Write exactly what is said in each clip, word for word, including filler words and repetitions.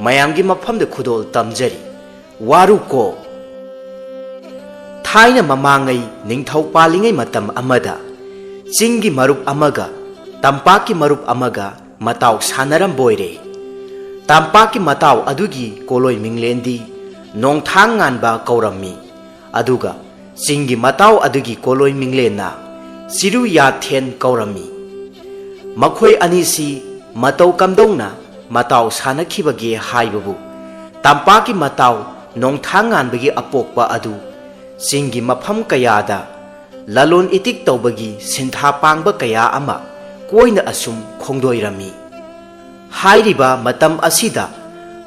ꯃꯌꯥꯝꯒꯤ ꯃꯐꯝꯗ ꯈꯨꯗꯣꯜ ꯇꯝꯖꯔꯤ꯫ ꯋꯥꯔꯨꯀꯣ꯫ ꯊꯥꯏꯅ ꯃꯃꯥꯡꯉꯩ ꯅꯤꯡꯊꯧ ꯄꯥꯜꯂꯤꯉꯩ ꯃꯇꯝ ꯑꯃꯗ ꯆꯤꯡꯒꯤ ꯃꯔꯨꯞ ꯑꯃꯒ ꯇꯝꯄꯥꯛꯀꯤ ꯃꯔꯨꯞ ꯑꯃꯒ ꯃꯇꯥꯎ ꯁꯥꯟꯅꯔꯝꯕꯣꯏꯔꯦ꯫ ꯇꯝꯄꯥꯛꯀꯤ ꯃꯇꯥꯎ ꯑꯗꯨꯒꯤ ꯀꯣꯂꯣꯏ ꯃꯤꯡꯂꯦꯟꯗꯤ ꯅꯣꯡꯊꯥꯡ ꯉꯥꯟꯕ ꯀꯧꯔꯝꯃꯤ꯫ ꯑꯗꯨꯒ ꯆꯤꯡꯒꯤ ꯃꯇꯥꯎ ꯑꯗꯨꯒꯤ ꯀꯣꯂꯣꯏ ꯃꯤꯡꯂꯦꯟꯅ ꯆꯤꯔꯨ ꯌꯥꯊꯦꯟ ꯀꯧꯔꯝꯃꯤ꯫ ꯃꯈꯣꯏ ꯑꯅꯤꯁꯤ ꯃꯇꯧ ꯀꯝꯗꯧꯅ ꯃꯇꯥꯎ ꯁꯥꯟꯅꯈꯤꯕꯒꯦ ꯍꯥꯏꯕꯕꯨ, ꯇꯝꯄꯥꯛꯀꯤ ꯃꯇꯥꯎ ꯅꯣꯡꯊꯥꯡ ꯉꯥꯟꯕꯒꯤ ꯑꯄꯣꯛꯄ ꯑꯗꯨ ꯆꯤꯡꯒꯤ ꯃꯐꯝ ꯀꯌꯥꯗ ꯂꯂꯣꯟ ꯏꯇꯤꯛ ꯇꯧꯕꯒꯤ ꯁꯤꯟꯊꯥ ꯄꯥꯡꯕ ꯀꯌꯥ ꯑꯃ ꯀꯣꯏꯅ ꯑꯁꯨꯝ ꯈꯣꯡꯗꯣꯏꯔꯝꯃꯤ꯫ ꯍꯥꯏꯔꯤꯕ ꯃꯇꯝ ꯑꯁꯤꯗ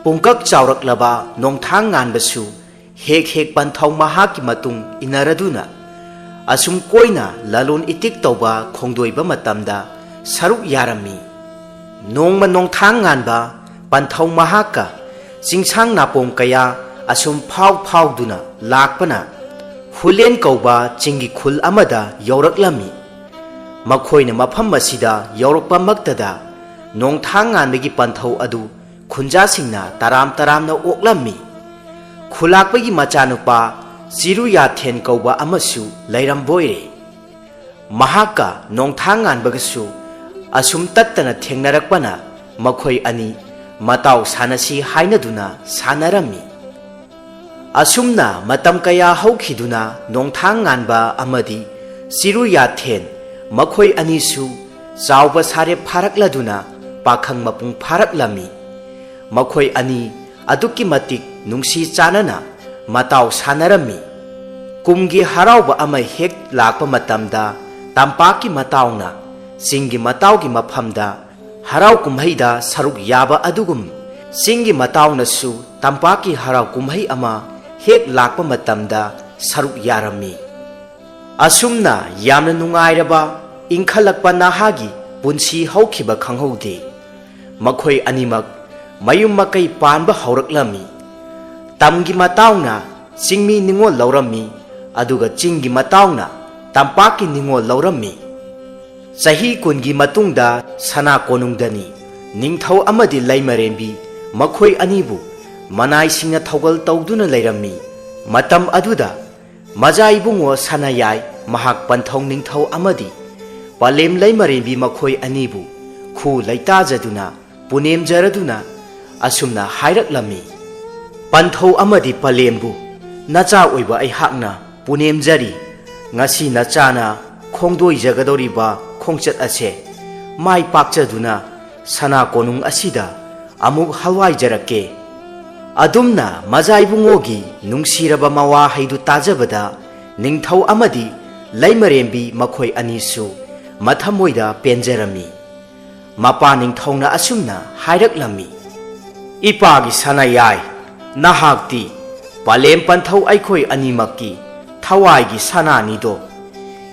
ꯄꯨꯡꯀꯛ ꯆꯥꯎꯔꯛꯂꯕ ꯅꯣꯡꯊꯥꯡ ꯉꯥꯟꯕꯁꯨ ꯍꯦꯛ ꯍꯦꯛ ꯄꯟꯊꯧ ꯃꯍꯥꯛꯀꯤ ꯃꯇꯨꯡ ꯏꯟꯅꯔꯗꯨꯅ ꯑꯁꯨꯝ ꯀꯣꯏꯅ ꯂꯂꯣꯟ ꯏꯇꯤꯛ ꯇꯧꯕ ꯈꯣꯡꯗꯣꯏꯕ ꯃꯇꯝꯗ ꯁꯔꯨꯛ ꯌꯥꯔꯝꯃꯤ꯫ ꯅꯣꯡꯃ ꯅꯣꯡꯊꯥꯡ ꯉꯥꯟꯕ ꯄꯟꯊꯧ ꯃꯍꯥꯛꯀ ꯆꯤꯡꯁꯥꯡ ꯅꯥꯄꯣꯡ ꯀꯌꯥ ꯑꯁꯨꯝ ꯐꯥꯎ ꯐꯥꯎꯗꯨꯅ ꯂꯥꯛꯄꯅ ꯍꯨꯂꯦꯟ ꯀꯧꯕ ꯆꯤꯡꯒꯤ ꯈꯨꯜ ꯑꯃꯗ ꯌꯧꯔꯛꯂꯝꯃꯤ꯫ ꯃꯈꯣꯏꯅ ꯃꯐꯝ ꯑꯁꯤꯗ ꯌꯧꯔꯛꯄꯃꯛꯇꯗ ꯅꯣꯡꯊꯥꯡ ꯉꯥꯟꯕꯒꯤ ꯄꯟꯊꯧ ꯑꯗꯨ ꯈꯨꯟꯖꯥꯁꯤꯡꯅ ꯇꯔꯥꯝ ꯇꯔꯥꯝꯅ ꯑꯣꯛꯂꯝꯃꯤ꯫ ꯈꯨꯂꯥꯛꯄꯒꯤ ꯃꯆꯥꯅꯨꯄꯥ ꯆꯤꯔꯨ ꯌꯥꯊꯦꯟ ꯀꯧꯕ ꯑꯃꯁꯨ ꯂꯩꯔꯝꯕꯣꯏꯔꯦ꯫ ꯃꯍꯥꯛꯀ ꯅꯣꯡꯊꯥꯡ ꯉꯥꯟꯕꯒꯁꯨ ꯑꯁꯨꯝ ꯇꯠꯇꯅ ꯊꯦꯡꯅꯔꯛꯄꯅ ꯃꯈꯣꯏ ꯑꯅꯤ ꯃꯇꯥꯎ ꯁꯥꯟꯅꯁꯤ ꯍꯥꯏꯅꯗꯨꯅ ꯁꯥꯟꯅꯔꯝꯃꯤ꯫ ꯑꯁꯨꯝꯅ ꯃꯇꯝ ꯀꯌꯥ ꯍꯧꯈꯤꯗꯨꯅ ꯅꯣꯡꯊꯥꯡ ꯉꯥꯟꯕ ꯑꯃꯗꯤ ꯆꯤꯔꯨ ꯌꯥꯊꯦꯟ ꯃꯈꯣꯏ ꯑꯅꯤꯁꯨ ꯆꯥꯎꯕ ꯁꯥꯔꯦꯞ ꯐꯥꯔꯛꯂꯗꯨꯅ ꯄꯥꯈꯪ ꯃꯄꯨꯡ ꯐꯥꯔꯛꯂꯝꯃꯤ꯫ ꯃꯈꯣꯏ ꯑꯅꯤ ꯑꯗꯨꯛꯀꯤ ꯃꯇꯤꯛ ꯅꯨꯡꯁꯤ ꯆꯥꯟꯅꯅ ꯃꯇꯥꯎ ꯁꯥꯟꯅꯔꯝꯃꯤ꯫ ꯀꯨꯝꯒꯤ ꯍꯔꯥꯎꯕ ꯑꯃ ꯍꯦꯛ ꯂꯥꯛꯄ ꯃꯇꯝꯗ ꯇꯝꯄꯥꯛꯀꯤ ꯃꯇꯥꯎꯅ ꯆꯤꯡꯒꯤ ꯃꯇꯥꯎꯒꯤ ꯃꯐꯝꯗ ꯍꯔꯥꯎ ꯀꯨꯝꯍꯩꯗ ꯁꯔꯨꯛ ꯌꯥꯕ ꯑꯗꯨꯒꯨꯝ ꯆꯤꯡꯒꯤ ꯃꯇꯥꯎꯅꯁꯨ ꯇꯝꯄꯥꯛꯀꯤ ꯍꯔꯥꯎ ꯀꯨꯝꯍꯩ ꯑꯃ ꯍꯦꯛ ꯂꯥꯛꯄ ꯃꯇꯝꯗ ꯁꯔꯨꯛ ꯌꯥꯔꯝꯃꯤ꯫ ꯑꯁꯨꯝꯅ ꯌꯥꯝꯅ ꯅꯨꯡꯉꯥꯏꯔꯕ ꯏꯪꯈꯠꯂꯛꯄ ꯅꯍꯥꯒꯤ ꯄꯨꯟꯁꯤ ꯍꯧꯈꯤꯕ ꯈꯪꯍꯧꯗꯦ꯫ ꯃꯈꯣꯏ ꯑꯅꯤꯃꯛ ꯃꯌꯨꯝ ꯃꯀꯩ ꯄꯥꯟꯕ ꯍꯧꯔꯛꯂꯝꯃꯤ꯫ ꯇꯝꯒꯤ ꯃꯇꯥꯎꯅ ꯆꯤꯡꯃꯤ ꯅꯤꯉꯣꯜ ꯂꯧꯔꯝꯃꯤ, ꯑꯗꯨꯒ ꯆꯤꯡꯒꯤ ꯃꯇꯥꯎꯅ ꯇꯝꯄꯥꯛꯀꯤ ꯅꯤꯉꯣꯜ ꯂꯧꯔꯝꯃꯤ꯫ ꯆꯍꯤ ꯀꯨꯟꯒꯤ ꯃꯇꯨꯡꯗ ꯁꯅꯥ ꯀꯣꯅꯨꯡꯗꯅꯤ ꯅꯤꯡꯊꯧ ꯑꯃꯗꯤ ꯂꯩꯃꯔꯦꯝꯕꯤ ꯃꯈꯣꯏ ꯑꯅꯤꯕꯨ ꯃꯅꯥꯏꯁꯤꯡꯅ ꯊꯧꯒꯜ ꯇꯧꯗꯨꯅ ꯂꯩꯔꯝꯃꯤ꯫ ꯃꯇꯝ ꯑꯗꯨꯗ ꯃꯖꯥ ꯏꯕꯨꯡꯉꯣ ꯁꯅꯥꯌꯥꯏ ꯃꯍꯥꯛ ꯄꯟꯊꯧ ꯅꯤꯡꯊꯧ ꯑꯃꯗꯤ ꯄꯂꯦꯝ ꯂꯩꯃꯔꯦꯝꯕꯤ ꯃꯈꯣꯏ ꯑꯅꯤꯕꯨ ꯈꯨ ꯂꯩꯇꯥꯖꯗꯨꯅ ꯄꯨꯅꯦꯝꯖꯔꯗꯨꯅ ꯑꯁꯨꯝꯅ ꯍꯥꯏꯔꯛꯂꯝꯃꯤ, "ꯄꯟꯊꯧ ꯑꯃꯗꯤ ꯄꯂꯦꯝꯕꯨ ꯅꯆꯥ ꯑꯣꯏꯕ ꯑꯩꯍꯥꯛꯅ ꯄꯨꯅꯦꯝꯖꯔꯤ꯫ ꯉꯁꯤ ꯅꯆꯥꯅ ꯈꯣꯡꯗꯣꯏꯖꯒꯗꯧꯔꯤꯕ ꯈꯣꯡꯆꯠ ꯑꯁꯦ ꯃꯥꯏ ꯄꯥꯛꯆꯗꯨꯅ ꯁꯅꯥ ꯀꯣꯅꯨꯡ ꯑꯁꯤꯗ ꯑꯃꯨꯛ ꯍꯜꯋꯥꯏꯖꯔꯛꯀꯦ꯫" ꯑꯗꯨꯝꯅ ꯃꯖꯥ ꯏꯕꯨꯡꯉꯣꯒꯤ ꯅꯨꯡꯁꯤꯔꯕ ꯃꯋꯥꯍꯩꯗꯨ ꯇꯥꯖꯕꯗ ꯅꯤꯡꯊꯧ ꯑꯃꯗꯤ ꯂꯩꯃꯔꯦꯝꯕꯤ ꯃꯈꯣꯏ ꯑꯅꯤꯁꯨ ꯃꯊꯃꯣꯏꯗ ꯄꯦꯟꯖꯔꯝꯃꯤ꯫ ꯃꯄꯥ ꯅꯤꯡꯊꯧꯅ ꯑꯁꯨꯝꯅ ꯍꯥꯏꯔꯛꯂꯝꯃꯤ, "ꯏꯄꯥꯒꯤ ꯁꯅꯥꯌꯥꯏ, ꯅꯍꯥꯛꯇꯤ ꯄꯂꯦꯝ ꯄꯟꯊꯧ ꯑꯩꯈꯣꯏ ꯑꯅꯤꯃꯛꯀꯤ ꯊꯋꯥꯏꯒꯤ ꯁꯅꯥꯅꯤꯗꯣ꯫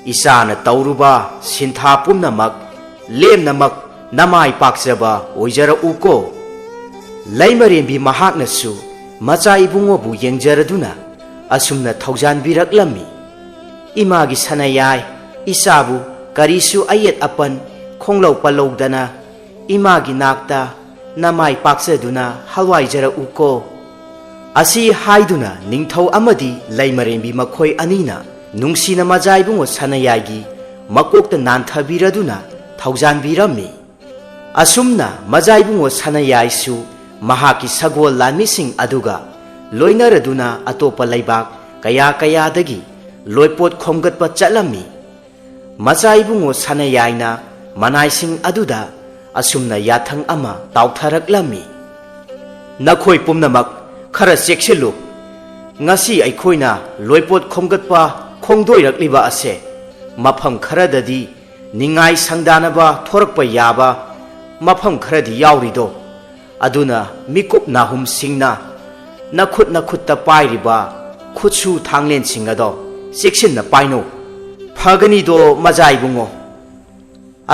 ꯏꯆꯥꯅ ꯇꯧꯔꯨꯕ ꯁꯤꯟꯊꯥ ꯄꯨꯝꯅꯃꯛ ꯂꯦꯝꯅꯃꯛ ꯅꯃꯥꯏ ꯄꯥꯛꯆꯕ ꯑꯣꯏꯖꯔꯛꯎꯀꯣ꯫" ꯂꯩꯃꯔꯦꯝꯕꯤ ꯃꯍꯥꯛꯅꯁꯨ ꯃꯆꯥ ꯏꯕꯨꯡꯉꯣꯕꯨ ꯌꯦꯡꯖꯔꯗꯨꯅ ꯑꯁꯨꯝꯅ ꯊꯧꯖꯥꯟꯕꯤꯔꯛꯂꯝꯃꯤ, "ꯏꯃꯥꯒꯤ ꯁꯅꯥꯌꯥꯏ, ꯏꯆꯥꯕꯨ ꯀꯔꯤꯁꯨ ꯑꯌꯦꯠ ꯑꯄꯟ ꯈꯣꯡꯂꯧ ꯄꯜꯂꯧꯗꯅ ꯏꯃꯥꯒꯤ ꯅꯥꯛꯇ ꯅꯃꯥꯏ ꯄꯥꯛꯆꯗꯨꯅ ꯍꯜꯋꯥꯏꯖꯔꯛꯎꯀꯣ꯫" ꯑꯁꯤ ꯍꯥꯏꯗꯨꯅ ꯅꯤꯡꯊꯧ ꯑꯃꯗꯤ ꯂꯩꯃꯔꯦꯝꯕꯤ ꯃꯈꯣꯏ ꯑꯅꯤꯅ ꯅꯨꯡꯁꯤꯅ ꯃꯖꯥ ꯏꯕꯨꯡꯉꯣ ꯁꯅꯥꯌꯥꯏꯒꯤ ꯃꯀꯣꯛꯇ ꯅꯥꯟꯊꯕꯤꯔꯗꯨꯅ ꯊꯧꯖꯥꯟꯕꯤꯔꯝꯃꯤ꯫ ꯑꯁꯨꯝꯅ ꯃꯖꯥ ꯏꯕꯨꯡꯉꯣ ꯁꯅꯥꯌꯥꯏꯁꯨ ꯃꯍꯥꯛꯀꯤ ꯁꯒꯣꯜ ꯂꯥꯟꯃꯤꯁꯤꯡ ꯑꯗꯨꯒ ꯂꯣꯏꯅꯔꯗꯨꯅ ꯑꯇꯣꯞꯄ ꯂꯩꯕꯥꯛ ꯀꯌꯥ ꯀꯌꯥꯗꯒꯤ ꯂꯣꯏꯄꯣꯠ ꯈꯣꯝꯒꯠꯄ ꯆꯠꯂꯝꯃꯤ꯫ ꯃꯆꯥ ꯏꯕꯨꯡꯉꯣ ꯁꯅꯥꯌꯥꯏꯅ ꯃꯅꯥꯏꯁꯤꯡ ꯑꯗꯨꯗ ꯑꯁꯨꯝꯅ ꯌꯥꯊꯪ ꯑꯃ ꯇꯥꯎꯊꯔꯛꯂꯝꯃꯤ, "ꯅꯈꯣꯏ ꯄꯨꯝꯅꯃꯛ ꯈꯔ ꯆꯦꯛꯁꯤꯜꯂꯨ꯫ ꯉꯁꯤ ꯑꯩꯈꯣꯏꯅ ꯂꯣꯏꯄꯣꯠ ꯈꯣꯝꯒꯠꯄ ꯈꯣꯡꯗꯣꯏꯔꯛꯂꯤꯕ ꯑꯁꯦ ꯃꯐꯝ ꯈꯔꯗꯗꯤ ꯅꯤꯡꯉꯥꯏ ꯁꯪꯗꯥꯅꯕ ꯊꯣꯔꯛꯄ ꯌꯥꯕ ꯃꯐꯝ ꯈꯔꯗꯤ ꯌꯥꯎꯔꯤꯗꯣ꯫ ꯑꯗꯨꯅ ꯃꯤꯀꯨꯞ ꯅꯥꯍꯨꯝꯁꯤꯡꯅ ꯅꯈꯨꯠ ꯅꯈꯨꯠꯇ ꯄꯥꯏꯔꯤꯕ ꯈꯨꯠꯁꯨ ꯊꯥꯡꯂꯦꯟꯁꯤꯡ ꯑꯗꯣ ꯆꯦꯛꯁꯤꯟꯅ ꯄꯥꯏꯅꯧ꯫ ꯐꯒꯅꯤꯗꯣ ꯃꯖꯥ ꯏꯕꯨꯡꯉꯣ꯫"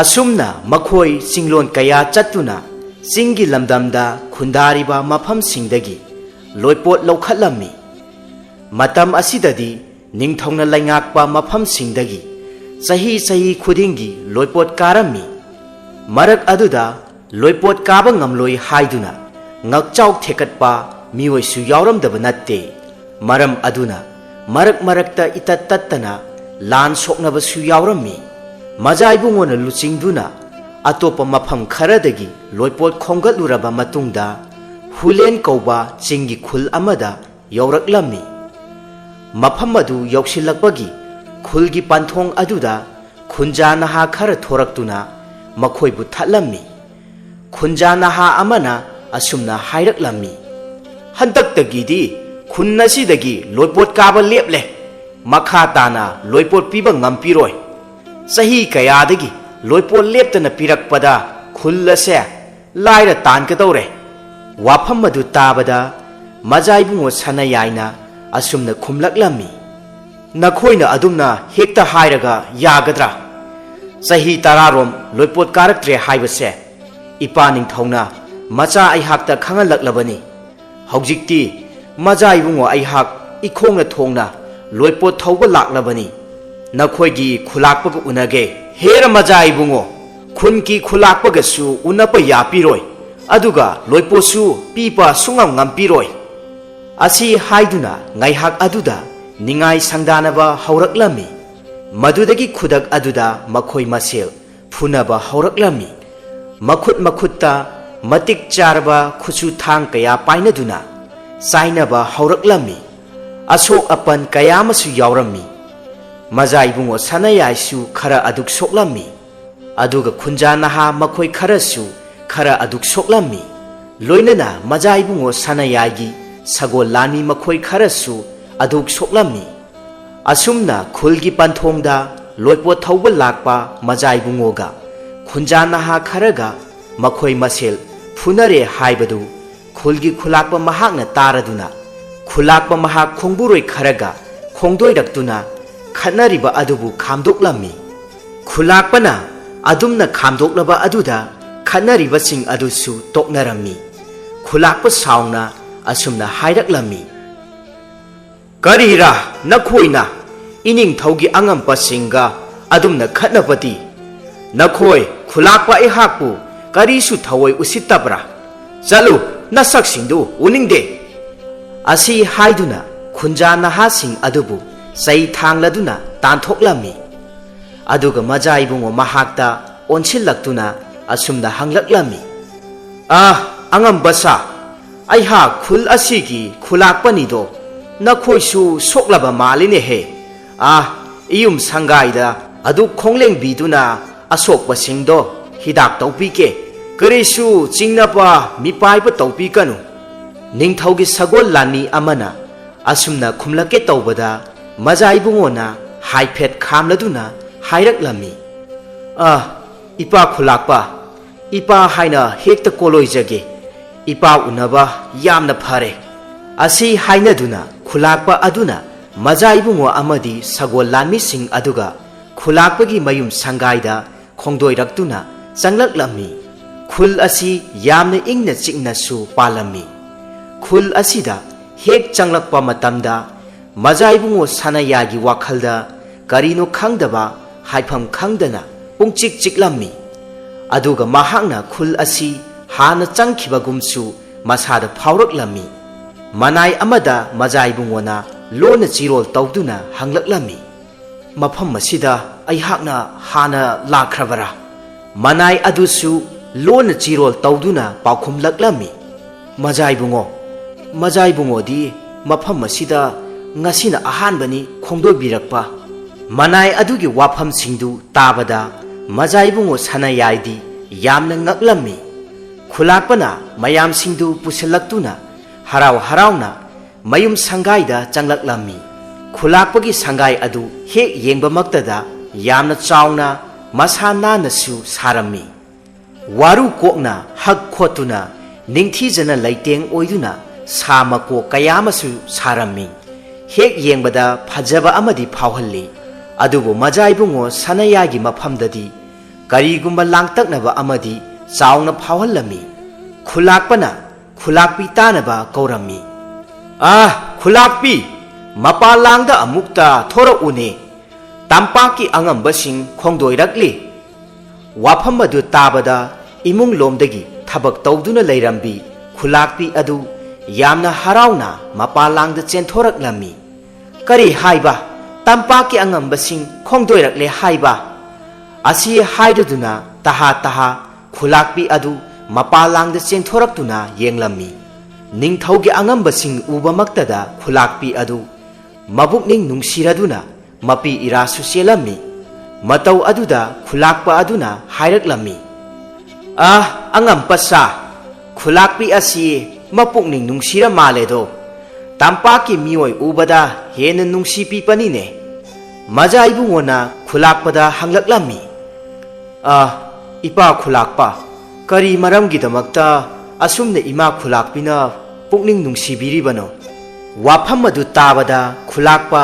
ꯑꯁꯨꯝꯅ ꯃꯈꯣꯏ ꯆꯤꯡꯂꯣꯟ ꯀꯌꯥ ꯆꯠꯇꯨꯅ ꯆꯤꯡꯒꯤ ꯂꯝꯗꯝꯗ ꯈꯨꯟꯗꯥꯔꯤꯕ ꯃꯐꯝꯁꯤꯡꯗꯒꯤ ꯂꯣꯏꯄꯣꯠ ꯂꯧꯈꯠꯂꯝꯃꯤ꯫ ꯃꯇꯝ ꯑꯁꯤꯗꯗꯤ ꯅꯤꯡꯊꯧꯅ ꯂꯩꯉꯥꯛꯄ ꯃꯐꯝꯁꯤꯡꯗꯒꯤ ꯆꯍꯤ ꯆꯍꯤ ꯈꯨꯗꯤꯡꯒꯤ ꯂꯣꯏꯄꯣꯠ ꯀꯥꯔꯝꯃꯤ꯫ ꯃꯔꯛ ꯑꯗꯨꯗ ꯂꯣꯏꯄꯣꯠ ꯀꯥꯕ ꯉꯝꯂꯣꯏ ꯍꯥꯏꯗꯨꯅ ꯉꯛꯆꯥꯎ ꯊꯦꯛꯀꯠꯄ ꯃꯤꯑꯣꯏꯁꯨ ꯌꯥꯎꯔꯝꯗꯕ ꯅꯠꯇꯦ꯫ ꯃꯔꯝ ꯑꯗꯨꯅ ꯃꯔꯛ ꯃꯔꯛꯇ ꯏꯇꯠ ꯇꯠꯇꯅ ꯂꯥꯟ ꯁꯣꯛꯅꯕꯁꯨ ꯌꯥꯎꯔꯝꯃꯤ꯫ ꯃꯖꯥ ꯏꯕꯨꯡꯉꯣꯅ ꯂꯨꯆꯤꯡꯗꯨꯅ ꯑꯇꯣꯞꯄ ꯃꯐꯝ ꯈꯔꯗꯒꯤ ꯂꯣꯏꯄꯣꯠ ꯈꯣꯝꯒꯠꯂꯨꯔꯕ ꯃꯇꯨꯡꯗ, ꯍꯨꯂꯦꯟ ꯀꯧꯕ ꯆꯤꯡꯒꯤ ꯈꯨꯜ ꯑꯃꯗ ꯌꯧꯔꯛꯂꯝꯃꯤ꯫ ꯃꯐꯝ ꯑꯗꯨ ꯌꯧꯁꯤꯜꯂꯛꯄꯒꯤ ꯈꯨꯜꯒꯤ ꯄꯟꯊꯣꯡ ꯑꯗꯨꯗ ꯈꯨꯟꯖꯥ ꯅꯍꯥ ꯈꯔ ꯊꯣꯔꯛꯇꯨꯅ ꯃꯈꯣꯏꯕꯨ ꯊꯠꯂꯝꯃꯤ꯫ ꯈꯨꯟꯖꯥ ꯅꯍꯥ ꯑꯃꯅ ꯑꯁꯨꯝꯅ ꯍꯥꯏꯔꯛꯂꯝꯃꯤ, "ꯍꯟꯗꯛꯇꯒꯤꯗꯤ ꯈꯨꯟ ꯑꯁꯤꯗꯒꯤ ꯂꯣꯏꯄꯣꯠ ꯀꯥꯕ ꯂꯦꯞꯂꯦ꯫ ꯃꯈꯥ ꯇꯥꯅ ꯂꯣꯏꯄꯣꯠ ꯄꯤꯕ ꯉꯝꯄꯤꯔꯣꯏ꯫ ꯆꯍꯤ ꯀꯌꯥꯗꯒꯤ ꯂꯣꯏꯄꯣꯠ ꯂꯦꯞꯇꯅ ꯄꯤꯔꯛꯄꯗ ꯈꯨꯜ ꯑꯁꯦ ꯂꯥꯏꯔ ꯇꯥꯟꯒꯗꯧꯔꯦ꯫" ꯋꯥꯐꯝ ꯑꯗꯨ ꯇꯥꯕꯗ ꯃꯖꯥ ꯏꯕꯨꯡꯉꯣ ꯁꯅꯥꯌꯥꯏꯅ ꯑꯁꯨꯝꯅ ꯈꯨꯝꯂꯛꯂꯝꯃꯤ, "ꯅꯈꯣꯏꯅ ꯑꯗꯨꯝꯅ ꯍꯦꯛꯇ ꯍꯥꯏꯔꯒ ꯌꯥꯒꯗ꯭ꯔꯥ? ꯆꯍꯤ ꯇꯔꯥꯔꯣꯝ ꯂꯣꯏꯄꯣꯠ ꯀꯥꯔꯛꯇ꯭ꯔꯦ ꯍꯥꯏꯕꯁꯦ ꯏꯄꯥ ꯅꯤꯡꯊꯧꯅ ꯃꯆꯥ ꯑꯩꯍꯥꯛꯇ ꯈꯪꯍꯜꯂꯛꯂꯕꯅꯤ꯫ ꯍꯧꯖꯤꯛꯇꯤ ꯃꯖꯥ ꯏꯕꯨꯡꯉꯣ ꯑꯩꯍꯥꯛ ꯏꯈꯣꯡꯅ ꯊꯣꯡꯅ ꯂꯣꯏꯄꯣꯠ ꯊꯧꯕ ꯂꯥꯛꯂꯕꯅꯤ꯫ ꯅꯈꯣꯏꯒꯤ ꯈꯨꯂꯥꯛꯄꯒ ꯎꯅꯒꯦ꯫" "ꯍꯦꯔ ꯃꯖꯥ ꯏꯕꯨꯡꯉꯣ, ꯈꯨꯟꯒꯤ ꯈꯨꯂꯥꯛꯄꯒꯁꯨ ꯎꯅꯕ ꯌꯥꯄꯤꯔꯣꯏ, ꯑꯗꯨꯒ ꯂꯣꯏꯄꯣꯠꯁꯨ ꯄꯤꯕ ꯁꯨꯡꯉꯝ ꯉꯝꯄꯤꯔꯣꯏ꯫" ꯑꯁꯤ ꯍꯥꯏꯗꯨꯅ ꯉꯥꯏꯍꯥꯛ ꯑꯗꯨꯗ ꯅꯤꯡꯉꯥꯏ ꯁꯪꯗꯥꯅꯕ ꯍꯧꯔꯛꯂꯝꯃꯤ꯫ ꯃꯗꯨꯗꯒꯤ ꯈꯨꯗꯛ ꯑꯗꯨꯗ ꯃꯈꯣꯏ ꯃꯁꯦꯜ ꯐꯨꯅꯕ ꯍꯧꯔꯛꯂꯝꯃꯤ꯫ ꯃꯈꯨꯠ ꯃꯈꯨꯠꯇ ꯃꯇꯤꯛ ꯆꯥꯔꯕ ꯈꯨꯠꯁꯨ ꯊꯥꯡ ꯀꯌꯥ ꯄꯥꯏꯅꯗꯨꯅ ꯆꯥꯏꯅꯕ ꯍꯧꯔꯛꯂꯝꯃꯤ꯫ ꯑꯁꯣꯛ ꯑꯄꯟ ꯀꯌꯥ ꯑꯃꯁꯨ ꯌꯥꯎꯔꯝꯃꯤ꯫ ꯃꯖꯥ ꯏꯕꯨꯡꯉꯣ ꯁꯅꯥꯌꯥꯏꯁꯨ ꯈꯔ ꯑꯗꯨꯛ ꯁꯣꯛꯂꯝꯃꯤ꯫ ꯑꯗꯨꯒ ꯈꯨꯟꯖꯥ ꯅꯍꯥ ꯃꯈꯣꯏ ꯈꯔꯁꯨ ꯈꯔ ꯑꯗꯨꯛ ꯁꯣꯛꯂꯝꯃꯤ꯫ ꯂꯣꯏꯅꯅ ꯃꯖꯥ ꯏꯕꯨꯡꯉꯣ ꯁꯅꯥꯌꯥꯏꯒꯤ ꯁꯒꯣꯜ ꯂꯥꯟꯃꯤ ꯃꯈꯣꯏ ꯈꯔꯁꯨ ꯑꯗꯨꯛ ꯁꯣꯛꯂꯝꯃꯤ꯫ ꯑꯁꯨꯝꯅ ꯈꯨꯜꯒꯤ ꯄꯟꯊꯣꯡꯗ ꯂꯣꯏꯄꯣꯠ ꯊꯧꯕ ꯂꯥꯛꯄ ꯃꯖꯥ ꯏꯕꯨꯡꯉꯣꯒ ꯈꯨꯟꯖꯥ ꯅꯍꯥ ꯈꯔꯒ ꯃꯈꯣꯏ ꯃꯁꯦꯜ ꯐꯨꯅꯔꯦ ꯍꯥꯏꯕꯗꯨ ꯈꯨꯜꯒꯤ ꯈꯨꯂꯥꯛꯄ ꯃꯍꯥꯛꯅ ꯇꯥꯔꯗꯨꯅ, ꯈꯨꯂꯥꯛꯄ ꯃꯍꯥꯛ ꯈꯣꯡꯕꯨꯔꯣꯏ ꯈꯔꯒ ꯈꯣꯡꯗꯣꯏꯔꯛꯇꯨꯅ ꯈꯠꯅꯔꯤꯕ ꯑꯗꯨꯕꯨ ꯈꯥꯝꯗꯣꯛꯂꯝꯃꯤ꯫ ꯈꯨꯂꯥꯛꯄꯅ ꯑꯗꯨꯝꯅ ꯈꯥꯝꯗꯣꯛꯂꯕ ꯑꯗꯨꯗ ꯈꯠꯅꯔꯤꯕꯁꯤꯡ ꯑꯗꯨꯁꯨ ꯇꯣꯛꯅꯔꯝꯃꯤ꯫ ꯈꯨꯂꯥꯛꯄ ꯁꯥꯎꯅ ꯑꯁꯨꯝꯅ ꯍꯥꯏꯔꯛꯂꯝꯃꯤ, "ꯀꯔꯤꯔꯥ ꯅꯈꯣꯏꯅ ꯏꯅꯤꯡꯊꯧꯒꯤ ꯑꯉꯝꯕꯁꯤꯡꯒ ꯑꯗꯨꯝꯅ ꯈꯠꯅꯕꯗꯤ? ꯅꯈꯣꯏ ꯈꯨꯂꯥꯛꯄ ꯑꯩꯍꯥꯛꯄꯨ ꯀꯔꯤꯁꯨ ꯊꯑꯣꯏ ꯎꯁꯤꯠꯇꯕ꯭ꯔꯥ? ꯆꯠꯂꯨ, ꯅꯁꯛꯁꯤꯡꯗꯨ ꯎꯅꯤꯡꯗꯦ꯫ ꯑꯁꯤ ꯍꯥꯏꯗꯨꯅ ꯈꯨꯟꯖꯥ ꯅꯍꯥꯁꯤꯡ ꯑꯗꯨꯕꯨ ꯆꯩ ꯊꯥꯡꯂꯗꯨꯅ ꯇꯥꯟꯊꯣꯛꯂꯝꯃꯤ꯫ ꯑꯗꯨꯒ ꯃꯖꯥ ꯏꯕꯨꯡꯉꯣ ꯃꯍꯥꯛꯇ ꯑꯣꯟꯁꯤꯜꯂꯛꯇꯨꯅ ꯑꯁꯨꯝꯅ ꯍꯪꯂꯛꯂꯝꯃꯤ, "ꯑꯥ, ꯑꯉꯝꯕ ꯁꯥ, ꯑꯩꯍꯥꯛ ꯈꯨꯜ ꯑꯁꯤꯒꯤ ꯈꯨꯂꯥꯛꯄꯅꯤꯗꯣ, ꯅꯈꯣꯏꯁꯨ ꯁꯣꯛꯂꯕ ꯃꯥꯜꯂꯤꯅꯦꯍꯦ꯫ ꯑꯥ, ꯏꯌꯨꯝ ꯁꯪꯒꯥꯏꯗ ꯑꯗꯨ ꯈꯣꯡꯂꯦꯡꯕꯤꯗꯨꯅ ꯑꯁꯣꯛꯄꯁꯤꯡꯗꯣ ꯍꯤꯗꯥꯛ ꯇꯧꯕꯤꯒꯦ꯫ ꯀꯔꯤꯁꯨ ꯆꯤꯡꯅꯕ ꯃꯤꯄꯥꯏꯕ ꯇꯧꯕꯤꯒꯅꯨ꯫" ꯅꯤꯡꯊꯧꯒꯤ ꯁꯒꯣꯜ ꯂꯥꯟꯃꯤ ꯑꯃꯅ ꯑꯁꯨꯝꯅ ꯈꯨꯝꯂꯛꯀꯦ ꯇꯧꯕꯗ, ꯃꯖꯥ ꯏꯕꯨꯡꯉꯣꯅ ꯍꯥꯏꯐꯦꯠ ꯈꯥꯝꯂꯗꯨꯅ ꯍꯥꯏꯔꯛꯂꯝꯃꯤ, "ꯑ, ꯏꯄꯥ ꯈꯨꯂꯥꯛꯄ, ꯏꯄꯥ ꯍꯥꯏꯅ ꯍꯦꯛꯇ ꯀꯣꯂꯣꯏꯖꯒꯦ꯫ ꯏꯄꯥ ꯎꯅꯕ ꯌꯥꯝꯅ ꯐꯔꯦ꯫" ꯑꯁꯤ ꯍꯥꯏꯅꯗꯨꯅ ꯈꯨꯂꯥꯛꯄ ꯑꯗꯨꯅ ꯃꯖꯥ ꯏꯕꯨꯡꯉꯣ ꯑꯃꯗꯤ ꯁꯒꯣꯜ ꯂꯥꯟꯃꯤꯁꯤꯡ ꯑꯗꯨꯒ ꯈꯨꯂꯥꯛꯄꯒꯤ ꯃꯌꯨꯝ ꯁꯪꯒꯥꯏꯗ ꯈꯣꯡꯗꯣꯏꯔꯛꯇꯨꯅ ꯆꯪꯂꯛꯂꯝꯃꯤ꯫ ꯈꯨꯜ ꯑꯁꯤ ꯌꯥꯝꯅ ꯏꯪꯅ ꯆꯤꯛꯅꯁꯨ ꯄꯥꯜꯂꯝꯃꯤ꯫ ꯈꯨꯜ ꯑꯁꯤꯗ ꯍꯦꯛ ꯆꯪꯂꯛꯄ ꯃꯇꯝꯗ, ꯃꯖꯥ ꯏꯕꯨꯡꯉꯣ ꯁꯅꯥꯌꯥꯏꯒꯤ ꯋꯥꯈꯜꯗ ꯀꯔꯤꯅꯣ ꯈꯪꯗꯕ, ꯍꯥꯏꯐꯝ ꯈꯪꯗꯅ ꯄꯨꯡꯆꯤꯛ ꯆꯤꯛꯂꯝꯃꯤ꯫ ꯑꯗꯨꯒ ꯃꯍꯥꯛꯅ ꯈꯨꯜ ꯑꯁꯤ ꯍꯥꯟꯅ ꯆꯪꯈꯤꯕꯒꯨꯝꯁꯨ ꯃꯁꯥꯗ ꯐꯥꯎꯔꯛꯂꯝꯃꯤ꯫ ꯃꯅꯥꯏ ꯑꯃꯗ ꯃꯖꯥ ꯏꯕꯨꯡꯉꯣꯅ ꯂꯣꯟꯅ ꯆꯤꯔꯣꯜ ꯇꯧꯗꯨꯅ ꯍꯪꯂꯛꯂꯝꯃꯤ, "ꯃꯐꯝ ꯑꯁꯤꯗ ꯑꯩꯍꯥꯛꯅ ꯍꯥꯟꯅ ꯂꯥꯛꯈ꯭ꯔꯕꯔꯥ?" ꯃꯅꯥꯏ ꯑꯗꯨꯁꯨ ꯂꯣꯟꯅ ꯆꯤꯔꯣꯜ ꯇꯧꯗꯨꯅ ꯄꯥꯎꯈꯨꯝꯂꯛꯂꯝꯃꯤ, "ꯃꯖꯥ ꯏꯕꯨꯡꯉꯣ, ꯃꯖꯥ ꯏꯕꯨꯡꯉꯣꯗꯤ ꯃꯐꯝ ꯑꯁꯤꯗ ꯉꯁꯤꯅ ꯑꯍꯥꯟꯕꯅꯤ ꯈꯣꯡꯗꯣꯏꯕꯤꯔꯛꯄ꯫" ꯃꯅꯥꯏ ꯑꯗꯨꯒꯤ ꯋꯥꯐꯝꯁꯤꯡꯗꯨ ꯇꯥꯕꯗ ꯃꯖꯥ ꯏꯕꯨꯡꯉꯣ ꯁꯅꯥꯌꯥꯏꯗꯤ ꯌꯥꯝꯅ ꯉꯛꯂꯝꯃꯤ꯫ ꯈꯨꯂꯥꯛꯄꯅ ꯃꯌꯥꯝꯁꯤꯡꯗꯨ ꯄꯨꯁꯤꯜꯂꯛꯇꯨꯅ ꯍꯔꯥꯎ ꯍꯔꯥꯎꯅ ꯃꯌꯨꯝ ꯁꯪꯒꯥꯏꯗ ꯆꯪꯂꯛꯂꯝꯃꯤ꯫ ꯈꯨꯂꯥꯛꯄꯒꯤ ꯁꯪꯒꯥꯏ ꯑꯗꯨ ꯍꯦꯛ ꯌꯦꯡꯕꯃꯛꯇꯗ ꯌꯥꯝꯅ ꯆꯥꯎꯅ, ꯃꯁꯥ ꯅꯥꯟꯅꯁꯨ ꯁꯥꯔꯝꯃꯤ꯫ ꯋꯥꯔꯨ ꯀꯣꯛꯅ ꯍꯛ ꯈꯣꯠꯇꯨꯅ ꯅꯤꯡꯊꯤꯖꯅ ꯂꯩꯇꯦꯡ ꯑꯣꯏꯗꯨꯅ ꯁꯥ ꯃꯀꯣꯛ ꯀꯌꯥ ꯑꯃꯁꯨ ꯁꯥꯔꯝꯃꯤ꯫ ꯍꯦꯛ ꯌꯦꯡꯕꯗ ꯐꯖꯕ ꯑꯃꯗꯤ ꯐꯥꯎꯍꯜꯂꯤ꯫ ꯑꯗꯨꯕꯨ ꯃꯖꯥ ꯏꯕꯨꯡꯉꯣ ꯁꯅꯥꯌꯥꯏꯒꯤ ꯃꯐꯝꯗꯗꯤ ꯀꯔꯤꯒꯨꯝꯕ ꯂꯥꯡꯇꯛꯅꯕ ꯑꯃꯗꯤ ꯆꯥꯎꯅ ꯐꯥꯎꯍꯜꯂꯝꯃꯤ꯫ ꯈꯨꯂꯥꯛꯄꯅ ꯈꯨꯂꯥꯛꯄꯤ ꯇꯥꯅꯕ ꯀꯧꯔꯝꯃꯤ꯫ "ꯑꯥ, ꯈꯨꯂꯥꯛꯄꯤ, ꯃꯄꯥꯟ ꯂꯥꯡꯗ ꯑꯃꯨꯛꯇ ꯊꯣꯔꯛꯎꯅꯦ꯫ ꯇꯝꯄꯥꯛꯀꯤ ꯑꯉꯝꯕꯁꯤꯡ ꯈꯣꯡꯗꯣꯏꯔꯛꯂꯤ꯫" ꯋꯥꯐꯝ ꯑꯗꯨ ꯇꯥꯕꯗ ꯏꯃꯨꯡ ꯂꯣꯝꯗꯒꯤ ꯊꯕꯛ ꯇꯧꯗꯨꯅ ꯂꯩꯔꯝꯕꯤ ꯈꯨꯂꯥꯛꯄꯤ ꯑꯗꯨ ꯌꯥꯝꯅ ꯍꯔꯥꯎꯅ ꯃꯄꯥꯟꯂꯥꯡꯗ ꯆꯦꯟꯊꯣꯔꯛꯂꯝꯃꯤ꯫ "ꯀꯔꯤ ꯍꯥꯏꯕ? ꯇꯝꯄꯥꯛꯀꯤ ꯑꯉꯝꯕꯁꯤꯡ ꯈꯣꯡꯗꯣꯏꯔꯛꯂꯦ ꯍꯥꯏꯕ?" ꯑꯁꯤ ꯍꯥꯏꯔꯗꯨꯅ ꯇꯍꯥ ꯇꯍꯥ ꯈꯨꯂꯥꯛꯄꯤ ꯑꯗꯨ ꯃꯄꯥꯟꯂꯥꯡꯗ ꯆꯦꯟꯊꯣꯔꯛꯇꯨꯅ ꯌꯦꯡꯂꯝꯃꯤ꯫ ꯅꯤꯡꯊꯧꯒꯤ ꯑꯉꯝꯕꯁꯤꯡ ꯎꯕꯃꯛꯇꯗ ꯈꯨꯂꯥꯛꯄꯤ ꯑꯗꯨ ꯃꯕꯨꯛꯅꯤꯡ ꯅꯨꯡꯁꯤꯔꯗꯨꯅ ꯃꯄꯤ ꯏꯔꯥꯁꯨ ꯆꯦꯜꯂꯝꯃꯤ꯫ ꯃꯇꯧ ꯑꯗꯨꯗ ꯈꯨꯂꯥꯛꯄ ꯑꯗꯨꯅ ꯍꯥꯏꯔꯛꯂꯝꯃꯤ, "ꯑ, ꯑꯉꯝꯄ ꯁꯥ, ꯈꯨꯂꯥꯛꯄꯤ ꯑꯁꯤ ꯃꯄꯨꯛꯅꯤꯡ ꯅꯨꯡꯁꯤꯔ ꯃꯥꯜꯂꯦꯗꯣ꯫ ꯇꯝꯄꯥꯛꯀꯤ ꯃꯤꯑꯣꯏ ꯎꯕꯗ ꯍꯦꯟꯅ ꯅꯨꯡꯁꯤ ꯄꯤꯄꯅꯤꯅꯦ꯫" ꯃꯖꯥ ꯏꯕꯨꯡꯉꯣꯅ ꯈꯨꯂꯥꯛꯄꯗ ꯍꯪꯂꯛꯂꯝꯃꯤ, "ꯑ, ꯏꯄꯥ ꯈꯨꯂꯥꯛꯄ, ꯀꯔꯤ ꯃꯔꯝꯒꯤꯗꯃꯛꯇ ꯑꯁꯨꯝꯅ ꯏꯃꯥ ꯈꯨꯂꯥꯛꯄꯤꯅ ꯄꯨꯛꯅꯤꯡ ꯅꯨꯡꯁꯤꯕꯤꯔꯤꯕꯅꯣ?" ꯋꯥꯐꯝ ꯑꯗꯨ ꯇꯥꯕꯗ ꯈꯨꯂꯥꯛꯄ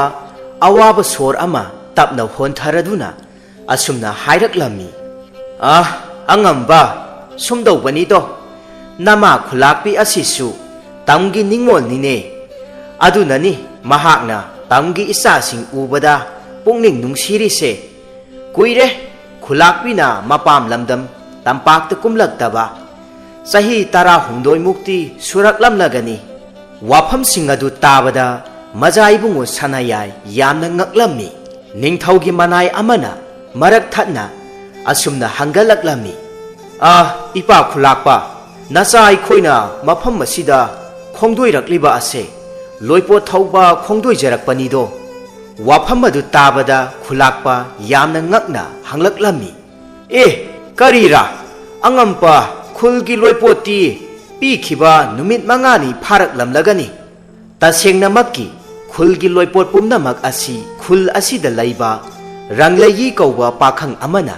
ꯑꯋꯥꯕ ꯁꯣꯔ ꯑꯃ ꯇꯞꯅ ꯍꯣꯟꯊꯔꯗꯨꯅ ꯑꯁꯨꯝꯅ ꯍꯥꯏꯔꯛꯂꯝꯃꯤ, "ꯑ, ꯑꯉꯝꯕ, ꯁꯨꯝꯗꯧꯕꯅꯤꯗꯣ, ꯅꯃꯥ ꯈꯨꯂꯥꯛꯄꯤ ꯑꯁꯤꯁꯨ ꯇꯝꯒꯤ ꯅꯤꯡꯉꯣꯜꯅꯤꯅꯦ꯫ ꯑꯗꯨꯅꯅꯤ ꯃꯍꯥꯛꯅ ꯇꯝꯒꯤ ꯏꯆꯥꯁꯤꯡ ꯎꯕꯗ ꯄꯨꯛꯅꯤꯡ ꯅꯨꯡꯁꯤꯔꯤꯁꯦ꯫ ꯀꯨꯏꯔꯦ ꯈꯨꯂꯥꯛꯄꯤꯅ ꯃꯄꯥꯝ ꯂꯝꯗꯝ ꯇꯝꯄꯥꯛꯇ ꯀꯨꯝꯂꯛꯇꯕ꯫ ꯆꯍꯤ ꯇꯔꯥꯍꯨꯝꯗꯣꯏꯃꯨꯛꯇꯤ ꯁꯨꯔꯛꯂꯝꯂꯒꯅꯤ꯫" ꯋꯥꯐꯝꯁꯤꯡ ꯑꯗꯨ ꯇꯥꯕꯗ ꯃꯖꯥ ꯏꯕꯨꯡꯉꯣ ꯁꯅꯥꯌꯥꯏ ꯌꯥꯝꯅ ꯉꯛꯂꯝꯃꯤ꯫ ꯅꯤꯡꯊꯧꯒꯤ ꯃꯅꯥꯏ ꯑꯃꯅ ꯃꯔꯛ ꯊꯠꯅ ꯑꯁꯨꯝꯅ ꯍꯪꯒꯠꯂꯛꯂꯝꯃꯤ, "ꯑ, ꯏꯄꯥ ꯈꯨꯂꯥꯛꯄ, ꯅꯆꯥ ꯑꯩꯈꯣꯏꯅ ꯃꯐꯝ ꯑꯁꯤꯗ ꯈꯣꯡꯗꯣꯏꯔꯛꯂꯤꯕ ꯑꯁꯦ ꯂꯣꯏꯄꯣꯠ ꯊꯧꯕ ꯈꯣꯡꯗꯣꯏꯖꯔꯛꯄꯅꯤꯗꯣ?" ꯋꯥꯐꯝ ꯑꯗꯨ ꯇꯥꯕꯗ ꯈꯨꯂꯥꯛꯄ ꯌꯥꯝꯅ ꯉꯛꯅ ꯍꯪꯂꯛꯂꯝꯃꯤ, "ꯑꯦ, ꯀꯔꯤꯔꯥ? ꯑꯉꯝꯄ, ꯈꯨꯜꯒꯤ ꯂꯣꯏꯄꯣꯠꯇꯤ ꯄꯤꯈꯤꯕ ꯅꯨꯃꯤꯠ ꯃꯉꯥꯅꯤ ꯐꯥꯔꯛꯂꯝꯂꯒꯅꯤ꯫ ꯇꯁꯦꯡꯅꯃꯛꯀꯤ ꯈꯨꯜꯒꯤ ꯂꯣꯏꯄꯣꯠ ꯄꯨꯝꯅꯃꯛ ꯑꯁꯤ ꯈꯨꯜ ꯑꯁꯤꯗ ꯂꯩꯕ ꯔꯪꯂꯩꯌꯤ ꯀꯧꯕ ꯄꯥꯈꯪ ꯑꯃꯅ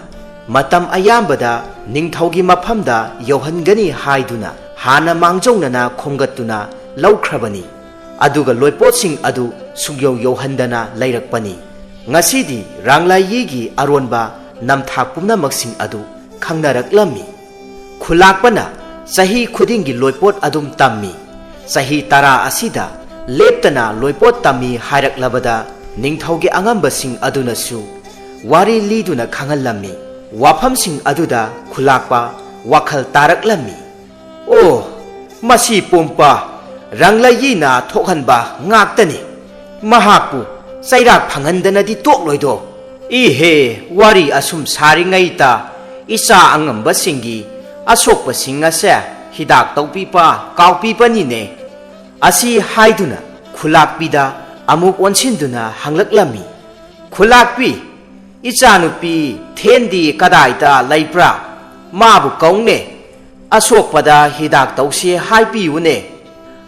ꯃꯇꯝ ꯑꯌꯥꯝꯕꯗ ꯅꯤꯡꯊꯧꯒꯤ ꯃꯐꯝꯗ ꯌꯧꯍꯟꯒꯅꯤ ꯍꯥꯏꯗꯨꯅ ꯍꯥꯟꯅ ꯃꯥꯡꯖꯧꯅꯅ ꯈꯣꯝꯒꯠꯇꯨꯅ ꯂꯧꯈ꯭ꯔꯕꯅꯤ꯫ ꯑꯗꯨꯒ ꯂꯣꯏꯄꯣꯠꯁꯤꯡ ꯑꯗꯨ ꯁꯨꯛꯌꯧ ꯌꯧꯍꯟꯗꯅ ꯂꯩꯔꯛꯄꯅꯤ꯫ ꯉꯁꯤꯗꯤ ꯔꯥꯡꯂꯥꯏꯌꯤꯒꯤ ꯑꯔꯣꯟꯕ ꯅꯝꯊꯥꯛ ꯄꯨꯝꯅꯃꯛꯁꯤꯡ ꯑꯗꯨ ꯈꯪꯅꯔꯛꯂꯝꯃꯤ꯫" ꯈꯨꯂꯥꯛꯄꯅ ꯆꯍꯤ ꯈꯨꯗꯤꯡꯒꯤ ꯂꯣꯏꯄꯣꯠ ꯑꯗꯨꯝ ꯇꯝꯃꯤ꯫ ꯆꯍꯤ ꯇꯔꯥ ꯑꯁꯤꯗ ꯂꯦꯞꯇꯅ ꯂꯣꯏꯄꯣꯠ ꯇꯝꯃꯤ ꯍꯥꯏꯔꯛꯂꯕꯗ ꯅꯤꯡꯊꯧꯒꯤ ꯑꯉꯝꯕꯁꯤꯡ ꯑꯗꯨꯅꯁꯨ ꯋꯥꯔꯤ ꯂꯤꯗꯨꯅ ꯈꯪꯍꯜꯂꯝꯃꯤ꯫ ꯋꯥꯐꯝꯁꯤꯡ ꯑꯗꯨꯗ ꯈꯨꯂꯥꯛꯄ ꯋꯥꯈꯜ ꯇꯥꯔꯛꯂꯝꯃꯤ꯫ "ꯑꯣ, ꯃꯁꯤ ꯄꯨꯝꯕ ꯔꯪꯂꯩꯌꯤꯅ ꯊꯣꯛꯍꯟꯕ ꯉꯥꯛꯇꯅꯤ꯫ ꯃꯍꯥꯛꯄꯨ ꯆꯩꯔꯥꯛ ꯐꯪꯍꯟꯗꯅꯗꯤ ꯇꯣꯛꯂꯣꯏꯗꯣ꯫ ꯏꯍꯦ, ꯋꯥꯔꯤ ꯑꯁꯨꯝ ꯁꯥꯔꯤꯉꯩꯗ ꯏꯆꯥ ꯑꯉꯝꯕꯁꯤꯡꯒꯤ ꯑꯁꯣꯛꯄꯁꯤꯡ ꯑꯁꯦ ꯍꯤꯗꯥꯛ ꯇꯧꯕꯤꯕ ꯀꯥꯎꯕꯤꯕꯅꯤꯅꯦ꯫ ꯑꯁꯤ ꯍꯥꯏꯗꯨꯅ ꯈꯨꯂꯥꯛꯄꯤꯗ ꯑꯃꯨꯛ ꯑꯣꯟꯁꯤꯟꯗꯨꯅ ꯍꯪꯂꯛꯂꯝꯃꯤ꯫ ꯈꯨꯂꯥꯛꯄꯤ, ꯏꯆꯥꯅꯨꯄꯤ ꯊꯦꯟꯗꯤ ꯀꯗꯥꯏꯗ ꯂꯩꯕ꯭ꯔꯥ? ꯃꯥꯕꯨ ꯀꯧꯅꯦ꯫ ꯑꯁꯣꯛꯄꯗ ꯍꯤꯗꯥꯛ ꯇꯧꯁꯦ ꯍꯥꯏꯕꯤꯌꯨꯅꯦ꯫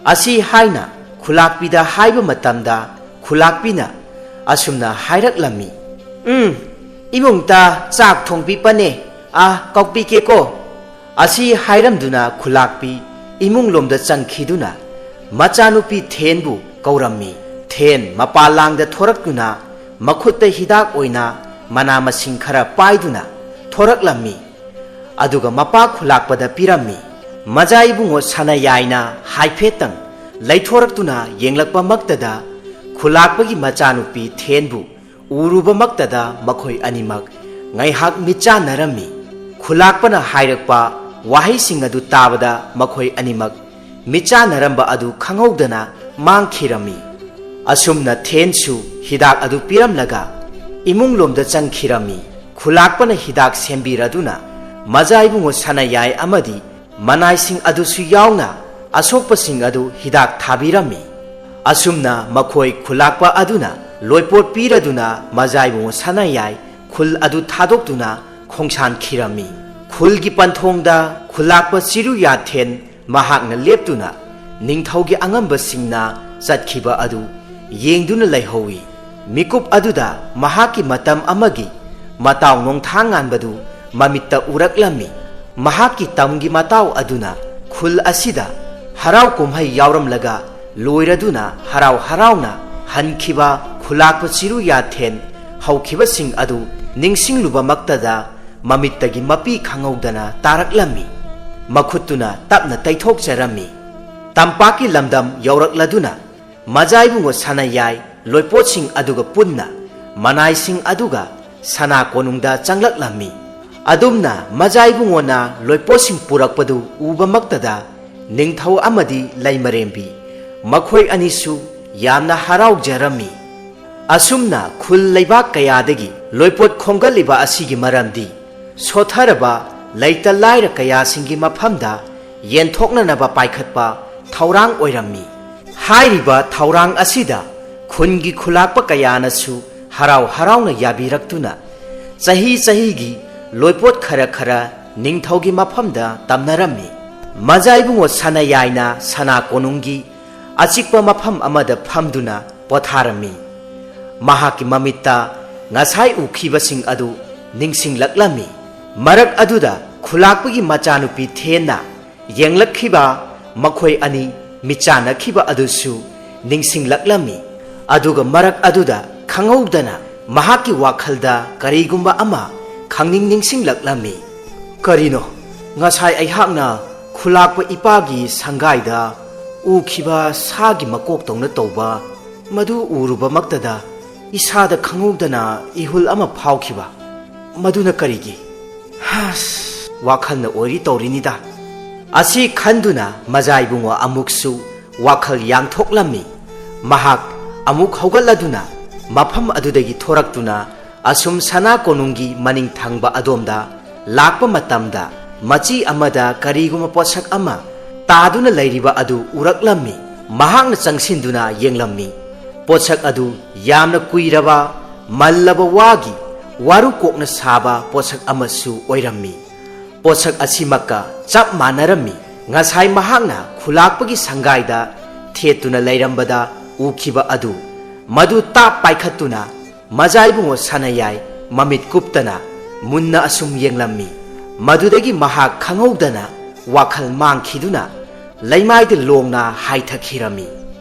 ꯑꯁꯤ ꯍꯥꯏꯅ ꯈꯨꯂꯥꯛꯄꯤꯗ ꯍꯥꯏꯕ ꯃꯇꯝꯗ ꯈꯨꯂꯥꯛꯄꯤꯅ ꯑꯁꯨꯝꯅ ꯍꯥꯏꯔꯛꯂꯝꯃꯤ, "ꯎꯝ, ꯏꯃꯨꯡꯗ ꯆꯥꯛ ꯊꯣꯡꯕꯤꯕꯅꯦ, ꯑ, ꯀꯧꯕꯤꯒꯦꯀꯣ"꯫ ꯑꯁꯤ ꯍꯥꯏꯔꯝꯗꯨꯅ ꯈꯨꯂꯥꯛꯄꯤ ꯏꯃꯨꯡꯂꯣꯝꯗ ꯆꯪꯈꯤꯗꯨꯅ ꯃꯆꯥꯅꯨꯄꯤ ꯊꯦꯟꯕꯨ ꯀꯧꯔꯝꯃꯤ꯫ ꯊꯦꯟ ꯃꯄꯥꯟ ꯂꯥꯡꯗ ꯊꯣꯔꯛꯇꯨꯅ ꯃꯈꯨꯠꯇ ꯍꯤꯗꯥꯛ ꯑꯣꯏꯅ ꯃꯅꯥ ꯃꯁꯤꯡ ꯈꯔ ꯄꯥꯏꯗꯨꯅ ꯊꯣꯔꯛꯂꯝꯃꯤ꯫ ꯑꯗꯨꯒ ꯃꯄꯥ ꯈꯨꯂꯥꯛꯄꯗ ꯄꯤꯔꯝꯃꯤ꯫ ꯃꯖꯥ ꯏꯕꯨꯡꯉꯣ ꯁꯅꯥꯌꯥꯏꯅ ꯍꯥꯏꯐꯦꯠꯇꯪ ꯂꯩꯊꯣꯔꯛꯇꯨꯅ ꯌꯦꯡꯂꯛꯄꯃꯛꯇꯗ ꯈꯨꯂꯥꯛꯄꯒꯤ ꯃꯆꯥꯅꯨꯄꯤ ꯊꯦꯟꯕꯨ ꯎꯔꯨꯕꯃꯛꯇꯗ ꯃꯈꯣꯏ ꯑꯅꯤꯃꯛ ꯉꯥꯏꯍꯥꯛ ꯃꯤꯠꯆꯥꯟꯅꯔꯝꯃꯤ꯫ ꯈꯨꯂꯥꯛꯄꯅ ꯍꯥꯏꯔꯛꯄ ꯋꯥꯍꯩꯁꯤꯡ ꯑꯗꯨ ꯇꯥꯕꯗ ꯃꯈꯣꯏ ꯑꯅꯤꯃꯛ ꯃꯤꯠꯆꯥꯟꯅꯔꯝꯕ ꯑꯗꯨ ꯈꯪꯍꯧꯗꯅ ꯃꯥꯡꯈꯤꯔꯝꯃꯤ꯫ ꯑꯁꯨꯝꯅ ꯊꯦꯟꯁꯨ ꯍꯤꯗꯥꯛ ꯑꯗꯨ ꯄꯤꯔꯝꯂꯒ ꯏꯃꯨꯡꯂꯣꯝꯗ ꯆꯪꯈꯤꯔꯝꯃꯤ꯫ ꯈꯨꯂꯥꯛꯄꯅ ꯍꯤꯗꯥꯛ ꯁꯦꯝꯕꯤꯔꯗꯨꯅ ꯃꯖꯥ ꯏꯕꯨꯡꯉꯣ ꯁꯅꯥꯌꯥꯏ ꯑꯃꯗꯤ ꯃꯅꯥꯏꯁꯤꯡ ꯑꯗꯨꯁꯨ ꯌꯥꯎꯅ ꯑꯁꯣꯛꯄꯁꯤꯡ ꯑꯗꯨ ꯍꯤꯗꯥꯛ ꯊꯥꯕꯤꯔꯝꯃꯤ꯫ ꯑꯁꯨꯝꯅ ꯃꯈꯣꯏ ꯈꯨꯂꯥꯛꯄ ꯑꯗꯨꯅ ꯂꯣꯏꯄꯣꯠ ꯄꯤꯔꯗꯨꯅ ꯃꯖꯥ ꯏꯕꯨꯡꯉꯣ ꯁꯅꯥꯌꯥꯏ ꯈꯨꯜ ꯑꯗꯨ ꯊꯥꯗꯣꯛꯇꯨꯅ ꯈꯣꯡꯁꯥꯟꯈꯤꯔꯝꯃꯤ꯫ ꯈꯨꯜꯒꯤ ꯄꯟꯊꯣꯡꯗ ꯈꯨꯂꯥꯛꯄ ꯆꯤꯔꯨ ꯌꯥꯊꯦꯟ ꯃꯍꯥꯛꯅ ꯂꯦꯞꯇꯨꯅ ꯅꯤꯡꯊꯧꯒꯤ ꯑꯉꯝꯕꯁꯤꯡꯅ ꯆꯠꯈꯤꯕ ꯑꯗꯨ ꯌꯦꯡꯗꯨꯅ ꯂꯩꯍꯧꯏ꯫ ꯃꯤꯀꯨꯞ ꯑꯗꯨꯗ ꯃꯍꯥꯛꯀꯤ ꯃꯇꯝ ꯑꯃꯒꯤ ꯃꯇꯥꯎ ꯅꯣꯡꯊꯥꯡꯉꯥꯟꯕꯗꯨ ꯃꯃꯤꯠꯇ ꯎꯔꯛꯂꯝꯃꯤ꯫ ꯃꯍꯥꯛꯀꯤ ꯇꯝꯒꯤ ꯃꯇꯥꯎ ꯑꯗꯨꯅ ꯈꯨꯜ ꯑꯁꯤꯗ ꯍꯔꯥꯎ ꯀꯨꯝꯍꯩ ꯌꯥꯎꯔꯝꯂꯒ ꯂꯣꯏꯔꯗꯨꯅ ꯍꯔꯥꯎ ꯍꯔꯥꯎꯅ ꯍꯟꯈꯤꯕ ꯈꯨꯂꯥꯛꯄ ꯆꯤꯔꯨ ꯌꯥꯊꯦꯟ ꯍꯧꯈꯤꯕꯁꯤꯡ ꯑꯗꯨ ꯅꯤꯡꯁꯤꯡꯂꯨꯕꯃꯛꯇꯗ ꯃꯃꯤꯠꯇꯒꯤ ꯃꯄꯤ ꯈꯪꯍꯧꯗꯅ ꯇꯥꯔꯛꯂꯝꯃꯤ꯫ ꯃꯈꯨꯠꯇꯨꯅ ꯇꯞꯅ ꯇꯩꯊꯣꯛꯆꯔꯝꯃꯤ꯫ ꯇꯝꯄꯥꯛꯀꯤ ꯂꯝꯗꯝ ꯌꯧꯔꯛꯂꯗꯨꯅ ꯃꯖꯥꯏꯕꯨꯡꯉꯣ ꯁꯅꯥꯌꯥꯏ ꯂꯣꯏꯄꯣꯠꯁꯤꯡ ꯑꯗꯨꯒ ꯄꯨꯟꯅ ꯃꯅꯥꯏꯁꯤꯡ ꯑꯗꯨꯒ ꯁꯅꯥ ꯀꯣꯅꯨꯡꯗ ꯆꯪꯂꯛꯂꯝꯃꯤ꯫ ꯑꯗꯨꯝꯅ ꯃꯖꯥꯏꯕꯨꯡꯉꯣꯅ ꯂꯣꯏꯄꯣꯠꯁꯤꯡ ꯄꯨꯔꯛꯄꯗꯨ ꯎꯕꯃꯛꯇꯗ ꯅꯤꯡꯊꯧ ꯑꯃꯗꯤ ꯂꯩꯃꯔꯦꯝꯕꯤ, ꯃꯈꯣꯏ ꯑꯅꯤꯁꯨ ꯌꯥꯝꯅ ꯍꯔꯥꯎꯖꯔꯝꯃꯤ꯫ ꯑꯁꯨꯝꯅ ꯈꯨꯜ ꯂꯩꯕꯥꯛ ꯀꯌꯥꯗꯒꯤ ꯂꯣꯏꯄꯣꯠ ꯈꯣꯝꯒꯠꯂꯤꯕ ꯑꯁꯤꯒꯤ ꯃꯔꯝꯗꯤ, ꯁꯣꯠꯊꯔꯕ ꯂꯩꯇ ꯂꯥꯏꯔ ꯀꯌꯥꯁꯤꯡꯒꯤ ꯃꯐꯝꯗ ꯌꯦꯟꯊꯣꯛꯅꯅꯕ ꯄꯥꯏꯈꯠꯄ ꯊꯧꯔꯥꯡ ꯑꯣꯏꯔꯝꯃꯤ꯫ ꯍꯥꯏꯔꯤꯕ ꯊꯧꯔꯥꯡ ꯑꯁꯤꯗ ꯈꯨꯟꯒꯤ ꯈꯨꯂꯥꯛꯄ ꯀꯌꯥꯅꯁꯨ ꯍꯔꯥꯎ ꯍꯔꯥꯎꯅ ꯌꯥꯕꯤꯔꯛꯇꯨꯅ, ꯆꯍꯤ ꯆꯍꯤꯒꯤ ꯂꯣꯏꯄꯣꯠ ꯈꯔ ꯈꯔ ꯅꯤꯡꯊꯧꯒꯤ ꯃꯐꯝꯗ ꯇꯝꯅꯔꯝꯃꯤ꯫ ꯃꯖꯥ ꯏꯕꯨꯡꯉꯣ ꯁꯅꯥꯌꯥꯏꯅ ꯁꯅꯥ ꯀꯣꯅꯨꯡꯒꯤ ꯑꯆꯤꯛꯄ ꯃꯐꯝ ꯑꯃꯗ ꯐꯝꯗꯨꯅ ꯄꯣꯊꯥꯔꯝꯃꯤ꯫ ꯃꯍꯥꯛꯀꯤ ꯃꯃꯤꯠꯇ ꯉꯁꯥꯏ ꯎꯈꯤꯕꯁꯤꯡ ꯑꯗꯨ ꯅꯤꯡꯁꯤꯡꯂꯛꯂꯝꯃꯤ꯫ ꯃꯔꯛ ꯑꯗꯨꯗ ꯈꯨꯂꯥꯛꯄꯒꯤ ꯃꯆꯥꯅꯨꯄꯤ ꯊꯦꯟꯅ ꯌꯦꯡꯂꯛꯈꯤꯕ ꯃꯈꯣꯏ ꯑꯅꯤ ꯃꯤꯠꯆꯥꯟꯅꯈꯤꯕ ꯑꯗꯨꯁꯨ ꯅꯤꯡꯁꯤꯡꯂꯛꯂꯝꯃꯤ꯫ ꯑꯗꯨꯒ ꯃꯔꯛ ꯑꯗꯨꯗ ꯈꯪꯍꯧꯗꯅ ꯃꯍꯥꯛꯀꯤ ꯋꯥꯈꯜꯗ ꯀꯔꯤꯒꯨꯝꯕ ꯑꯃ ꯈꯪꯅꯤꯡ ꯅꯤꯡꯁꯤꯡꯂꯛꯂꯝꯃꯤ꯫ "ꯀꯔꯤꯅꯣ? ꯉꯁꯥꯏ ꯑꯩꯍꯥꯛꯅ ꯈꯨꯂꯥꯛꯄ ꯏꯄꯥꯒꯤ ꯁꯪꯒꯥꯏꯗ ꯎꯈꯤꯕ ꯁꯥꯒꯤ ꯃꯀꯣꯛꯇꯧꯅ ꯇꯧꯕ, ꯃꯗꯨ ꯎꯔꯨꯕꯃꯛꯇꯗ ꯏꯁꯥꯗ ꯈꯪꯍꯧꯗꯅ ꯏꯍꯨꯜ ꯑꯃ ꯐꯥꯎꯈꯤꯕ꯫ ꯃꯗꯨꯅ ꯀꯔꯤꯒꯤ? ꯍꯁ, ꯋꯥꯈꯜꯅ ꯑꯣꯏꯔꯤ ꯇꯧꯔꯤꯅꯤꯗ"꯫ ꯑꯁꯤ ꯈꯟꯗꯨꯅ ꯃꯖꯥ ꯏꯕꯨꯡꯉꯣ ꯑꯃꯨꯛꯁꯨ ꯋꯥꯈꯜ ꯌꯥꯡꯊꯣꯛꯂꯝꯃꯤ꯫ ꯃꯍꯥꯛ ꯑꯃꯨꯛ ꯍꯧꯒꯠꯂꯗꯨꯅ ꯃꯐꯝ ꯑꯗꯨꯗꯒꯤ ꯊꯣꯔꯛꯇꯨꯅ ꯑꯁꯨꯝ ꯁꯅꯥ ꯀꯣꯅꯨꯡꯒꯤ ꯃꯅꯤꯡ ꯊꯪꯕ ꯑꯗꯣꯝꯗ ꯂꯥꯛꯄ ꯃꯇꯝꯗ, ꯃꯆꯤ ꯑꯃꯗ ꯀꯔꯤꯒꯨꯝꯕ ꯄꯣꯠꯁꯛ ꯑꯃ ꯇꯥꯗꯨꯅ ꯂꯩꯔꯤꯕ ꯑꯗꯨ ꯎꯔꯛꯂꯝꯃꯤ꯫ ꯃꯍꯥꯛꯅ ꯆꯪꯁꯤꯟꯗꯨꯅ ꯌꯦꯡꯂꯝꯃꯤ꯫ ꯄꯣꯠꯁꯛ ꯑꯗꯨ ꯌꯥꯝꯅ ꯀꯨꯏꯔꯕ, ꯃꯜꯂꯕ ꯋꯥꯒꯤ ꯋꯥꯔꯨ ꯀꯣꯛꯅ ꯁꯥꯕ ꯄꯣꯠꯁꯛ ꯑꯃꯁꯨ ꯑꯣꯏꯔꯝꯃꯤ꯫ ꯄꯣꯠꯁꯛ ꯑꯁꯤꯃꯛꯀ ꯆꯞ ꯃꯥꯟꯅꯔꯝꯃꯤ꯫ ꯉꯁꯥꯏ ꯃꯍꯥꯛꯅ ꯈꯨꯂꯥꯛꯄꯒꯤ ꯁꯪꯒꯥꯏꯗ ꯊꯦꯠꯇꯨꯅ ꯂꯩꯔꯝꯕꯗ ꯎꯈꯤꯕ ꯑꯗꯨ꯫ ꯃꯗꯨ ꯇꯥꯞ ꯄꯥꯏꯈꯠꯇꯨꯅ ꯃꯖꯥ ꯏꯕꯨꯡꯉꯣ ꯁꯅꯥꯌꯥꯏ ꯃꯃꯤꯠ ꯀꯨꯞꯇꯅ ꯃꯨꯟꯅ ꯑꯁꯨꯝ ꯌꯦꯡꯂꯝꯃꯤ꯫ ꯃꯗꯨꯗꯒꯤ ꯃꯍꯥꯛ ꯈꯪꯍꯧꯗꯅ ꯋꯥꯈꯜ ꯃꯥꯡꯈꯤꯗꯨꯅ ꯂꯩꯃꯥꯏꯗ ꯂꯣꯡꯅ ꯍꯥꯏꯊꯈꯤꯔꯝꯃꯤ꯫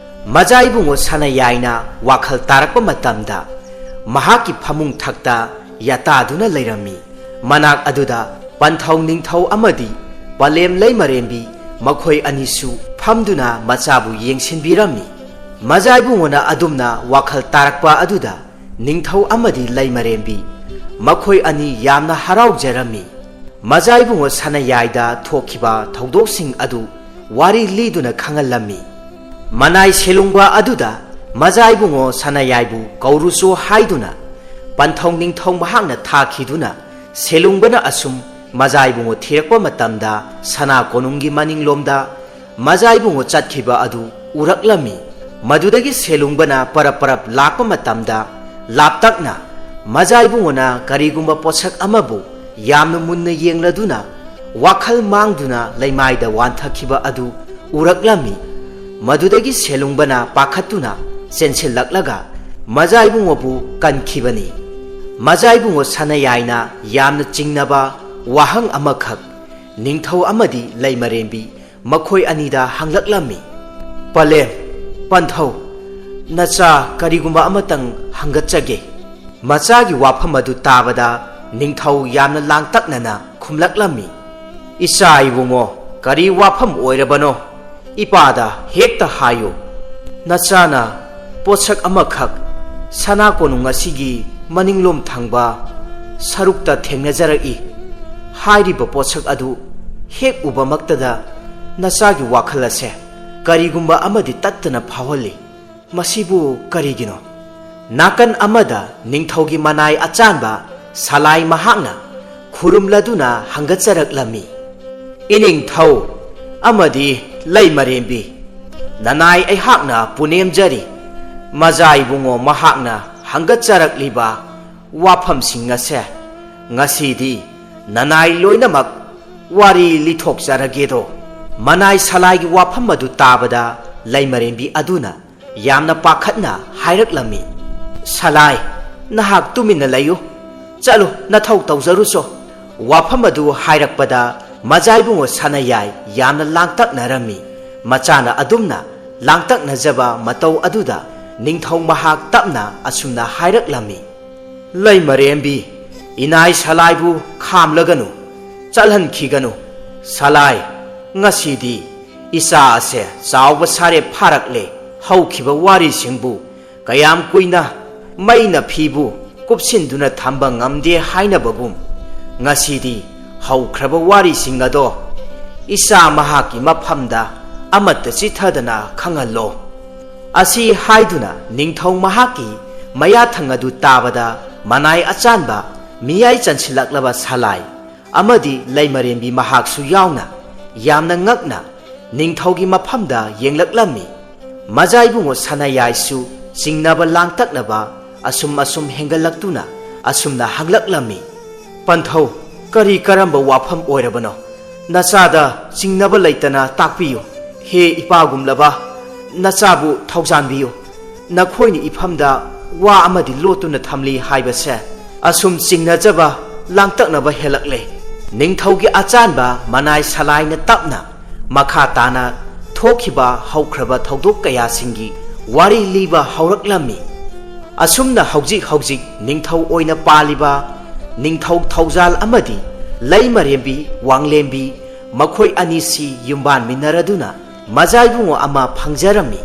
ꯃꯖꯥ ꯏꯕꯨꯡꯉꯣ ꯁꯅꯥꯌꯥꯏꯅ ꯋꯥꯈꯜ ꯇꯥꯔꯛꯄ ꯃꯇꯝꯗ ꯃꯍꯥꯛꯀꯤ ꯐꯃꯨꯡ ꯊꯛꯇ ꯌꯥꯇꯥꯗꯨꯅ ꯂꯩꯔꯝꯃꯤ꯫ ꯃꯅꯥꯛ ꯑꯗꯨꯗ ꯄꯟꯊꯧ ꯅꯤꯡꯊꯧ ꯑꯃꯗꯤ ꯄꯂꯦꯝ ꯂꯩꯃꯔꯦꯝꯕꯤ ꯃꯈꯣꯏ ꯑꯅꯤꯁꯨ ꯐꯝꯗꯨꯅ ꯃꯆꯥꯕꯨ ꯌꯦꯡꯁꯤꯟꯕꯤꯔꯝꯃꯤ꯫ ꯃꯖꯥ ꯏꯕꯨꯡꯉꯣꯅ ꯑꯗꯨꯝꯅ ꯋꯥꯈꯜ ꯇꯥꯔꯛꯄ ꯑꯗꯨꯗ ꯅꯤꯡꯊꯧ ꯑꯃꯗꯤ ꯂꯩꯃꯔꯦꯝꯕꯤ ꯃꯈꯣꯏ ꯑꯅꯤ ꯌꯥꯝꯅ ꯍꯔꯥꯎꯖꯔꯝꯃꯤ꯫ ꯃꯖꯥ ꯏꯕꯨꯡꯉꯣ ꯁꯅꯥꯌꯥꯏꯗ ꯊꯣꯛꯈꯤꯕ ꯊꯧꯗꯣꯛꯁꯤꯡ ꯑꯗꯨ ꯋꯥꯔꯤ ꯂꯤꯗꯨꯅ ꯈꯪꯍꯜꯂꯝꯃꯤ꯫ ꯃꯅꯥꯏ ꯁꯦꯂꯨꯡꯕ ꯑꯗꯨꯗ ꯃꯖꯥ ꯏꯕꯨꯡꯉꯣ ꯁꯅꯥꯌꯥꯏꯕꯨ ꯀꯧꯔꯨꯆꯣ ꯍꯥꯏꯗꯨꯅ ꯄꯟꯊꯧ ꯅꯤꯡꯊꯧ ꯃꯍꯥꯛꯅ ꯊꯥꯈꯤꯗꯨꯅ ꯁꯦꯂꯨꯡꯕꯅ ꯑꯁꯨꯝ ꯃꯖꯥ ꯏꯕꯨꯡꯉꯣ ꯊꯤꯔꯛꯄ ꯃꯇꯝꯗ ꯁꯅꯥ ꯀꯣꯅꯨꯡꯒꯤ ꯃꯅꯤꯡꯂꯣꯝꯗ ꯃꯖꯥ ꯏꯕꯨꯡꯉꯣ ꯆꯠꯈꯤꯕ ꯑꯗꯨ ꯎꯔꯛꯂꯝꯃꯤ꯫ ꯃꯗꯨꯗꯒꯤ ꯁꯦꯂꯨꯡꯕꯅ ꯄꯔꯞ ꯄꯔꯞ ꯂꯥꯛꯄ ꯃꯇꯝꯗ ꯂꯥꯞꯇꯛꯅ ꯃꯖꯥ ꯏꯕꯨꯡꯉꯣꯅ ꯀꯔꯤꯒꯨꯝꯕ ꯄꯣꯠꯁꯛ ꯑꯃꯕꯨ ꯌꯥꯝꯅ ꯃꯨꯟꯅ ꯌꯦꯡꯂꯗꯨꯅ ꯋꯥꯈꯜ ꯃꯥꯡꯗꯨꯅ ꯂꯩꯃꯥꯏꯗ ꯋꯥꯟꯊꯈꯤꯕ ꯑꯗꯨ ꯎꯔꯛꯂꯝꯃꯤ꯫ ꯃꯗꯨꯗꯒꯤ ꯁꯦꯂꯨꯡꯕꯅ ꯄꯥꯈꯠꯇꯨꯅ ꯆꯦꯟꯁꯤꯜꯂꯛꯂꯒ ꯃꯖꯥ ꯏꯕꯨꯡꯉꯣꯕꯨ ꯀꯟꯈꯤꯕꯅꯤ꯫ ꯃꯖꯥ ꯏꯕꯨꯡꯉꯣ ꯁꯅꯥꯌꯥꯏꯅ ꯌꯥꯝꯅ ꯆꯤꯡꯅꯕ ꯋꯥꯍꯪ ꯑꯃꯈꯛ ꯅꯤꯡꯊꯧ ꯑꯃꯗꯤ ꯂꯩꯃꯔꯦꯝꯕꯤ ꯃꯈꯣꯏ ꯑꯅꯤꯗ ꯍꯪꯂꯛꯂꯝꯃꯤ꯫ "ꯄꯂꯦꯝ, ꯄꯟꯊꯧ, ꯅꯆꯥ ꯀꯔꯤꯒꯨꯝꯕ ꯑꯃꯇꯪ ꯍꯪꯒꯠꯆꯒꯦ꯫" ꯃꯆꯥꯒꯤ ꯋꯥꯐꯝ ꯑꯗꯨ ꯇꯥꯕꯗ ꯅꯤꯡꯊꯧ ꯌꯥꯝꯅ ꯂꯥꯡꯇꯛꯅꯅ ꯈꯨꯝꯂꯛꯂꯝꯃꯤ꯫ "ꯏꯆꯥ ꯏꯕꯨꯡꯉꯣ, ꯀꯔꯤ ꯋꯥꯐꯝ ꯑꯣꯏꯔꯕꯅꯣ? ꯏꯄꯥꯗ ꯍꯦꯛꯇ ꯍꯥꯏꯌꯨ꯫" "ꯅꯆꯥꯅ ꯄꯣꯠꯁꯛ ꯑꯃꯈꯛ ꯁꯅꯥ ꯀꯣꯅꯨꯡ ꯑꯁꯤꯒꯤ ꯃꯅꯤꯡꯂꯣꯝ ꯊꯪꯕ ꯁꯔꯨꯛꯇ ꯊꯦꯡꯅꯖꯔꯛꯏ꯫ ꯍꯥꯏꯔꯤꯕ ꯄꯣꯠꯁꯛ ꯑꯗꯨ ꯍꯦꯛ ꯎꯕꯃꯛꯇꯗ ꯅꯆꯥꯒꯤ ꯋꯥꯈꯜ ꯑꯁꯦ ꯀꯔꯤꯒꯨꯝꯕ ꯑꯃꯗꯤ ꯇꯠꯇꯅ ꯐꯥꯎꯍꯜꯂꯤ꯫ ꯃꯁꯤꯕꯨ ꯀꯔꯤꯒꯤꯅꯣ?" ꯅꯥꯀꯟ ꯑꯃꯗ ꯅꯤꯡꯊꯧꯒꯤ ꯃꯅꯥꯏ ꯑꯆꯥꯟꯕ ꯁꯂꯥꯏ ꯃꯍꯥꯛꯅ ꯈꯨꯔꯨꯝꯂꯗꯨꯅ ꯍꯪꯒꯠꯆꯔꯛꯂꯝꯃꯤ꯫ "ꯏꯅꯤꯡꯊꯧ ꯑꯃꯗꯤ ꯂꯩꯃꯔꯦꯝꯕꯤ, ꯅꯅꯥꯏ ꯑꯩꯍꯥꯛꯅ ꯄꯨꯅꯦꯝꯖꯔꯤ꯫ ꯃꯖꯥ ꯏꯕꯨꯡꯉꯣ ꯃꯍꯥꯛꯅ ꯍꯪꯒꯠꯆꯔꯛꯂꯤꯕ ꯋꯥꯐꯝꯁꯤꯡ ꯑꯁꯦ ꯉꯁꯤꯗꯤ ꯅꯅꯥꯏ ꯂꯣꯏꯅꯃꯛ ꯋꯥꯔꯤ ꯂꯤꯊꯣꯛꯆꯔꯒꯦꯗꯣ꯫" ꯃꯅꯥꯏ ꯁꯂꯥꯏꯒꯤ ꯋꯥꯐꯝ ꯑꯗꯨ ꯇꯥꯕꯗ ꯂꯩꯃꯔꯦꯝꯕꯤ ꯑꯗꯨꯅ ꯌꯥꯝꯅ ꯄꯥꯈꯠꯅ ꯍꯥꯏꯔꯛꯂꯝꯃꯤ, "ꯁꯂꯥꯏ, ꯅꯍꯥꯛ ꯇꯨꯃꯤꯟꯅ ꯂꯩꯌꯨ꯫ ꯆꯠꯂꯨ, ꯅꯊꯧ ꯇꯧꯖꯔꯨꯆꯣ꯫" ꯋꯥꯐꯝ ꯑꯗꯨ ꯍꯥꯏꯔꯛꯄꯗ ꯃꯖꯥ ꯏꯕꯨꯡꯉꯣ ꯁꯅꯥꯌꯥꯏ ꯌꯥꯝꯅ ꯂꯥꯡꯇꯛꯅꯔꯝꯃꯤ꯫ ꯃꯆꯥꯅ ꯑꯗꯨꯝꯅ ꯂꯥꯡꯇꯛꯅꯖꯕ ꯃꯇꯧ ꯑꯗꯨꯗ ꯅꯤꯡꯊꯧ ꯃꯍꯥꯛ ꯇꯞꯅ ꯑꯁꯨꯝꯅ ꯍꯥꯏꯔꯛꯂꯝꯃꯤ, "ꯂꯩꯃꯔꯦꯝꯕꯤ, ꯏꯅꯥꯏ ꯁꯂꯥꯏꯕꯨ ꯈꯥꯝꯂꯒꯅꯨ, ꯆꯠꯍꯟꯈꯤꯒꯅꯨ꯫ ꯁꯂꯥꯏ, ꯉꯁꯤꯗꯤ ꯏꯆꯥ ꯑꯁꯦ ꯆꯥꯎꯕ ꯁꯥꯔꯦ ꯐꯥꯔꯛꯂꯦ꯫ ꯍꯧꯈꯤꯕ ꯋꯥꯔꯤꯁꯤꯡꯕꯨ ꯀꯌꯥꯝ ꯀꯨꯏꯅ ꯃꯩꯅ ꯐꯤꯕꯨ ꯀꯨꯞꯁꯤꯟꯗꯨꯅ ꯊꯝꯕ ꯉꯝꯗꯦ ꯍꯥꯏꯅꯕꯒꯨꯝ, ꯉꯁꯤꯗꯤ ꯍꯧꯈ꯭ꯔꯕ ꯋꯥꯔꯤꯁꯤꯡ ꯑꯗꯣ ꯏꯆꯥ ꯃꯍꯥꯛꯀꯤ ꯃꯐꯝꯗ ꯑꯃꯠꯇ ꯆꯤꯠꯊꯗꯅ ꯈꯪꯍꯜꯂꯣ꯫ ꯑꯁꯤ ꯍꯥꯏꯗꯨꯅ ꯅꯤꯡꯊꯧ ꯃꯍꯥꯛꯀꯤ ꯃꯌꯥꯊꯪ ꯑꯗꯨ ꯇꯥꯕꯗ, ꯃꯅꯥꯏ ꯑꯆꯥꯟꯕ, ꯃꯤꯌꯥꯏ ꯆꯟꯁꯤꯜꯂꯛꯂꯕ ꯁꯂꯥꯏ ꯑꯃꯗꯤ ꯂꯩꯃꯔꯦꯝꯕꯤ ꯃꯍꯥꯛꯁꯨ ꯌꯥꯎꯅ ꯌꯥꯝꯅ ꯉꯛꯅ ꯅꯤꯡꯊꯧꯒꯤ ꯃꯐꯝꯗ ꯌꯦꯡꯂꯛꯂꯝꯃꯤ꯫ ꯃꯖꯥꯏꯕꯨꯡꯉꯣ ꯁꯅꯥꯌꯥꯏꯁꯨ ꯆꯤꯡꯅꯕ ꯂꯥꯡꯇꯛꯅꯕ ꯑꯁꯨꯝ ꯑꯁꯨꯝ ꯍꯦꯟꯒꯠꯂꯛꯇꯨꯅ ꯑꯁꯨꯝꯅ ꯍꯪꯂꯛꯂꯝꯃꯤ, "ꯄꯟꯊꯧ, ꯀꯔꯤ ꯀꯔꯝꯕ ꯋꯥꯐꯝ ꯑꯣꯏꯔꯕꯅꯣ? ꯅꯆꯥꯗ ꯆꯤꯡꯅꯕ ꯂꯩꯇꯅ ꯇꯥꯛꯄꯤꯌꯨ꯫ ꯍꯦ ꯏꯄꯥꯒꯨꯝꯂꯕ ꯅꯆꯥꯕꯨ ꯊꯧꯖꯥꯟꯕꯤꯌꯨ꯫ ꯅꯈꯣꯏꯅ ꯏꯐꯝꯗ ꯋꯥ ꯑꯃꯗꯤ ꯂꯣꯠꯇꯨꯅ ꯊꯝꯂꯤ ꯍꯥꯏꯕꯁꯦ ꯑꯁꯨꯝ ꯆꯤꯡꯅꯖꯕ, ꯂꯥꯡꯇꯛꯅꯕ ꯍꯦꯜꯂꯛꯂꯦ꯫" ꯅꯤꯡꯊꯧꯒꯤ ꯑꯆꯥꯟꯕ ꯃꯅꯥꯏ ꯁꯂꯥꯏꯅ ꯇꯞꯅ ꯃꯈꯥ ꯇꯥꯅ ꯊꯣꯛꯈꯤꯕ ꯍꯧꯈ꯭ꯔꯕ ꯊꯧꯗꯣꯛ ꯀꯌꯥꯁꯤꯡꯒꯤ ꯋꯥꯔꯤ ꯂꯤꯕ ꯍꯧꯔꯛꯂꯝꯃꯤ꯫ ꯑꯁꯨꯝꯅ ꯍꯧꯖꯤꯛ ꯍꯧꯖꯤꯛ ꯅꯤꯡꯊꯧ ꯑꯣꯏꯅ ꯄꯥꯜꯂꯤꯕ ꯅꯤꯡꯊꯧ ꯊꯧꯖꯥꯜ ꯑꯃꯗꯤ ꯂꯩꯃꯔꯦꯝꯕꯤ ꯋꯥꯡꯂꯦꯝꯕꯤ, ꯃꯈꯣꯏ ꯑꯅꯤꯁꯤ ꯌꯨꯝꯕꯥꯟꯃꯤꯟꯅꯔꯗꯨꯅ ꯃꯖꯥꯏꯕꯨꯡꯉꯣ ꯑꯃ ꯐꯪꯖꯔꯝꯃꯤ꯫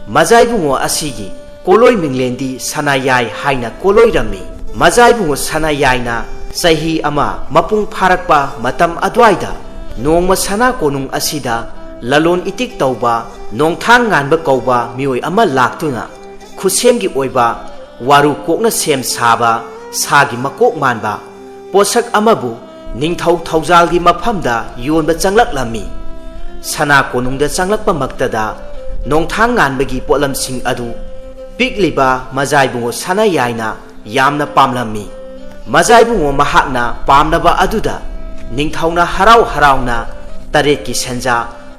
ꯃꯖꯥꯏꯕꯨꯡꯉꯣ ꯑꯁꯤꯒꯤ ꯀꯣꯂꯣꯏ ꯃꯤꯡꯂꯦꯟꯗꯤ ꯁꯅꯥꯌꯥꯏ ꯍꯥꯏꯅ ꯀꯣꯂꯣꯏꯔꯝꯃꯤ꯫ ꯃꯖꯥꯏꯕꯨꯡꯉꯣ ꯁꯅꯥꯌꯥꯏꯅ ꯆꯍꯤ ꯑꯃ ꯃꯄꯨꯡ ꯐꯥꯔꯛꯄ ꯃꯇꯝ ꯑꯗꯨꯋꯥꯏꯗ ꯅꯣꯡꯃ ꯁꯅꯥ ꯀꯣꯅꯨꯡ ꯑꯁꯤꯗ ꯂꯂꯣꯟ ꯏꯇꯤꯛ ꯇꯧꯕ ꯅꯣꯡꯊꯥꯡ ꯉꯥꯟꯕ ꯀꯧꯕ ꯃꯤꯑꯣꯏ ꯑꯃ ꯂꯥꯛꯇꯨꯅ ꯈꯨꯠꯁꯦꯝꯒꯤ ꯑꯣꯏꯕ ꯋꯥꯔꯨ ꯀꯣꯛꯅ ꯁꯦꯝ ꯁꯥꯕ ꯁꯥꯒꯤ ꯃꯀꯣꯛ ꯃꯥꯟꯕ ꯄꯣꯠꯁꯛ ꯑꯃꯕꯨ ꯅꯤꯡꯊꯧ ꯊꯧꯖꯥꯜꯒꯤ ꯃꯐꯝꯗ ꯌꯣꯟꯕ ꯆꯪꯂꯛꯂꯝꯃꯤ꯫ ꯁꯅꯥ ꯀꯣꯅꯨꯡꯗ ꯆꯪꯂꯛꯄꯃꯛꯇꯗ ꯅꯣꯡꯊꯥꯡ ꯉꯥꯟꯕꯒꯤ ꯄꯣꯠꯂꯝꯁꯤꯡ ꯑꯗꯨ ꯄꯤꯛꯂꯤꯕ ꯃꯖꯥꯏꯕꯨꯡꯉꯣ ꯁꯅꯥꯌꯥꯏꯅ ꯌꯥꯝꯅ ꯄꯥꯝꯂꯝꯃꯤ꯫ ꯃꯖꯥꯏꯕꯨꯡꯉꯣ ꯃꯍꯥꯛꯅ ꯄꯥꯝꯂꯕ ꯑꯗꯨꯗ ꯅꯤꯡꯊꯧꯅ ꯍꯔꯥꯎ ꯍꯔꯥꯎꯅ ꯇꯔꯦꯠꯀꯤ ꯁꯦꯟꯖꯥ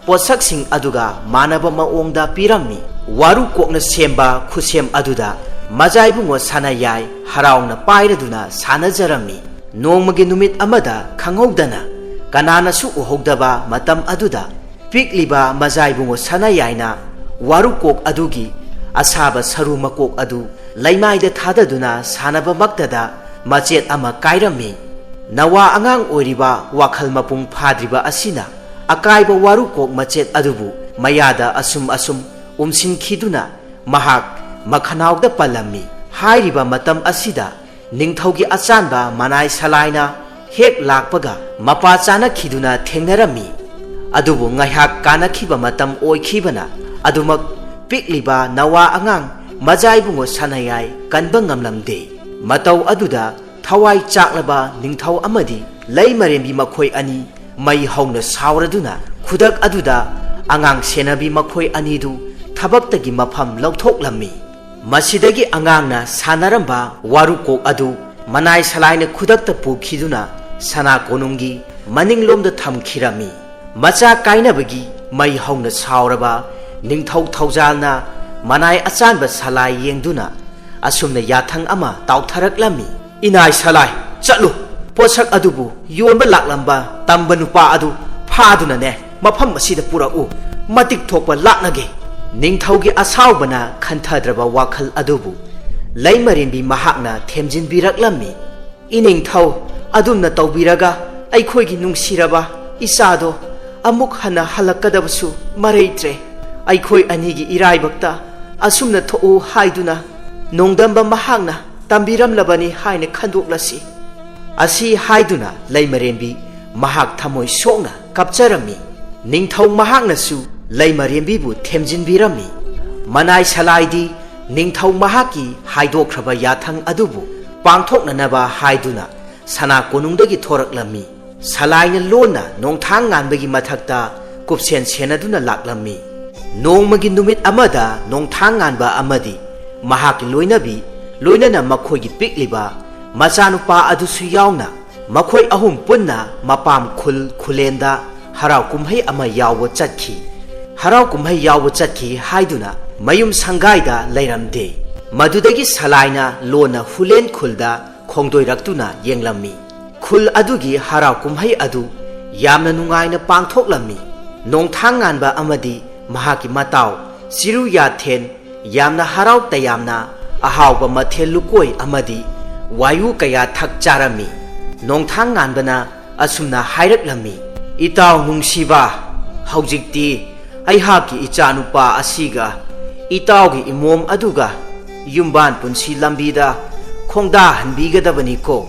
ꯄꯣꯠꯁꯛꯁꯤꯡ ꯑꯗꯨꯒ ꯃꯥꯟꯅꯕ ꯃꯑꯣꯡꯗ ꯄꯤꯔꯝꯃꯤ꯫ ꯋꯥꯔꯨ ꯀꯣꯛꯅ ꯁꯦꯝꯕ ꯈꯨꯠꯁꯦꯝ ꯑꯗꯨꯗ ꯃꯖꯥꯏꯕꯨꯡꯉꯣ ꯁꯅꯥꯌꯥꯏ ꯍꯔꯥꯎꯅ ꯄꯥꯏꯔꯗꯨꯅ ꯁꯥꯟꯅꯖꯔꯝꯃꯤ꯫ ꯅꯣꯡꯃꯒꯤ ꯅꯨꯃꯤꯠ ꯑꯃꯗ ꯈꯪꯍꯧꯗꯅ ꯀꯅꯥꯅꯁꯨ ꯎꯍꯧꯗꯕ ꯃꯇꯝ ꯑꯗꯨꯗ ꯄꯤꯛꯂꯤꯕ ꯃꯖꯥꯏꯕꯨꯡꯉꯣ ꯁꯅꯥꯌꯥꯏꯅ ꯋꯥꯔꯨꯀꯣꯛ ꯑꯗꯨꯒꯤ ꯑꯁꯥꯕ ꯁꯔꯨ ꯃꯀꯣꯛ ꯑꯗꯨ ꯂꯩꯃꯥꯏꯗ ꯊꯥꯗꯗꯨꯅ ꯁꯥꯟꯅꯕꯃꯛꯇꯗ ꯃꯆꯦꯠ ꯑꯃ ꯀꯥꯏꯔꯝꯃꯤ꯫ ꯅꯋꯥ ꯑꯉꯥꯡ ꯑꯣꯏꯔꯤꯕ ꯋꯥꯈꯜ ꯃꯄꯨꯡ ꯐꯥꯗ꯭ꯔꯤꯕ ꯑꯁꯤꯅ ꯑꯀꯥꯏꯕ ꯋꯥꯔꯨꯀꯣꯛ ꯃꯆꯦꯠ ꯑꯗꯨꯕꯨ ꯃꯌꯥꯗ ꯑꯁꯨꯝ ꯑꯁꯨꯝ ꯎꯝꯁꯤꯟꯈꯤꯗꯨꯅ ꯃꯍꯥꯛ ꯃꯈꯅꯥꯎꯗ ꯄꯜꯂꯝꯃꯤ꯫ ꯍꯥꯏꯔꯤꯕ ꯃꯇꯝ ꯑꯁꯤꯗ ꯅꯤꯡꯊꯧꯒꯤ ꯑꯆꯥꯟꯕ ꯃꯅꯥꯏ ꯁꯂꯥꯏꯅ ꯍꯦꯛ ꯂꯥꯛꯄꯒ ꯃꯄꯥ ꯆꯥꯅꯈꯤꯗꯨꯅ ꯊꯦꯡꯅꯔꯝꯃꯤ꯫ ꯑꯗꯨꯕꯨ ꯉꯥꯏꯍꯥꯛ ꯀꯥꯟꯅꯈꯤꯕ ꯃꯇꯝ ꯑꯣꯏꯈꯤꯕꯅ ꯑꯗꯨꯃꯛ ꯄꯤꯛꯂꯤꯕ ꯅꯋꯥ ꯑꯉꯥꯡ ꯃꯖꯥ ꯏꯕꯨꯡꯉꯣ ꯁꯅꯥꯌꯥꯏ ꯀꯟꯕ ꯉꯝꯂꯝꯗꯦ꯫ ꯃꯇꯧ ꯑꯗꯨꯗ ꯊꯋꯥꯏ ꯆꯥꯛꯂꯕ ꯅꯤꯡꯊꯧ ꯑꯃꯗꯤ ꯂꯩꯃꯔꯦꯝꯕꯤ ꯃꯈꯣꯏ ꯑꯅꯤ ꯃꯩ ꯍꯧꯅ ꯁꯥꯎꯔꯗꯨꯅ ꯈꯨꯗꯛ ꯑꯗꯨꯗ ꯑꯉꯥꯡ ꯁꯦꯟꯅꯕꯤ ꯃꯈꯣꯏ ꯑꯅꯤꯗꯨ ꯊꯕꯛꯇꯒꯤ ꯃꯐꯝ ꯂꯧꯊꯣꯛꯂꯝꯃꯤ꯫ ꯃꯁꯤꯗꯒꯤ ꯑꯉꯥꯡꯅ ꯁꯥꯟꯅꯔꯝꯕ ꯋꯥꯔꯨꯀꯣꯛ ꯑꯗꯨ ꯃꯅꯥꯏ ꯁꯂꯥꯏꯅ ꯈꯨꯗꯛꯇ ꯄꯨꯈꯤꯗꯨꯅ ꯁꯅꯥ ꯀꯣꯅꯨꯡꯒꯤ ꯃꯅꯤꯡꯂꯣꯝꯗ ꯊꯝꯈꯤꯔꯝꯃꯤ꯫ ꯃꯆꯥ ꯀꯥꯏꯅꯕꯒꯤ ꯃꯩ ꯍꯧꯅ ꯁꯥꯎꯔꯕ ꯅꯤꯡꯊꯧ ꯊꯧꯖꯥꯜꯅ ꯃꯅꯥꯏ ꯑꯆꯥꯟꯕ ꯁꯂꯥꯏ ꯌꯦꯡꯗꯨꯅ ꯑꯁꯨꯝꯅ ꯌꯥꯊꯪ ꯑꯃ ꯇꯥꯎꯊꯔꯛꯂꯝꯃꯤ꯫ "ꯏꯅꯥꯏ ꯁꯂꯥꯏ, ꯆꯠꯂꯨ꯫ ꯄꯣꯠꯁꯛ ꯑꯗꯨꯕꯨ ꯌꯣꯟꯕ ꯂꯥꯛꯂꯝꯕ ꯇꯝꯕ ꯅꯨꯄꯥ ꯑꯗꯨ ꯐꯥꯗꯨꯅꯅꯦ ꯃꯐꯝ ꯑꯁꯤꯗ ꯄꯨꯔꯛꯎ꯫ ꯃꯇꯤꯛ ꯊꯣꯛꯄ ꯂꯥꯛꯅꯒꯦ꯫" ꯅꯤꯡꯊꯧꯒꯤ ꯑꯁꯥꯎꯕꯅ ꯈꯟꯊꯗ꯭ꯔꯕ ꯋꯥꯈꯜ ꯑꯗꯨꯕꯨ ꯂꯩꯃꯔꯦꯝꯕꯤ ꯃꯍꯥꯛꯅ ꯊꯦꯝꯖꯤꯟꯕꯤꯔꯛꯂꯝꯃꯤ꯫ "ꯏꯅꯤꯡꯊꯧ, ꯑꯗꯨꯝꯅ ꯇꯧꯕꯤꯔꯒ ꯑꯩꯈꯣꯏꯒꯤ ꯅꯨꯡꯁꯤꯔꯕ ꯏꯆꯥꯗꯣ ꯑꯃꯨꯛ ꯍꯟꯅ ꯍꯜꯂꯛꯀꯗꯕꯁꯨ ꯃꯔꯩꯇ꯭ꯔꯦ꯫ ꯑꯩꯈꯣꯏ ꯑꯅꯤꯒꯤ ꯏꯔꯥꯏꯕꯛꯇ ꯑꯁꯨꯝꯅ ꯊꯣꯛꯎ ꯍꯥꯏꯗꯨꯅ ꯅꯣꯡꯗꯝꯕ ꯃꯍꯥꯛꯅ ꯇꯝꯕꯤꯔꯝꯂꯕꯅꯤ ꯍꯥꯏꯅ ꯈꯟꯗꯣꯛꯂꯁꯤ꯫" ꯑꯁꯤ ꯍꯥꯏꯗꯨꯅ ꯂꯩꯃꯔꯦꯝꯕꯤ ꯃꯍꯥꯛ ꯊꯃꯣꯏ ꯁꯣꯛꯅ ꯀꯞꯆꯔꯝꯃꯤ꯫ ꯅꯤꯡꯊꯧ ꯃꯍꯥꯛꯅꯁꯨ ꯂꯩꯃꯔꯦꯝꯕꯤꯕꯨ ꯊꯦꯝꯖꯤꯟꯕꯤꯔꯝꯃꯤ꯫ ꯃꯅꯥꯏ ꯁꯂꯥꯏꯗꯤ ꯅꯤꯡꯊꯧ ꯃꯍꯥꯛꯀꯤ ꯍꯥꯏꯗꯣꯛꯈ꯭ꯔꯕ ꯌꯥꯊꯪ ꯑꯗꯨꯕꯨ ꯄꯥꯡꯊꯣꯛꯅꯅꯕ ꯍꯥꯏꯗꯨꯅ ꯁꯅꯥ ꯀꯣꯅꯨꯡꯗꯒꯤ ꯊꯣꯔꯛꯂꯝꯃꯤ꯫ ꯁꯂꯥꯏꯅ ꯂꯣꯟꯅ ꯅꯣꯡꯊꯥꯡ ꯉꯥꯟꯕꯒꯤ ꯃꯊꯛꯇ ꯀꯨꯞꯁꯦꯟ ꯁꯦꯟꯅꯗꯨꯅ ꯂꯥꯛꯂꯝꯃꯤ꯫ ꯅꯣꯡꯃꯒꯤ ꯅꯨꯃꯤꯠ ꯑꯃꯗ ꯅꯣꯡꯊꯥꯡ ꯉꯥꯟꯕ ꯑꯃꯗꯤ ꯃꯍꯥꯛꯀꯤ ꯂꯣꯏꯅꯕꯤ, ꯂꯣꯏꯅꯅ ꯃꯈꯣꯏꯒꯤ ꯄꯤꯛꯂꯤꯕ ꯃꯆꯥꯅꯨꯄꯥ ꯑꯗꯨꯁꯨ ꯌꯥꯎꯅ, ꯃꯈꯣꯏ ꯑꯍꯨꯝ ꯄꯨꯟꯅ ꯃꯄꯥꯝ ꯈꯨꯜ ꯈꯨꯂꯦꯟꯗ ꯍꯔꯥꯎ ꯀꯨꯝꯍꯩ ꯑꯃ ꯌꯥꯎꯕ ꯆꯠꯈꯤ꯫ ꯍꯔꯥꯎ ꯀꯨꯝꯍꯩ ꯌꯥꯎꯕ ꯆꯠꯈꯤ ꯍꯥꯏꯗꯨꯅ ꯃꯌꯨꯝ ꯁꯪꯒꯥꯏꯗ ꯂꯩꯔꯝꯗꯦ꯫ ꯃꯗꯨꯗꯒꯤ ꯁꯂꯥꯏꯅ ꯂꯣꯟꯅ ꯍꯨꯂꯦꯟ ꯈꯨꯜꯗ ꯈꯣꯡꯗꯣꯏꯔꯛꯇꯨꯅ ꯌꯦꯡꯂꯝꯃꯤ꯫ ꯈꯨꯜ ꯑꯗꯨꯒꯤ ꯍꯔꯥꯎ ꯀꯨꯝꯍꯩ ꯑꯗꯨ ꯌꯥꯝꯅ ꯅꯨꯡꯉꯥꯏꯅ ꯄꯥꯡꯊꯣꯛꯂꯝꯃꯤ꯫ ꯅꯣꯡꯊꯥꯡ ꯉꯥꯟꯕ ꯑꯃꯗꯤ ꯃꯍꯥꯛꯀꯤ ꯃꯇꯥꯎ ꯆꯤꯔꯨ ꯌꯥꯊꯦꯟ ꯌꯥꯝꯅ ꯍꯔꯥꯎ ꯇꯌꯥꯝꯅ ꯑꯍꯥꯎꯕ ꯃꯊꯦꯜ ꯂꯨꯀꯣꯏ ꯑꯃꯗꯤ ꯋꯥꯌꯨ ꯀꯌꯥ ꯊꯛ ꯆꯥꯔꯝꯃꯤ꯫ ꯅꯣꯡꯊꯥꯡ ꯉꯥꯟꯕꯅ ꯑꯁꯨꯝꯅ ꯍꯥꯏꯔꯛꯂꯝꯃꯤ, "ꯏꯇꯥꯎ ꯅꯨꯡꯁꯤꯕ, ꯍꯧꯖꯤꯛꯇꯤ ꯑꯩꯍꯥꯛꯀꯤ ꯏꯆꯥꯅꯨꯄꯥ ꯑꯁꯤꯒ ꯏꯇꯥꯎꯒꯤ ꯏꯃꯣꯝ ꯑꯗꯨꯒ ꯌꯨꯝꯕꯥꯟ ꯄꯨꯟꯁꯤ ꯂꯝꯕꯤꯗ ꯈꯣꯡꯗꯥꯍꯟꯕꯤꯒꯗꯕꯅꯤꯀꯣ꯫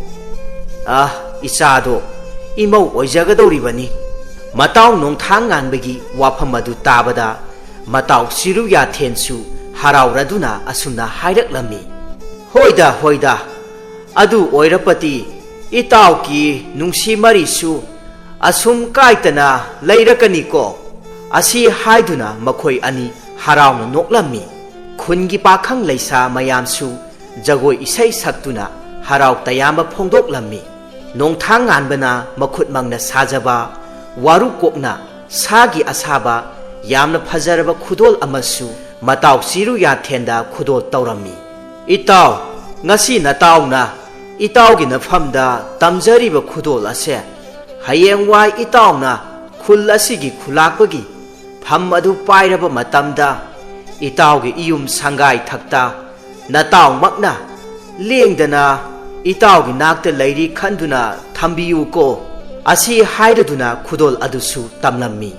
ꯑ, ꯏꯆꯥꯗꯣ ꯏꯃꯧ ꯑꯣꯏꯖꯒꯗꯧꯔꯤꯕꯅꯤ꯫ ꯃꯇꯥꯎ ꯅꯣꯡꯊꯥꯡ ꯉꯥꯟꯕꯒꯤ ꯋꯥꯐꯝ ꯑꯗꯨ ꯇꯥꯕꯗ ꯃꯇꯥꯎ ꯆꯤꯔꯨ ꯌꯥꯊꯦꯟꯁꯨ ꯍꯔꯥꯎꯔꯗꯨꯅ ꯑꯁꯨꯝꯅ ꯍꯥꯏꯔꯛꯂꯝꯃꯤ, "ꯍꯣꯏꯗ, ꯍꯣꯏꯗ, ꯑꯗꯨ ꯑꯣꯏꯔꯕꯗꯤ ꯏꯇꯥꯎꯒꯤ ꯅꯨꯡꯁꯤ ꯃꯔꯤꯁꯨ ꯑꯁꯨꯝ ꯀꯥꯏꯇꯅ ꯂꯩꯔꯒꯅꯤꯀꯣ?" ꯑꯁꯤ ꯍꯥꯏꯗꯨꯅ ꯃꯈꯣꯏ ꯑꯅꯤ ꯍꯔꯥꯎꯅ ꯅꯣꯛꯂꯝꯃꯤ꯫ ꯈꯨꯟꯒꯤ ꯄꯥꯈꯪ ꯂꯩꯁꯥ ꯃꯌꯥꯝꯁꯨ ꯖꯒꯣꯏ ꯏꯁꯩ ꯁꯛꯇꯨꯅ ꯍꯔꯥꯎ ꯇꯌꯥꯝꯕ ꯐꯣꯡꯗꯣꯛꯂꯝꯃꯤ꯫ ꯅꯣꯡꯊꯥꯡ ꯉꯥꯟꯕꯅ ꯃꯈꯨꯠꯃꯛꯅ ꯁꯥꯖꯕ ꯋꯥꯔꯨ ꯀꯣꯛꯅ ꯁꯥꯒꯤ ꯑꯁꯥꯕ ꯌꯥꯝꯅ ꯐꯖꯔꯕ ꯈꯨꯗꯣꯜ ꯑꯃꯁꯨ ꯃꯇꯥꯎ ꯆꯤꯔꯨ ꯌꯥꯊꯦꯟꯗ ꯈꯨꯗꯣꯜ ꯇꯧꯔꯝꯃꯤ꯫ "ꯏꯇꯥꯎ, ꯉꯁꯤ ꯅꯇꯥꯎꯅ ꯏꯇꯥꯎꯒꯤ ꯅꯐꯝꯗ ꯇꯝꯖꯔꯤꯕ ꯈꯨꯗꯣꯜ ꯑꯁꯦ ꯍꯌꯦꯡꯋꯥꯏ ꯏꯇꯥꯎꯅ ꯈꯨꯜ ꯑꯁꯤꯒꯤ ꯈꯨꯂꯥꯛꯄꯒꯤ ꯐꯝ ꯑꯗꯨ ꯄꯥꯏꯔꯕ ꯃꯇꯝꯗ ꯏꯇꯥꯎꯒꯤ ꯏꯌꯨꯝ ꯁꯪꯒꯥꯏ ꯊꯛꯇ ꯅꯇꯥꯎꯃꯛꯅ ꯂꯦꯡꯗꯅ ꯏꯇꯥꯎꯒꯤ ꯅꯥꯛꯇ ꯂꯩꯔꯤ ꯈꯟꯗꯨꯅ ꯊꯝꯕꯤꯌꯨꯀꯣ" ꯑꯁꯤ ꯍꯥꯏꯔꯗꯨꯅ ꯈꯨꯗꯣꯜ ꯑꯗꯨꯁꯨ ꯇꯝꯂꯝꯃꯤ꯫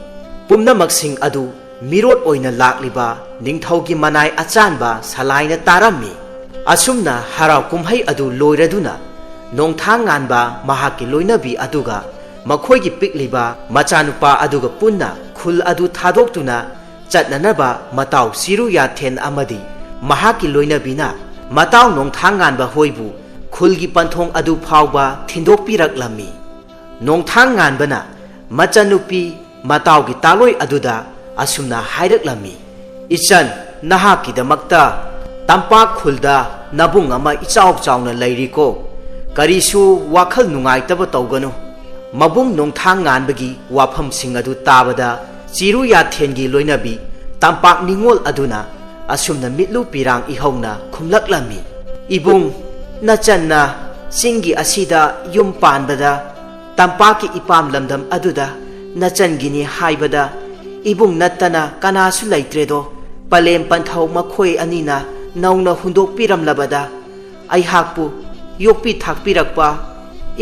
ꯄꯨꯝꯅꯃꯛꯁꯤꯡ ꯑꯗꯨ ꯃꯤꯔꯣꯠ ꯑꯣꯏꯅ ꯂꯥꯛꯂꯤꯕ ꯅꯤꯡꯊꯧꯒꯤ ꯃꯅꯥꯏ ꯑꯆꯥꯟꯕ ꯁꯂꯥꯏꯅ ꯇꯥꯔꯝꯃꯤ꯫ ꯑꯁꯨꯝꯅ ꯍꯔꯥꯎ ꯀꯨꯝꯍꯩ ꯑꯗꯨ ꯂꯣꯏꯔꯗꯨꯅ ꯅꯣꯡꯊꯥꯡ ꯉꯥꯟꯕ ꯃꯍꯥꯛꯀꯤ ꯂꯣꯏꯅꯕꯤ ꯑꯗꯨꯒ ꯃꯈꯣꯏꯒꯤ ꯄꯤꯛꯂꯤꯕ ꯃꯆꯥꯅꯨꯄꯥ ꯑꯗꯨꯒ ꯄꯨꯟꯅ ꯈꯨꯜ ꯑꯗꯨ ꯊꯥꯗꯣꯛꯇꯨꯅ ꯆꯠꯅꯅꯕ ꯃꯇꯥꯎ ꯆꯤꯔꯨ ꯌꯥꯊꯦꯟ ꯑꯃꯗꯤ ꯃꯍꯥꯛꯀꯤ ꯂꯣꯏꯅꯕꯤꯅ ꯃꯇꯥꯎ ꯅꯣꯡꯊꯥꯡ ꯉꯥꯟꯕ ꯍꯣꯏꯕꯨ ꯈꯨꯜꯒꯤ ꯄꯟꯊꯣꯡ ꯑꯗꯨ ꯐꯥꯎꯕ ꯊꯤꯟꯗꯣꯛꯄꯤꯔꯛꯂꯝꯃꯤ꯫ ꯅꯣꯡꯊꯥꯡ ꯉꯥꯟꯕꯅ ꯃꯆꯟꯅꯨꯄꯤ ꯃꯇꯥꯎꯒꯤ ꯇꯥꯂꯣꯏ ꯑꯗꯨꯗ ꯑꯁꯨꯝꯅ ꯍꯥꯏꯔꯛꯂꯝꯃꯤ, "ꯏꯆꯟ, ꯅꯍꯥꯛꯀꯤꯗꯃꯛꯇ ꯇꯝꯄꯥꯛ ꯈꯨꯜꯗ ꯅꯕꯨꯡ ꯑꯃ ꯏꯆꯥꯎ ꯆꯥꯎꯅ ꯂꯩꯔꯤꯀꯣ꯫ ꯀꯔꯤꯁꯨ ꯋꯥꯈꯜ ꯅꯨꯡꯉꯥꯏꯇꯕ ꯇꯧꯒꯅꯨ꯫" ꯃꯕꯨꯡ ꯅꯣꯡꯊꯥꯡ ꯉꯥꯟꯕꯒꯤ ꯋꯥꯐꯝꯁꯤꯡ ꯑꯗꯨ ꯇꯥꯕꯗ ꯆꯤꯔꯨ ꯌꯥꯊꯦꯟꯒꯤ ꯂꯣꯏꯅꯕꯤ ꯇꯝꯄꯥꯛ ꯅꯤꯉꯣꯜ ꯑꯗꯨꯅ ꯑꯁꯨꯝꯅ ꯃꯤꯠꯂꯨ ꯄꯤꯔꯥꯡ ꯏꯍꯧꯅ ꯈꯨꯝꯂꯛꯂꯝꯃꯤ, "ꯏꯕꯨꯡ, ꯅꯆꯟꯅ ꯆꯤꯡꯒꯤ ꯑꯁꯤꯗ ꯌꯨꯝ ꯄꯥꯟꯕꯗ ꯇꯝꯄꯥꯛꯀꯤ ꯏꯄꯥꯝ ꯂꯝꯗꯝ ꯑꯗꯨꯗ ꯅꯆꯟꯒꯤꯅꯤ ꯍꯥꯏꯕꯗ ꯏꯕꯨꯡ ꯅꯠꯇꯅ ꯀꯅꯥꯁꯨ ꯂꯩꯇ꯭ꯔꯦꯗꯣ꯫ ꯄꯂꯦꯝ ꯄꯟꯊꯧ ꯃꯈꯣꯏ ꯑꯅꯤꯅ ꯅꯧꯅ ꯍꯨꯟꯗꯣꯛꯄꯤꯔꯝꯂꯕꯗ ꯑꯩꯍꯥꯛꯄꯨ ꯌꯣꯛꯄꯤ ꯊꯥꯛꯄꯤꯔꯛꯄ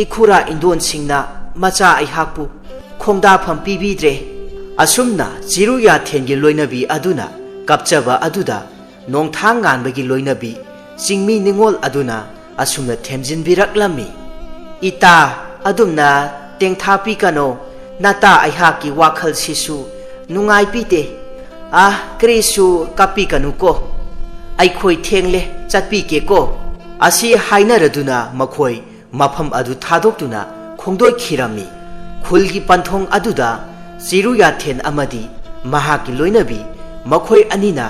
ꯏꯈꯨꯔꯥ ꯏꯟꯗꯣꯟꯁꯤꯡꯅ ꯃꯆꯥ ꯑꯩꯍꯥꯛꯄꯨ ꯈꯣꯡꯗꯥꯐꯝ ꯄꯤꯕꯤꯗ꯭ꯔꯦ꯫" ꯑꯁꯨꯝꯅ ꯆꯤꯔꯨ ꯌꯥꯊꯦꯟꯒꯤ ꯂꯣꯏꯅꯕꯤ ꯑꯗꯨꯅ ꯀꯞꯆꯕ ꯑꯗꯨꯗ ꯅꯣꯡꯊꯥꯡ ꯉꯥꯟꯕꯒꯤ ꯂꯣꯏꯅꯕꯤ ꯆꯤꯡꯃꯤ ꯅꯤꯉꯣꯜ ꯑꯗꯨꯅ ꯑꯁꯨꯝꯅ ꯊꯦꯝꯖꯤꯟꯕꯤꯔꯛꯂꯝꯃꯤ, "ꯏꯇꯥ, ꯑꯗꯨꯝꯅ ꯇꯦꯡꯊꯥ ꯄꯤꯒꯅꯣ꯫ "ꯅꯇꯥ ꯑꯩꯍꯥꯛꯀꯤ ꯋꯥꯈꯜꯁꯤꯁꯨ ꯅꯨꯡꯉꯥꯏꯕꯤꯗꯦ꯫ ꯑꯥ, ꯀꯔꯤꯁꯨ ꯀꯥꯞꯄꯤꯒꯅꯨꯀꯣ꯫ ꯑꯩꯈꯣꯏ ꯊꯦꯡꯂꯦ, ꯆꯠꯄꯤꯒꯦꯀꯣ"꯫ ꯑꯁꯤ ꯍꯥꯏꯅꯔꯗꯨꯅ ꯃꯈꯣꯏ ꯃꯐꯝ ꯑꯗꯨ ꯊꯥꯗꯣꯛꯇꯨꯅ ꯈꯣꯡꯗꯣꯏꯈꯤꯔꯝꯃꯤ꯫ ꯈꯨꯜꯒꯤ ꯄꯟꯊꯣꯡ ꯑꯗꯨꯗ ꯆꯤꯔꯨꯌꯥꯊꯦꯟ ꯑꯃꯗꯤ ꯃꯍꯥꯛꯀꯤ ꯂꯣꯏꯅꯕꯤ, ꯃꯈꯣꯏ ꯑꯅꯤꯅ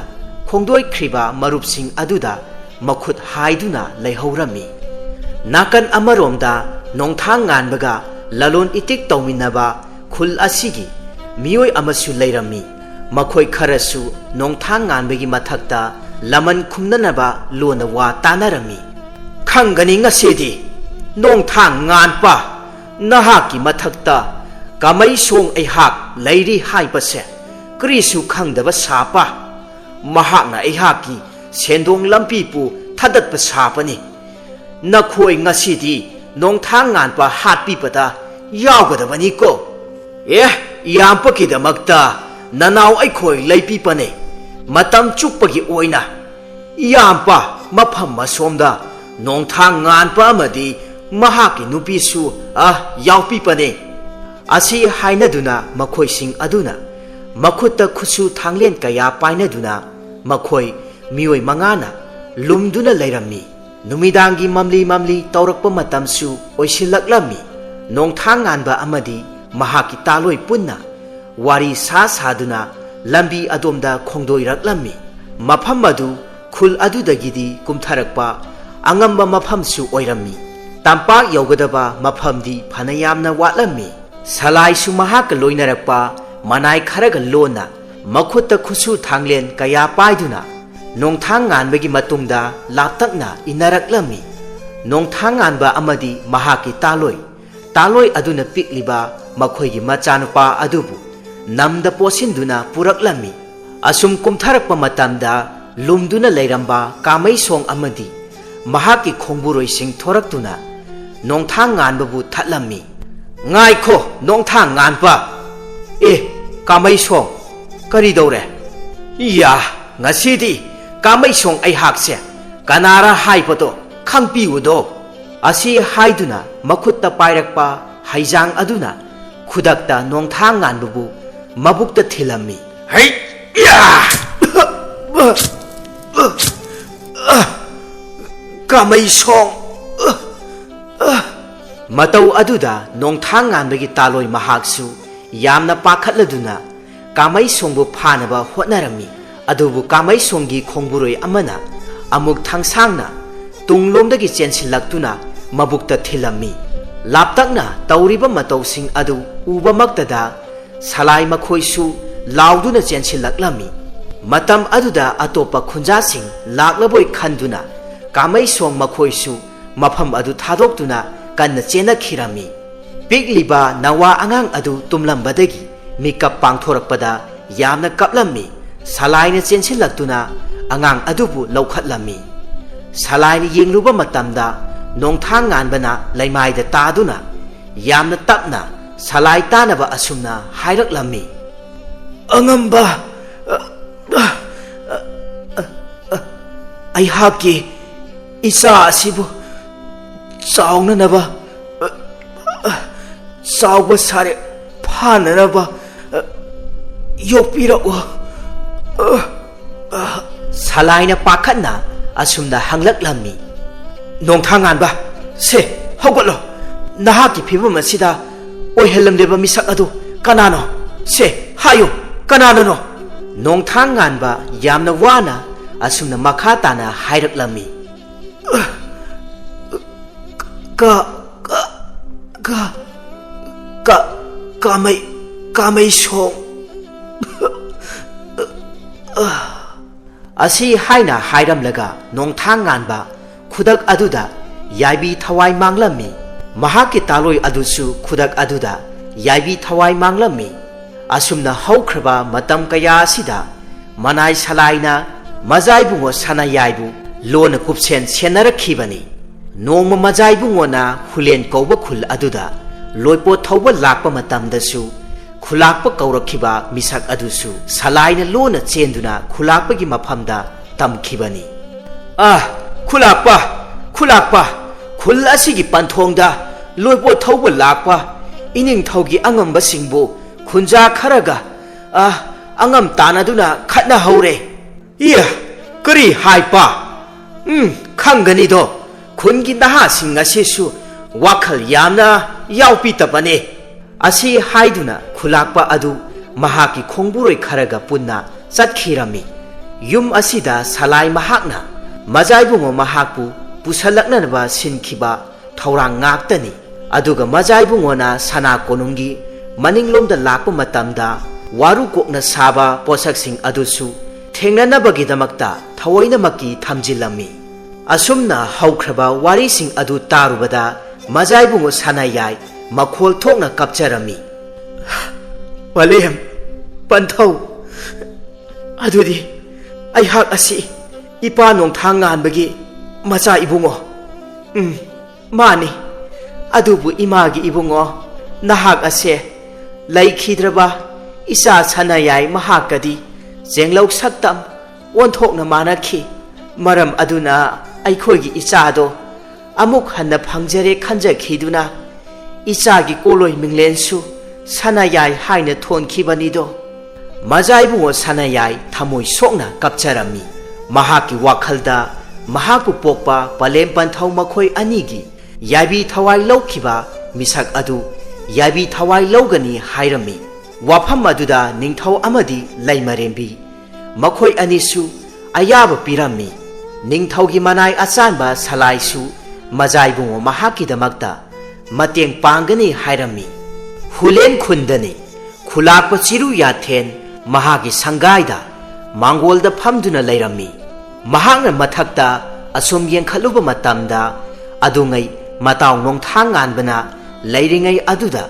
ꯈꯣꯡꯗꯣꯏꯈ꯭ꯔꯤꯕ ꯃꯔꯨꯞꯁꯤꯡ ꯑꯗꯨꯗ ꯃꯈꯨꯠ ꯍꯥꯏꯗꯨꯅ ꯂꯩꯍꯧꯔꯝꯃꯤ꯫ ꯅꯥꯀꯟ ꯑꯃꯔꯣꯝꯗ ꯅꯣꯡꯊꯥꯡ ꯉꯥꯟꯕꯒ ꯂꯂꯣꯟ ꯏꯇꯤꯛ ꯇꯧꯃꯤꯟꯅꯕ ꯈꯨꯜ ꯑꯁꯤꯒꯤ ꯃꯤꯑꯣꯏ ꯑꯃꯁꯨ ꯂꯩꯔꯝꯃꯤ꯫ ꯃꯈꯣꯏ ꯈꯔꯁꯨ ꯅꯣꯡꯊꯥꯡ ꯉꯥꯟꯕꯒꯤ ꯃꯊꯛꯇ ꯂꯃꯟ ꯈꯨꯝꯅꯅꯕ ꯂꯣꯟꯅ ꯋꯥ ꯇꯥꯅꯔꯝꯃꯤ꯫ "ꯈꯪꯒꯅꯤ ꯉꯁꯤꯗꯤ, ꯅꯣꯡꯊꯥꯡ ꯉꯥꯟꯕ, ꯅꯍꯥꯛꯀꯤ ꯃꯊꯛꯇ ꯀꯥꯃꯩꯁꯣꯡ ꯑꯩꯍꯥꯛ ꯂꯩꯔꯤ ꯍꯥꯏꯕꯁꯦ꯫ ꯀꯔꯤꯁꯨ ꯈꯪꯗꯕ ꯁꯥꯄ꯫ ꯃꯍꯥꯛꯅ ꯑꯩꯍꯥꯛꯀꯤ ꯁꯦꯟꯗꯣꯡ ꯂꯝꯕꯤꯕꯨ ꯊꯥꯗꯠꯄ ꯁꯥꯕꯅꯤ꯫ ꯅꯈꯣꯏ ꯉꯁꯤꯗꯤ ꯅꯣꯡꯊꯥꯡ ꯉꯥꯟꯕ ꯍꯥꯠꯄꯤꯕꯗ ꯌꯥꯎꯒꯗꯕꯅꯤꯀꯣ꯫ ꯑꯦ, ꯏꯌꯥꯝꯕꯒꯤꯗꯃꯛꯇ ꯅꯅꯥꯎ ꯑꯩꯈꯣꯏ ꯂꯩꯕꯤꯕꯅꯦ꯫ ꯃꯇꯝ ꯆꯨꯞꯄꯒꯤ ꯑꯣꯏꯅ ꯏꯌꯥꯝꯕ, ꯃꯐꯝ ꯑꯁꯣꯝꯗ ꯅꯣꯡꯊꯥꯡ ꯉꯥꯟꯕ ꯑꯃꯗꯤ ꯃꯍꯥꯛꯀꯤ ꯅꯨꯄꯤꯁꯨ, ꯑ, ꯌꯥꯎꯕꯤꯕꯅꯦ"꯫ ꯑꯁꯤ ꯍꯥꯏꯅꯗꯨꯅ ꯃꯈꯣꯏꯁꯤꯡ ꯑꯗꯨꯅ ꯃꯈꯨꯠꯇ ꯈꯨꯠꯁꯨ ꯊꯥꯡꯂꯦꯟ ꯀꯌꯥ ꯄꯥꯏꯅꯗꯨꯅ ꯃꯈꯣꯏ ꯃꯤꯑꯣꯏ ꯃꯉꯥꯅ ꯂꯨꯝꯗꯨꯅ ꯂꯩꯔꯝꯃꯤ꯫ ꯅꯨꯃꯤꯗꯥꯡꯒꯤ ꯃꯝꯂꯤ ꯃꯝꯂꯤ ꯇꯧꯔꯛꯄ ꯃꯇꯝꯁꯨ ꯑꯣꯏꯁꯤꯜꯂꯛꯂꯝꯃꯤ꯫ ꯅꯣꯡꯊꯥꯡ ꯉꯥꯟꯕ ꯑꯃꯗꯤ ꯃꯍꯥꯛꯀꯤ ꯇꯥꯂꯣꯏ ꯄꯨꯟꯅ ꯋꯥꯔꯤ ꯁꯥ ꯁꯥꯗꯨꯅ ꯂꯝꯕꯤ ꯑꯗꯣꯝꯗ ꯈꯣꯡꯗꯣꯏꯔꯛꯂꯝꯃꯤ꯫ ꯃꯐꯝ ꯑꯗꯨ ꯈꯨꯜ ꯑꯗꯨꯗꯒꯤꯗꯤ ꯀꯨꯝꯊꯔꯛꯄ ꯑꯉꯝꯕ ꯃꯐꯝꯁꯨ ꯑꯣꯏꯔꯝꯃꯤ꯫ ꯇꯝꯄꯥꯛ ꯌꯧꯒꯗꯕ ꯃꯐꯝꯗꯤ ꯐꯅ ꯌꯥꯝꯅ ꯋꯥꯠꯂꯝꯃꯤ꯫ ꯁꯂꯥꯏꯁꯨ ꯃꯍꯥꯛꯀ ꯂꯣꯏꯅꯔꯛꯄ ꯃꯅꯥꯏ ꯈꯔꯒ ꯂꯣꯟꯅ ꯃꯈꯨꯠꯇ ꯈꯨꯠꯁꯨ ꯊꯥꯡꯂꯦꯟ ꯀꯌꯥ ꯄꯥꯏꯗꯨꯅ ꯅꯣꯡꯊꯥꯡ ꯉꯥꯟꯕꯒꯤ ꯃꯇꯨꯡꯗ ꯂꯥꯞꯇꯛꯅ ꯏꯟꯅꯔꯛꯂꯝꯃꯤ꯫ ꯅꯣꯡꯊꯥꯡ ꯉꯥꯟꯕ ꯑꯃꯗꯤ ꯃꯍꯥꯛꯀꯤ ꯇꯥꯂꯣꯏ, ꯇꯥꯂꯣꯏ ꯑꯗꯨꯅ ꯄꯤꯛꯂꯤꯕ ꯃꯈꯣꯏꯒꯤ ꯃꯆꯥꯅꯨꯄꯥ ꯑꯗꯨꯕꯨ ꯅꯝꯗ ꯄꯣꯠꯁꯤꯟꯗꯨꯅ ꯄꯨꯔꯛꯂꯝꯃꯤ꯫ ꯑꯁꯨꯝ ꯀꯨꯝꯊꯔꯛꯄ ꯃꯇꯝꯗ ꯂꯨꯝꯗꯨꯅ ꯂꯩꯔꯝꯕ ꯀꯥꯃꯩꯁꯣꯡ ꯑꯃꯗꯤ ꯃꯍꯥꯛꯀꯤ ꯈꯣꯡꯕꯨꯔꯣꯏꯁꯤꯡ ꯊꯣꯔꯛꯇꯨꯅ ꯅꯣꯡꯊꯥꯡ ꯉꯥꯟꯕꯕꯨ ꯊꯠꯂꯝꯃꯤ꯫ "ꯉꯥꯏꯈꯣ, ꯅꯣꯡꯊꯥꯡ ꯉꯥꯟꯕ! ꯑꯦ, ꯀꯥꯃꯩꯁꯣꯡ, ꯀꯔꯤꯗꯧꯔꯦ? ꯏꯌꯥ, ꯉꯁꯤꯗꯤ ꯀꯥꯃꯩꯁꯣꯡ ꯑꯩꯍꯥꯛꯁꯦ ꯀꯅꯥꯔ ꯍꯥꯏꯕꯗꯣ ꯈꯪꯕꯤꯌꯨꯗꯣ"꯫ ꯑꯁꯤ ꯍꯥꯏꯗꯨꯅ ꯃꯈꯨꯠꯇ ꯄꯥꯏꯔꯛꯄ ꯍꯩꯖꯥꯡ ꯑꯗꯨꯅ ꯈꯨꯗꯛꯇ ꯅꯣꯡꯊꯥꯡ ꯉꯥꯟꯕꯕꯨ ꯃꯕꯨꯛꯇ ꯊꯤꯜꯂꯝꯃꯤ꯫ ꯍꯩ! ꯌꯥ! ꯀꯥꯃꯩ ꯁꯣꯡ! ꯃꯇꯧ ꯑꯗꯨꯗ ꯅꯣꯡꯊꯥꯡ ꯉꯥꯟꯕꯒꯤ ꯇꯥꯂꯣꯏ ꯃꯍꯥꯛꯁꯨ ꯌꯥꯝꯅ ꯄꯥꯈꯠꯂꯗꯨꯅ ꯀꯥꯃꯩ ꯁꯣꯡꯕꯨ ꯐꯥꯅꯕ ꯍꯣꯠꯅꯔꯝꯃꯤ꯫ ꯑꯗꯨꯕꯨ ꯀꯥꯃꯩ ꯁꯣꯡꯒꯤ ꯈꯣꯡꯕꯨꯔꯣꯏ ꯑꯃꯅ ꯑꯃꯨꯛ ꯊꯥꯡꯁꯥꯡꯅ ꯇꯨꯡꯂꯣꯝꯗꯒꯤ ꯆꯦꯟꯁꯤꯜꯂꯛꯇꯨꯅ ꯃꯕꯨꯛꯇ ꯊꯤꯜꯂꯝꯃꯤ꯫ ꯂꯥꯞꯇꯛꯅ ꯇꯧꯔꯤꯕ ꯃꯇꯧꯁꯤꯡ ꯑꯗꯨ ꯎꯕꯃꯛꯇꯗ ꯁꯂꯥꯏ ꯃꯈꯣꯏꯁꯨ ꯂꯥꯎꯗꯨꯅ ꯆꯦꯟꯁꯤꯜꯂꯛꯂꯝꯃꯤ꯫ ꯃꯇꯝ ꯑꯗꯨꯗ ꯑꯇꯣꯞꯄ ꯈꯨꯟꯖꯥꯁꯤꯡ ꯂꯥꯛꯂꯕꯣꯏ ꯈꯟꯗꯨꯅ ꯀꯥꯃꯩ ꯁꯣꯡ ꯃꯈꯣꯏꯁꯨ ꯃꯐꯝ ꯑꯗꯨ ꯊꯥꯗꯣꯛꯇꯨꯅ ꯀꯟꯅ ꯆꯦꯟꯅꯈꯤꯔꯝꯃꯤ꯫ ꯄꯤꯛꯂꯤꯕ ꯅꯋꯥ ꯑꯉꯥꯡ ꯑꯗꯨ ꯇꯨꯝꯂꯝꯕꯗꯒꯤ ꯃꯤꯀꯞ ꯄꯥꯡꯊꯣꯔꯛꯄꯗ ꯌꯥꯝꯅ ꯀꯞꯂꯝꯃꯤ꯫ ꯁꯂꯥꯏꯅ ꯆꯦꯟꯁꯤꯜꯂꯛꯇꯨꯅ ꯑꯉꯥꯡ ꯑꯗꯨꯕꯨ ꯂꯧꯈꯠꯂꯝꯃꯤ꯫ ꯁꯂꯥꯏꯅ ꯌꯦꯡꯂꯨꯕ ꯃꯇꯝꯗ ꯅꯣꯡꯊꯥꯡ ꯉꯥꯟꯕꯅ ꯂꯩꯃꯥꯏꯗ ꯇꯥꯗꯨꯅ ꯌꯥꯝꯅ ꯇꯞꯅ ꯁꯂꯥꯏ ꯇꯥꯅꯕ ꯑꯁꯨꯝꯅ ꯍꯥꯏꯔꯛꯂꯝꯃꯤ꯫ ꯑꯉꯝꯕ, ꯑꯩꯍꯥꯛꯀꯤ ꯏꯆꯥ ꯑꯁꯤꯕꯨ ꯆꯥꯎꯅꯅꯕ, ꯆꯥꯎꯕ ꯁꯥꯔꯦ ꯐꯥꯅꯅꯕ ꯌꯣꯛꯄꯤꯔꯛꯎ꯫ ꯁꯂꯥꯏꯅ ꯄꯥꯈꯠꯅ ꯑꯁꯨꯝꯅ ꯍꯪꯂꯛꯂꯝꯃꯤ꯫ ꯅꯣꯡꯊꯥꯡ ꯉꯥꯟꯕ, ꯁꯦ, ꯍꯧꯒꯠꯂꯣ꯫ ꯅꯍꯥꯛꯀꯤ ꯐꯤꯕꯝ ꯑꯁꯤꯗ ꯑꯣꯏꯍꯜꯂꯝꯂꯤꯕ ꯃꯤꯁꯛ ꯑꯗꯨ ꯀꯅꯥꯅꯣ? ꯁꯦ, ꯍꯥꯏꯌꯨ, ꯀꯅꯥꯅꯅꯣ? ꯅꯣꯡꯊꯥꯡ ꯉꯥꯟꯕ ꯌꯥꯝꯅ ꯋꯥꯅ ꯑꯁꯨꯝꯅ ꯃꯈꯥ ꯇꯥꯅ ꯍꯥꯏꯔꯛꯂꯝꯃꯤ꯫ ꯀ, ꯀ, ꯀ, ꯀ, ꯀꯥꯃꯩ, ꯀꯥꯃꯩ ꯁꯣꯡ꯫ ꯑꯁꯤ ꯍꯥꯏꯅ ꯍꯥꯏꯔꯝꯂꯒ ꯅꯣꯡꯊꯥꯡ ꯉꯥꯟꯕ ꯈꯨꯗꯛ ꯑꯗꯨꯗ ꯌꯥꯏꯕꯤ ꯊꯋꯥꯏ ꯃꯥꯡꯂꯝꯃꯤ꯫ ꯃꯍꯥꯛꯀꯤ ꯇꯥꯂꯣꯏ ꯑꯗꯨꯁꯨ ꯈꯨꯗꯛ ꯑꯗꯨꯗ ꯌꯥꯏꯕꯤ ꯊꯋꯥꯏ ꯃꯥꯡꯂꯝꯃꯤ꯫ ꯑꯁꯨꯝꯅ ꯍꯧꯈ꯭ꯔꯕ ꯃꯇꯝ ꯀꯌꯥ ꯑꯁꯤꯗ ꯃꯅꯥꯏ ꯁꯂꯥꯏꯅ ꯃꯖꯥꯏꯕꯨꯡꯉꯣ ꯁꯅꯥꯌꯥꯏꯕꯨ ꯂꯣꯟꯅ ꯀꯨꯞꯁꯦꯟ ꯁꯦꯟꯅꯔꯛꯈꯤꯕꯅꯤ꯫ ꯅꯣꯡꯃ ꯃꯖꯥꯏꯕꯨꯡꯉꯣꯅ ꯍꯨꯂꯦꯟ ꯀꯧꯕ ꯈꯨꯜ ꯑꯗꯨꯗ ꯂꯣꯏꯄꯣꯠ ꯊꯧꯕ ꯂꯥꯛꯄ ꯃꯇꯝꯗꯁꯨ ꯈꯨꯂꯥꯛꯄ ꯀꯧꯔꯛꯈꯤꯕ ꯃꯤꯁꯛ ꯑꯗꯨꯁꯨ ꯁꯂꯥꯏꯅ ꯂꯣꯟꯅ ꯆꯦꯟꯗꯨꯅ ꯈꯨꯂꯥꯛꯄꯒꯤ ꯃꯐꯝꯗ ꯇꯝꯈꯤꯕꯅꯤ꯫ ꯑ, ꯈꯨꯂꯥꯛꯄ, ꯈꯨꯂꯥꯛꯄ, ꯈꯨꯜ ꯑꯁꯤꯒꯤ ꯄꯟꯊꯣꯡꯗ ꯂꯣꯏꯄꯣꯠ ꯊꯧꯕ ꯂꯥꯛꯄ ꯏꯅꯤꯡꯊꯧꯒꯤ ꯑꯉꯝꯕꯁꯤꯡꯕꯨ ꯈꯨꯟꯖꯥ ꯈꯔꯒ, ꯑ, ꯑꯉꯝ ꯇꯥꯟꯅꯗꯨꯅ ꯈꯠꯅꯍꯧꯔꯦ꯫ ꯏꯌꯥ, ꯀꯔꯤ ꯍꯥꯏꯄ? ꯎꯝ, ꯈꯪꯒꯅꯤꯗꯣ, ꯈꯨꯟꯒꯤ ꯅꯍꯥꯁꯤꯡ ꯑꯁꯤꯁꯨ ꯋꯥꯈꯜ ꯌꯥꯝꯅ ꯌꯥꯎꯄꯤꯇꯕꯅꯦ꯫ ꯑꯁꯤ ꯍꯥꯏꯗꯨꯅ ꯈꯨꯂꯥꯛꯄ ꯑꯗꯨ ꯃꯍꯥꯛꯀꯤ ꯈꯣꯡꯕꯨꯔꯣꯏ ꯈꯔꯒ ꯄꯨꯟꯅ ꯆꯠꯈꯤꯔꯝꯃꯤ꯫ ꯌꯨꯝ ꯑꯁꯤꯗ ꯁꯂꯥꯏ ꯃꯍꯥꯛꯅ ꯃꯖꯥꯏꯕꯨꯡꯉꯣ ꯃꯍꯥꯛꯄꯨ ꯄꯨꯁꯜꯂꯛꯅꯅꯕ ꯁꯤꯟꯈꯤꯕ ꯊꯧꯔꯥꯡ ꯉꯥꯛꯇꯅꯤ꯫ ꯑꯗꯨꯒ ꯃꯖꯥꯏꯕꯨꯡꯉꯣꯅ ꯁꯅꯥ ꯀꯣꯅꯨꯡꯒꯤ ꯃꯅꯤꯡꯂꯣꯝꯗ ꯂꯥꯛꯄ ꯃꯇꯝꯗ ꯋꯥꯔꯨ ꯀꯣꯛꯅ ꯁꯥꯕ ꯄꯣꯠꯁꯛꯁꯤꯡ ꯑꯗꯨꯁꯨ ꯊꯦꯡꯅꯅꯕꯒꯤꯗꯃꯛꯇ ꯊꯑꯣꯏꯅꯃꯛꯀꯤ ꯊꯝꯖꯤꯜꯂꯝꯃꯤ꯫ ꯑꯁꯨꯝꯅ ꯍꯧꯈ꯭ꯔꯕ ꯋꯥꯔꯤꯁꯤꯡ ꯑꯗꯨ ꯇꯥꯔꯨꯕꯗ ꯃꯖꯥꯏꯕꯨꯡꯉꯣ ꯁꯅꯥꯌꯥꯏ ꯃꯈꯣꯜ ꯊꯣꯛꯅ ꯀꯞꯆꯔꯝꯃꯤ꯫ ꯄꯂꯦꯝ, ꯄꯟꯊꯧ, ꯑꯗꯨꯗꯤ ꯑꯩꯍꯥꯛ ꯑꯁꯤ ꯏꯄꯥ ꯅꯣꯡꯊꯥꯡ ꯉꯥꯟꯕꯒꯤ ꯃꯆꯥ ꯏꯕꯨꯡꯉꯣ? ꯎꯝ, ꯃꯥꯅꯤ꯫ ꯑꯗꯨꯕꯨ ꯏꯃꯥꯒꯤ ꯏꯕꯨꯡꯉꯣ, ꯅꯍꯥꯛ ꯑꯁꯦ ꯂꯩꯈꯤꯗ꯭ꯔꯕ ꯏꯆꯥ ꯁꯅꯥꯌꯥꯏ ꯃꯍꯥꯛꯀꯗꯤ ꯆꯦꯡꯂꯧ ꯁꯛꯇꯝ ꯑꯣꯟꯊꯣꯛꯅ ꯃꯥꯟꯅꯈꯤ꯫ ꯃꯔꯝ ꯑꯗꯨꯅ ꯑꯩꯈꯣꯏꯒꯤ ꯏꯆꯥꯗꯣ ꯑꯃꯨꯛ ꯍꯟꯅ ꯐꯪꯖꯔꯦ ꯈꯟꯖꯈꯤꯗꯨꯅ ꯏꯆꯥꯒꯤ ꯀꯣꯂꯣꯏ ꯃꯤꯡꯂꯦꯟꯁꯨ ꯁꯅꯥꯌꯥꯏ ꯍꯥꯏꯅ ꯊꯣꯟꯈꯤꯕꯅꯤꯗꯣ꯫ ꯃꯖꯥꯏꯕꯨꯡꯉꯣ ꯁꯅꯥꯌꯥꯏ ꯊꯃꯣꯏ ꯁꯣꯛꯅ ꯀꯞꯆꯔꯝꯃꯤ꯫ ꯃꯍꯥꯛꯀꯤ ꯋꯥꯈꯜꯗ ꯃꯍꯥꯛꯄꯨ ꯄꯣꯛꯄ ꯄꯂꯦꯝ ꯄꯟꯊꯧ ꯃꯈꯣꯏ ꯑꯅꯤꯒꯤ ꯌꯥꯏꯕꯤ ꯊꯋꯥꯏ ꯂꯧꯈꯤꯕ ꯃꯤꯁꯛ ꯑꯗꯨ ꯌꯥꯏꯕꯤ ꯊꯋꯥꯏ ꯂꯧꯒꯅꯤ ꯍꯥꯏꯔꯝꯃꯤ꯫ ꯋꯥꯐꯝ ꯑꯗꯨꯗ ꯅꯤꯡꯊꯧ ꯑꯃꯗꯤ ꯂꯩꯃꯔꯦꯝꯕꯤ ꯃꯈꯣꯏ ꯑꯅꯤꯁꯨ ꯑꯌꯥꯕ ꯄꯤꯔꯝꯃꯤ꯫ ꯅꯤꯡꯊꯧꯒꯤ ꯃꯅꯥꯏ ꯑꯆꯥꯟꯕ ꯁꯂꯥꯏꯁꯨ ꯃꯖꯥꯏꯕꯨꯡꯉꯣ ꯃꯍꯥꯛꯀꯤꯗꯃꯛꯇ ꯃꯇꯦꯡ ꯄꯥꯡꯒꯅꯤ ꯍꯥꯏꯔꯝꯃꯤ꯫ ꯍꯨꯂꯦꯟ ꯈꯨꯟꯗꯅꯤ꯫ ꯈꯨꯂꯥꯛꯄ ꯆꯤꯔꯨ ꯌꯥꯊꯦꯟ ꯃꯍꯥꯛꯀꯤ ꯁꯪꯒꯥꯏꯗ ꯃꯥꯡꯒꯣꯜꯗ ꯐꯝꯗꯨꯅ ꯂꯩꯔꯝꯃꯤ꯫ ꯃꯍꯥꯛꯅ ꯃꯊꯛꯇ ꯑꯁꯨꯝ ꯌꯦꯡꯈꯠꯂꯨꯕ ꯃꯇꯝꯗ ꯑꯗꯨꯉꯩ ꯃꯇꯥꯎ ꯅꯣꯡꯊꯥꯡ ꯉꯥꯟꯕꯅ ꯂꯩꯔꯤꯉꯩ ꯑꯗꯨꯗ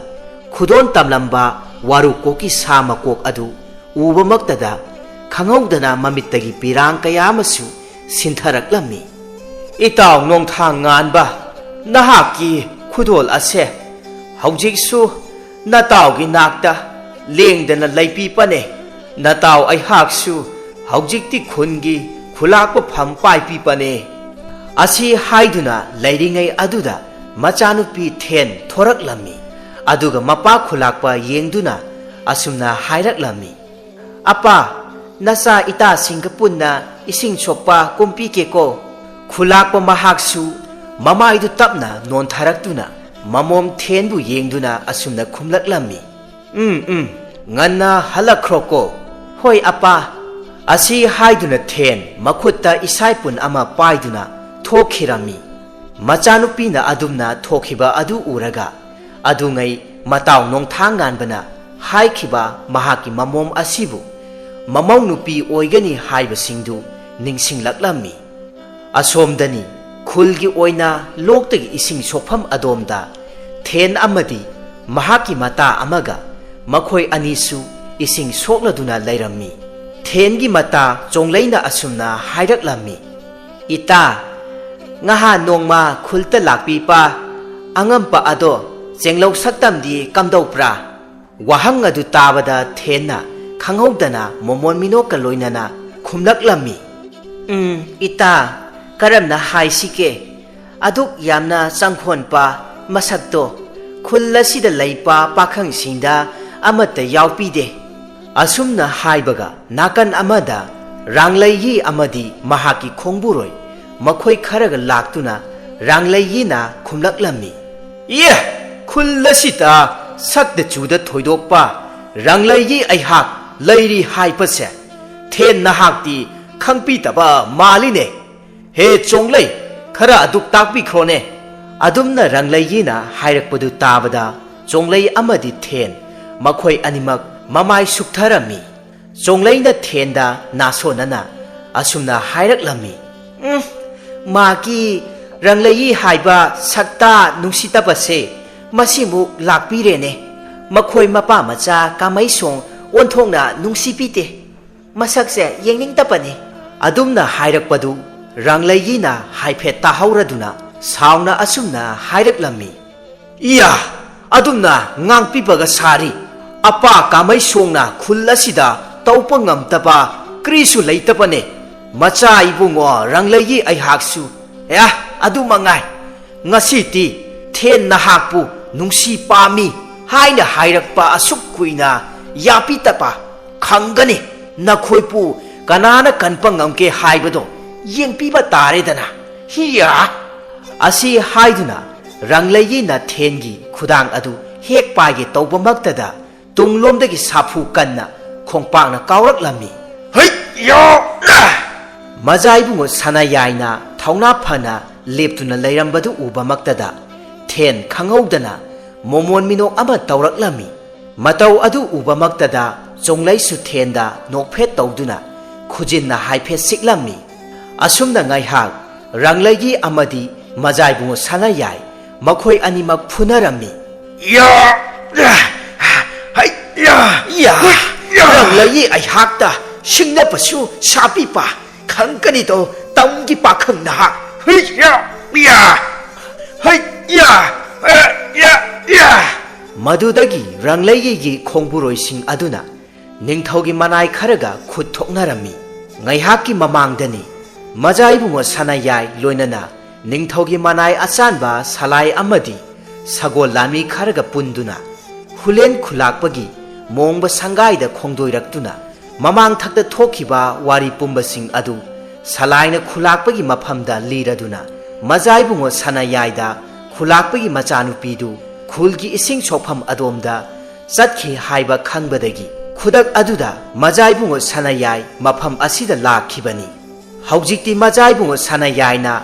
ꯈꯨꯗꯣꯟ ꯇꯝꯂꯝꯕ ꯋꯥꯔꯨ ꯀꯣꯛꯀꯤ ꯁꯥ ꯃꯀꯣꯛ ꯑꯗꯨ ꯎꯕꯃꯛꯇꯗ ꯈꯪꯍꯧꯗꯅ ꯃꯃꯤꯠꯇꯒꯤ ꯄꯤꯔꯥꯡ ꯀꯌꯥ ꯑꯃꯁꯨ ꯁꯤꯟꯊꯔꯛꯂꯝꯃꯤ꯫ "ꯏꯇꯥꯎ ꯅꯣꯡꯊꯥꯡ ꯉꯥꯟꯕ, ꯅꯍꯥꯛꯀꯤ ꯈꯨꯗꯣꯜ ꯑꯁꯦ ꯍꯧꯖꯤꯛꯁꯨ ꯅꯇꯥꯎꯒꯤ ꯅꯥꯛꯇ ꯂꯦꯡꯗꯅ ꯂꯩꯄꯤꯄꯅꯦ꯫ ꯅꯇꯥꯎ ꯑꯩꯍꯥꯛꯁꯨ ꯍꯧꯖꯤꯛꯇꯤ ꯈꯨꯟꯒꯤ ꯈꯨꯂꯥꯛꯄ ꯐꯝ ꯄꯥꯏꯄꯤꯄꯅꯦ"꯫ ꯑꯁꯤ ꯍꯥꯏꯗꯨꯅ ꯂꯩꯔꯤꯉꯩ ꯑꯗꯨꯗ ꯃꯆꯥꯅꯨꯄꯤ ꯊꯦꯟ ꯊꯣꯔꯛꯂꯝꯃꯤ꯫ ꯑꯗꯨꯒ ꯃꯄꯥ ꯈꯨꯂꯥꯛꯄ ꯌꯦꯡꯗꯨꯅ ꯑꯁꯨꯝꯅ ꯍꯥꯏꯔꯛꯂꯝꯃꯤ, "ꯑꯄꯥ, ꯅꯆꯥ ꯏꯇꯥꯁꯤꯡꯒ ꯄꯨꯟꯅ ꯏꯁꯤꯡ ꯁꯣꯛꯄ ꯀꯨꯝꯄꯤꯒꯦꯀꯣ꯫" ꯈꯨꯂꯥꯛꯄ ꯃꯍꯥꯛꯁꯨ ꯃꯃꯥꯏꯗꯨ ꯇꯞꯅ ꯅꯣꯟꯊꯔꯛꯇꯨꯅ ꯃꯃꯣꯝ ꯊꯦꯟꯕꯨ ꯌꯦꯡꯗꯨꯅ ꯑꯁꯨꯝꯅ ꯈꯨꯝꯂꯛꯂꯝꯃꯤ, "ꯎꯝ, ꯎꯝ, ꯉꯟꯅ ꯍꯜꯂꯛꯈ꯭ꯔꯣꯀꯣ꯫" "ꯍꯣꯏ, ꯑꯄꯥ꯫" ꯑꯁꯤ ꯍꯥꯏꯗꯨꯅ ꯊꯦꯟ ꯃꯈꯨꯠꯇ ꯏꯁꯥꯏꯄꯨꯟ ꯑꯃ ꯄꯥꯏꯗꯨꯅ ꯊꯣꯛꯈꯤꯔꯝꯃꯤ꯫ ꯃꯆꯥꯅꯨꯄꯤꯅ ꯑꯗꯨꯝꯅ ꯊꯣꯛꯈꯤꯕ ꯑꯗꯨ ꯎꯔꯒ ꯑꯗꯨꯉꯩ ꯃꯇꯥꯎ ꯅꯣꯡꯊꯥꯡ ꯉꯥꯟꯕꯅ ꯍꯥꯏꯈꯤꯕ ꯃꯍꯥꯛꯀꯤ ꯃꯃꯣꯝ ꯑꯁꯤꯕꯨ ꯃꯃꯧ ꯅꯨꯄꯤ ꯑꯣꯏꯒꯅꯤ ꯍꯥꯏꯕꯁꯤꯡꯗꯨ ꯅꯤꯡꯁꯤꯡꯂꯛꯂꯝꯃꯤ꯫ ꯑꯁꯣꯝꯗꯅꯤ, ꯈꯨꯜꯒꯤ ꯑꯣꯏꯅ ꯂꯣꯛꯇꯒꯤ ꯏꯁꯤꯡ ꯁꯣꯛꯐꯝ ꯑꯗꯣꯝꯗ ꯊꯦꯟ ꯑꯃꯗꯤ ꯃꯍꯥꯛꯀꯤ ꯃꯇꯥ ꯑꯃꯒ ꯃꯈꯣꯏ ꯑꯅꯤꯁꯨ ꯏꯁꯤꯡ ꯁꯣꯛꯂꯗꯨꯅ ꯂꯩꯔꯝꯃꯤ꯫ ꯊꯦꯟꯒꯤ ꯃꯇꯥ ꯆꯣꯡꯂꯩꯅ ꯑꯁꯨꯝꯅ ꯍꯥꯏꯔꯛꯂꯝꯃꯤ, "ꯏꯇꯥ, ꯉꯍꯥ ꯅꯣꯡꯃ ꯈꯨꯜꯇ ꯂꯥꯛꯄꯤꯕ ꯑꯉꯝꯕ ꯑꯗꯣ ꯆꯦꯡꯂꯧ ꯁꯛꯇꯝꯗꯤ ꯀꯝꯗꯧꯕ꯭ꯔꯥ?" ꯋꯥꯍꯪ ꯑꯗꯨ ꯇꯥꯕꯗ ꯊꯦꯟꯅ ꯈꯪꯍꯧꯗꯅ ꯃꯣꯃꯣꯟ ꯃꯤꯅꯣꯛꯀ ꯂꯣꯏꯅꯅ ꯈꯨꯝꯂꯛꯂꯝꯃꯤ, "ꯎꯝ, ꯏꯇꯥ, ꯀꯔꯝꯅ ꯍꯥꯏꯁꯤꯒꯦ? ꯑꯗꯨꯛ ꯌꯥꯝꯅ ꯆꯪꯈꯣꯟꯄ ꯃꯁꯛꯇꯣ ꯈꯨꯜ ꯑꯁꯤꯗ ꯂꯩꯕ ꯄꯥꯈꯪꯁꯤꯡꯗ ꯑꯃꯠꯇ ꯌꯥꯎꯕꯤꯗꯦ꯫" ꯑꯁꯨꯝꯅ ꯍꯥꯏꯕꯒ ꯅꯥꯀꯟ ꯑꯃꯗ ꯔꯥꯡꯂꯩꯌꯤ ꯑꯃꯗꯤ ꯃꯍꯥꯛꯀꯤ ꯈꯣꯡꯕꯨꯔꯣꯏ ꯃꯈꯣꯏ ꯈꯔꯒ ꯂꯥꯛꯇꯨꯅ ꯔꯥꯡꯂꯩꯌꯤꯅ ꯈꯨꯝꯂꯛꯂꯝꯃꯤ, "ꯏꯌꯦ, ꯈꯨꯜ ꯑꯁꯤꯗ ꯁꯛꯇ ꯆꯨꯗ ꯊꯣꯏꯗꯣꯛꯄ ꯔꯥꯡꯂꯩꯌꯤ ꯑꯩꯍꯥꯛ ꯂꯩꯔꯤ ꯍꯥꯏꯕꯁꯦ ꯊꯦꯟ ꯅꯍꯥꯛꯇꯤ ꯈꯪꯕꯤꯗꯕ ꯃꯥꯜꯂꯤꯅꯦ꯫ ꯍꯦ ꯆꯣꯡꯂꯩ, ꯈꯔ ꯑꯗꯨꯛ ꯇꯥꯛꯄꯤꯈ꯭ꯔꯣꯅꯦ꯫" ꯑꯗꯨꯝꯅ ꯔꯥꯡꯂꯩꯌꯤꯅ ꯍꯥꯏꯔꯛꯄꯗꯨ ꯇꯥꯕꯗ ꯆꯣꯡꯂꯩ ꯑꯃꯗꯤ ꯊꯦꯟ ꯃꯈꯣꯏ ꯑꯅꯤꯃꯛ ꯃꯃꯥꯏ ꯁꯨꯛꯊꯔꯝꯃꯤ꯫ ꯆꯣꯡꯂꯩꯅ ꯊꯦꯟꯗ ꯅꯥꯁꯣꯟꯅꯅ ꯑꯁꯨꯝꯅ ꯍꯥꯏꯔꯛꯂꯝꯃꯤ, "ꯎꯝ, ꯃꯥꯒꯤ ꯔꯪꯂꯩꯌꯤ ꯍꯥꯏꯕ ꯁꯛꯇ ꯅꯨꯡꯁꯤꯗꯕꯁꯦ ꯃꯁꯤꯃꯨꯛ ꯂꯥꯛꯄꯤꯔꯦꯅꯦ꯫ ꯃꯈꯣꯏ ꯃꯄꯥ ꯃꯆꯥ ꯀꯥꯃꯩꯁꯣꯡ ꯑꯣꯟꯊꯣꯛꯅ ꯅꯨꯡꯁꯤꯕꯤꯗꯦ꯫ ꯃꯁꯛꯁꯦ ꯌꯦꯡꯅꯤꯡꯗꯕꯅꯤ꯫" ꯑꯗꯨꯝꯅ ꯍꯥꯏꯔꯛꯄꯗꯨ ꯔꯪꯂꯩꯌꯤꯅ ꯍꯥꯏꯐꯦꯠ ꯇꯥꯍꯧꯔꯗꯨꯅ ꯁꯥꯎꯅ ꯑꯁꯨꯝꯅ ꯍꯥꯏꯔꯛꯂꯝꯃꯤ, "ꯏꯌꯥ! ꯑꯗꯨꯝꯅ ꯉꯥꯡꯄꯤꯕꯒ ꯁꯥꯔꯤ꯫ ꯑꯄꯥ ꯀꯥꯃꯩꯁꯣꯡꯅ ꯈꯨꯜ ꯑꯁꯤꯗ ꯇꯧꯕ ꯉꯝꯗꯕ ꯀꯔꯤꯁꯨ ꯂꯩꯇꯕꯅꯦ꯫ ꯃꯆꯥ ꯏꯕꯨꯡꯉꯣ ꯔꯪꯂꯩꯒꯤ ꯑꯩꯍꯥꯛꯁꯨ, ꯑꯦ, ꯑꯗꯨ ꯃꯉꯥꯏ꯫ ꯉꯁꯤꯗꯤ ꯊꯦꯟ ꯅꯍꯥꯛꯄꯨ ꯅꯨꯡꯁꯤ ꯄꯥꯝꯃꯤ ꯍꯥꯏꯅ ꯍꯥꯏꯔꯛꯄ ꯑꯁꯨꯛ ꯀꯨꯏꯅ ꯌꯥꯄꯤꯇꯞꯄ ꯈꯪꯒꯅꯤ꯫ ꯅꯈꯣꯏꯕꯨ ꯀꯅꯥꯅ ꯀꯟꯕ ꯉꯝꯒꯦ ꯍꯥꯏꯕꯗꯣ ꯌꯦꯡꯕꯤꯕ ꯇꯥꯔꯦꯗꯅ꯫ ꯍꯤꯌꯥ!" ꯑꯁꯤ ꯍꯥꯏꯗꯨꯅ ꯔꯪꯂꯩꯒꯤꯅ ꯊꯦꯟꯒꯤ ꯈꯨꯗꯥꯡ ꯑꯗꯨ ꯍꯦꯛ ꯄꯥꯏꯒꯦ ꯇꯧꯕꯃꯛꯇꯗ ꯇꯨꯡꯂꯣꯝꯗꯒꯤ ꯁꯥꯐꯨ ꯀꯟꯅ ꯈꯣꯡꯄꯥꯛꯅ ꯀꯥꯎꯔꯛꯂꯝꯃꯤ꯫ "ꯍꯩ ꯌꯥ!" ꯃꯖꯥ ꯏꯕꯨꯡꯉꯣ ꯁꯅꯥꯌꯥꯏꯅ ꯊꯧꯅꯥ ꯐꯅ ꯂꯦꯞꯇꯨꯅ ꯂꯩꯔꯝꯕꯗꯨ ꯎꯕꯃꯛꯇꯗ ꯊꯦꯟ ꯈꯪꯍꯧꯗꯅ ꯃꯣꯃꯣꯟ ꯃꯤꯅꯣꯛ ꯑꯃ ꯇꯧꯔꯛꯂꯝꯃꯤ꯫ ꯃꯇꯧ ꯑꯗꯨ ꯎꯕꯃꯛꯇꯗ ꯆꯣꯡꯂꯩꯁꯨ ꯊꯦꯟꯗ ꯅꯣꯛꯐꯦꯠ ꯇꯧꯗꯨꯅ ꯈꯨꯖꯤꯟꯅ ꯍꯥꯏꯐꯦꯠ ꯁꯤꯛꯂꯝꯃꯤ꯫ ꯑꯁꯨꯝꯅ ꯉꯥꯏꯍꯥꯛ ꯔꯪꯂꯩꯒꯤ ꯑꯃꯗꯤ ꯃꯖꯥꯏꯕꯨꯡꯉꯣ ꯁꯅꯥꯌꯥꯏ ꯃꯈꯣꯏ ꯑꯅꯤꯃꯛ ꯐꯨꯅꯔꯝꯃꯤ꯫ "ꯌꯥ! ꯌꯥ! ꯍꯩ! ꯌꯥ! ꯌꯥ! ꯍꯨꯏ! ꯌꯥ! ꯔꯪꯂꯩꯒꯤ ꯑꯩꯍꯥꯛꯇ ꯁꯤꯡꯅꯕꯁꯨ ꯁꯥꯄꯤꯕ ꯈꯪꯒꯅꯤꯗꯣ ꯇꯝꯒꯤ ꯄꯥꯈꯪ ꯅꯍꯥ꯫ ꯍꯩ! ꯌꯥ! ꯌꯥ! ꯍꯩ! ꯌꯥ! ꯑ! ꯌꯥ! ꯌꯥ!" ꯃꯗꯨꯗꯒꯤ ꯔꯪꯂꯩꯒꯤ ꯈꯣꯡꯕꯨꯔꯣꯏꯁꯤꯡ ꯑꯗꯨꯅ ꯅꯤꯡꯊꯧꯒꯤ ꯃꯅꯥꯏ ꯈꯔꯒ ꯈꯨꯠ ꯊꯣꯛꯅꯔꯝꯃꯤ꯫ ꯉꯥꯏꯍꯥꯛꯀꯤ ꯃꯃꯥꯡꯗꯅꯤ ꯃꯖꯥ ꯏꯕꯨꯡꯉꯣ ꯁꯅꯥꯌꯥꯏ ꯂꯣꯏꯅꯅ ꯅꯤꯡꯊꯧꯒꯤ ꯃꯅꯥꯏ ꯑꯆꯥꯟꯕ ꯁꯂꯥꯏ ꯑꯃꯗꯤ ꯁꯒꯣꯜ ꯂꯥꯟꯃꯤ ꯈꯔꯒ ꯄꯨꯟꯗꯨꯅ ꯍꯨꯂꯦꯟ ꯈꯨꯂꯥꯛꯄꯒꯤ ꯃꯣꯡꯕ ꯁꯪꯒꯥꯏꯗ ꯈꯣꯡꯗꯣꯏꯔꯛꯇꯨꯅ ꯃꯃꯥꯡ ꯊꯛꯇ ꯊꯣꯛꯈꯤꯕ ꯋꯥꯔꯤ ꯄꯨꯝꯕꯁꯤꯡ ꯑꯗꯨ ꯁꯂꯥꯏꯅ ꯈꯨꯂꯥꯛꯄꯒꯤ ꯃꯐꯝꯗ ꯂꯤꯔꯗꯨꯅ ꯃꯖꯥ ꯏꯕꯨꯡꯉꯣ ꯁꯅꯥꯌꯥꯏꯗ ꯈꯨꯂꯥꯛꯄꯒꯤ ꯃꯆꯥꯅꯨꯄꯤꯗꯨ ꯈꯨꯜꯒꯤ ꯏꯁꯤꯡ ꯁꯣꯛꯐꯝ ꯑꯗꯣꯝꯗ ꯆꯠꯈꯤ ꯍꯥꯏꯕ ꯈꯪꯕꯗꯒꯤ ꯈꯨꯗꯛ ꯑꯗꯨꯗ ꯃꯖꯥ ꯏꯕꯨꯡꯉꯣ ꯁꯅꯥꯌꯥꯏ ꯃꯐꯝ ꯑꯁꯤꯗ ꯂꯥꯛꯈꯤꯕꯅꯤ꯫ ꯍꯧꯖꯤꯛꯇꯤ ꯃꯖꯥ ꯏꯕꯨꯡꯉꯣ ꯁꯅꯥꯌꯥꯏꯅ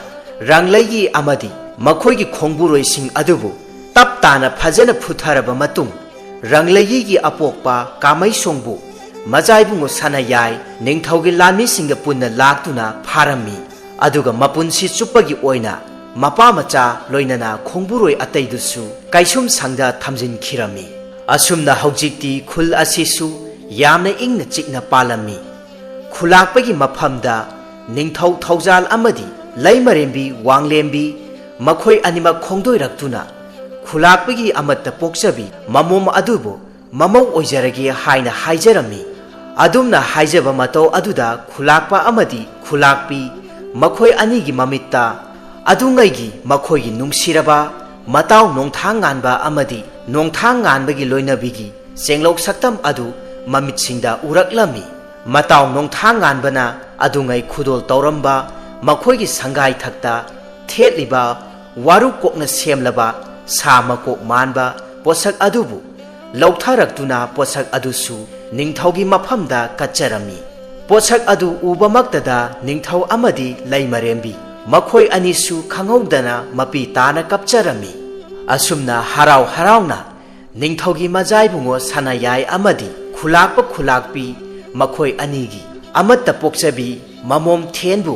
ꯔꯪꯂꯩꯒꯤ ꯑꯃꯗꯤ ꯃꯈꯣꯏꯒꯤ ꯈꯣꯡꯕꯨꯔꯣꯏꯁꯤꯡ ꯑꯗꯨꯕꯨ ꯇꯞ ꯇꯥꯅ ꯐꯖꯅ ꯐꯨꯊꯔꯕ ꯃꯇꯨꯡ, ꯔꯪꯂꯩꯒꯤ ꯑꯄꯣꯛꯄ ꯀꯥꯃꯩꯁꯣꯡꯕꯨ ꯃꯖꯥ ꯏꯕꯨꯡꯉꯣ ꯁꯅꯥꯌꯥꯏ ꯅꯤꯡꯊꯧꯒꯤ ꯂꯥꯟꯃꯤꯁꯤꯡꯒ ꯄꯨꯟꯅ ꯂꯥꯛꯇꯨꯅ ꯐꯥꯔꯝꯃꯤ꯫ ꯑꯗꯨꯒ ꯃꯄꯨꯟꯁꯤ ꯆꯨꯞꯄꯒꯤ ꯑꯣꯏꯅ ꯃꯄꯥ ꯃꯆꯥ ꯂꯣꯏꯅꯅ ꯈꯣꯡꯕꯨꯔꯣꯏ ꯑꯇꯩꯗꯨꯁꯨ ꯀꯩꯁꯨꯝꯁꯪꯗ ꯊꯝꯖꯤꯟꯈꯤꯔꯝꯃꯤ꯫ ꯑꯁꯨꯝꯅ ꯍꯧꯖꯤꯛꯇꯤ ꯈꯨꯜ ꯑꯁꯤꯁꯨ ꯌꯥꯝꯅ ꯏꯪꯅ ꯆꯤꯛꯅ ꯄꯥꯜꯂꯝꯃꯤ꯫ ꯈꯨꯂꯥꯛꯄꯒꯤ ꯃꯐꯝꯗ ꯅꯤꯡꯊꯧ ꯊꯧꯖꯥꯜ ꯑꯃꯗꯤ ꯂꯩꯃꯔꯦꯝꯕꯤ ꯋꯥꯡꯂꯦꯝꯕꯤ ꯃꯈꯣꯏ ꯑꯅꯤꯃꯛ ꯈꯣꯡꯗꯣꯏꯔꯛꯇꯨꯅ ꯈꯨꯂꯥꯛꯄꯒꯤ ꯑꯃꯠꯇ ꯄꯣꯛꯆꯕꯤ ꯃꯃꯣꯝ ꯑꯗꯨꯕꯨ ꯃꯃꯧ ꯑꯣꯏꯖꯔꯒꯦ ꯍꯥꯏꯅ ꯍꯥꯏꯖꯔꯝꯃꯤ꯫ ꯑꯗꯨꯝꯅ ꯍꯥꯏꯖꯕ ꯃꯇꯧ ꯑꯗꯨꯗ ꯈꯨꯂꯥꯛꯄ ꯑꯃꯗꯤ ꯈꯨꯂꯥꯛꯄꯤ ꯃꯈꯣꯏ ꯑꯅꯤꯒꯤ ꯃꯃꯤꯠꯇ ꯑꯗꯨꯉꯩꯒꯤ ꯃꯈꯣꯏꯒꯤ ꯅꯨꯡꯁꯤꯔꯕ ꯃꯇꯥꯎ ꯅꯣꯡꯊꯥꯡ ꯉꯥꯟꯕ ꯑꯃꯗꯤ ꯅꯣꯡꯊꯥꯡ ꯉꯥꯟꯕꯒꯤ ꯂꯣꯏꯅꯕꯤꯒꯤ ꯆꯦꯡꯂꯧ ꯁꯛꯇꯝ ꯑꯗꯨ ꯃꯃꯤꯠꯁꯤꯡꯗ ꯎꯔꯛꯂꯝꯃꯤ꯫ ꯃꯇꯥꯎ ꯅꯣꯡꯊꯥꯡ ꯉꯥꯟꯕꯅ ꯑꯗꯨꯉꯩ ꯈꯨꯗꯣꯜ ꯇꯧꯔꯝꯕ ꯃꯈꯣꯏꯒꯤ ꯁꯪꯒꯥꯏ ꯊꯛꯇ ꯊꯦꯠꯂꯤꯕ ꯋꯥꯔꯨ ꯀꯣꯛꯅ ꯁꯦꯝꯂꯕ ꯁꯥ ꯃꯀꯣꯛ ꯃꯥꯟꯕ ꯄꯣꯠꯁꯛ ꯑꯗꯨꯕꯨ ꯂꯧꯊꯔꯛꯇꯨꯅ ꯄꯣꯠꯁꯛ ꯑꯗꯨꯁꯨ ꯅꯤꯡꯊꯧꯒꯤ ꯃꯐꯝꯗ ꯀꯠꯆꯔꯝꯃꯤ꯫ ꯄꯣꯠꯁꯛ ꯑꯗꯨ ꯎꯕꯃꯛꯇꯗ ꯅꯤꯡꯊꯧ ꯑꯃꯗꯤ ꯂꯩꯃꯔꯦꯝꯕꯤ ꯃꯈꯣꯏ ꯑꯅꯤꯁꯨ ꯈꯪꯍꯧꯗꯅ ꯃꯄꯤ ꯇꯥꯅ ꯀꯞꯆꯔꯝꯃꯤ꯫ ꯑꯁꯨꯝꯅ ꯍꯔꯥꯎ ꯍꯔꯥꯎꯅ ꯅꯤꯡꯊꯧꯒꯤ ꯃꯖꯥꯏꯕꯨꯡꯉꯣ ꯁꯅꯥꯌꯥꯏ ꯑꯃꯗꯤ ꯈꯨꯂꯥꯛꯄ ꯈꯨꯂꯥꯛꯄꯤ ꯃꯈꯣꯏ ꯑꯅꯤꯒꯤ ꯑꯃꯠꯇ ꯄꯣꯛꯆꯕꯤ ꯃꯃꯣꯝ ꯊꯦꯟꯕꯨ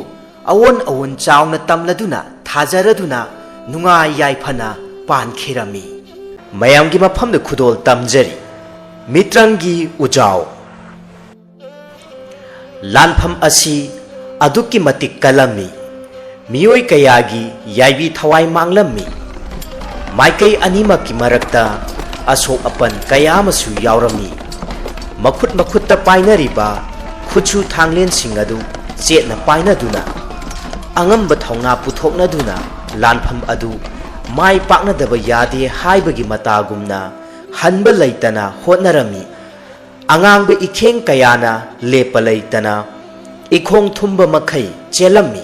ꯑꯑꯣꯟ ꯑꯑꯣꯟ ꯆꯥꯎꯅ ꯇꯝꯂꯗꯨꯅ ꯊꯥꯖꯔꯗꯨꯅ ꯅꯨꯡꯉꯥꯏ ꯌꯥꯏꯐꯅ ꯄꯥꯟꯈꯤꯔꯝꯃꯤ꯫ ꯃꯌꯥꯝꯒꯤ ꯃꯐꯝꯗ ꯈꯨꯗꯣꯜ ꯇꯝꯖꯔꯤ꯫ ꯃꯤꯇ꯭ꯔꯪꯒꯤ ꯎꯖꯥꯎ꯫ ꯂꯥꯟꯐꯝ ꯑꯁꯤ ꯑꯗꯨꯛꯀꯤ ꯃꯇꯤꯛ ꯀꯜꯂꯝꯃꯤ꯫ ꯃꯤꯑꯣꯏ ꯀꯌꯥꯒꯤ ꯌꯥꯏꯕꯤ ꯊꯋꯥꯏ ꯃꯥꯡꯂꯝꯃꯤ꯫ ꯃꯥꯏꯀꯩ ꯑꯅꯤꯃꯛꯀꯤ ꯃꯔꯛꯇ ꯑꯁꯣꯛ ꯑꯄꯟ ꯀꯌꯥ ꯑꯃꯁꯨ ꯌꯥꯎꯔꯝꯃꯤ꯫ ꯃꯈꯨꯠ ꯃꯈꯨꯠꯇ ꯄꯥꯏꯅꯔꯤꯕ ꯈꯨꯠꯁꯨ ꯊꯥꯡꯂꯦꯟꯁꯤꯡ ꯑꯗꯨ ꯆꯦꯠꯅ ꯄꯥꯏꯅꯗꯨꯅ, ꯑꯉꯝꯕ ꯊꯧꯅꯥ ꯄꯨꯊꯣꯛꯅꯗꯨꯅ ꯂꯥꯟꯐꯝ ꯑꯗꯨ ꯃꯥꯏ ꯄꯥꯛꯅꯗꯕ ꯌꯥꯗꯦ ꯍꯥꯏꯕꯒꯤ ꯃꯇꯥꯒꯨꯝꯅ ꯍꯟꯕ ꯂꯩꯇꯅ ꯍꯣꯠꯅꯔꯝꯃꯤ꯫ ꯑꯉꯥꯡꯕ ꯏꯈꯦꯡ ꯀꯌꯥꯅ ꯂꯦꯞꯄ ꯂꯩꯇꯅ ꯏꯈꯣꯡ ꯊꯨꯝꯕ ꯃꯈꯩ ꯆꯦꯜꯂꯝꯃꯤ꯫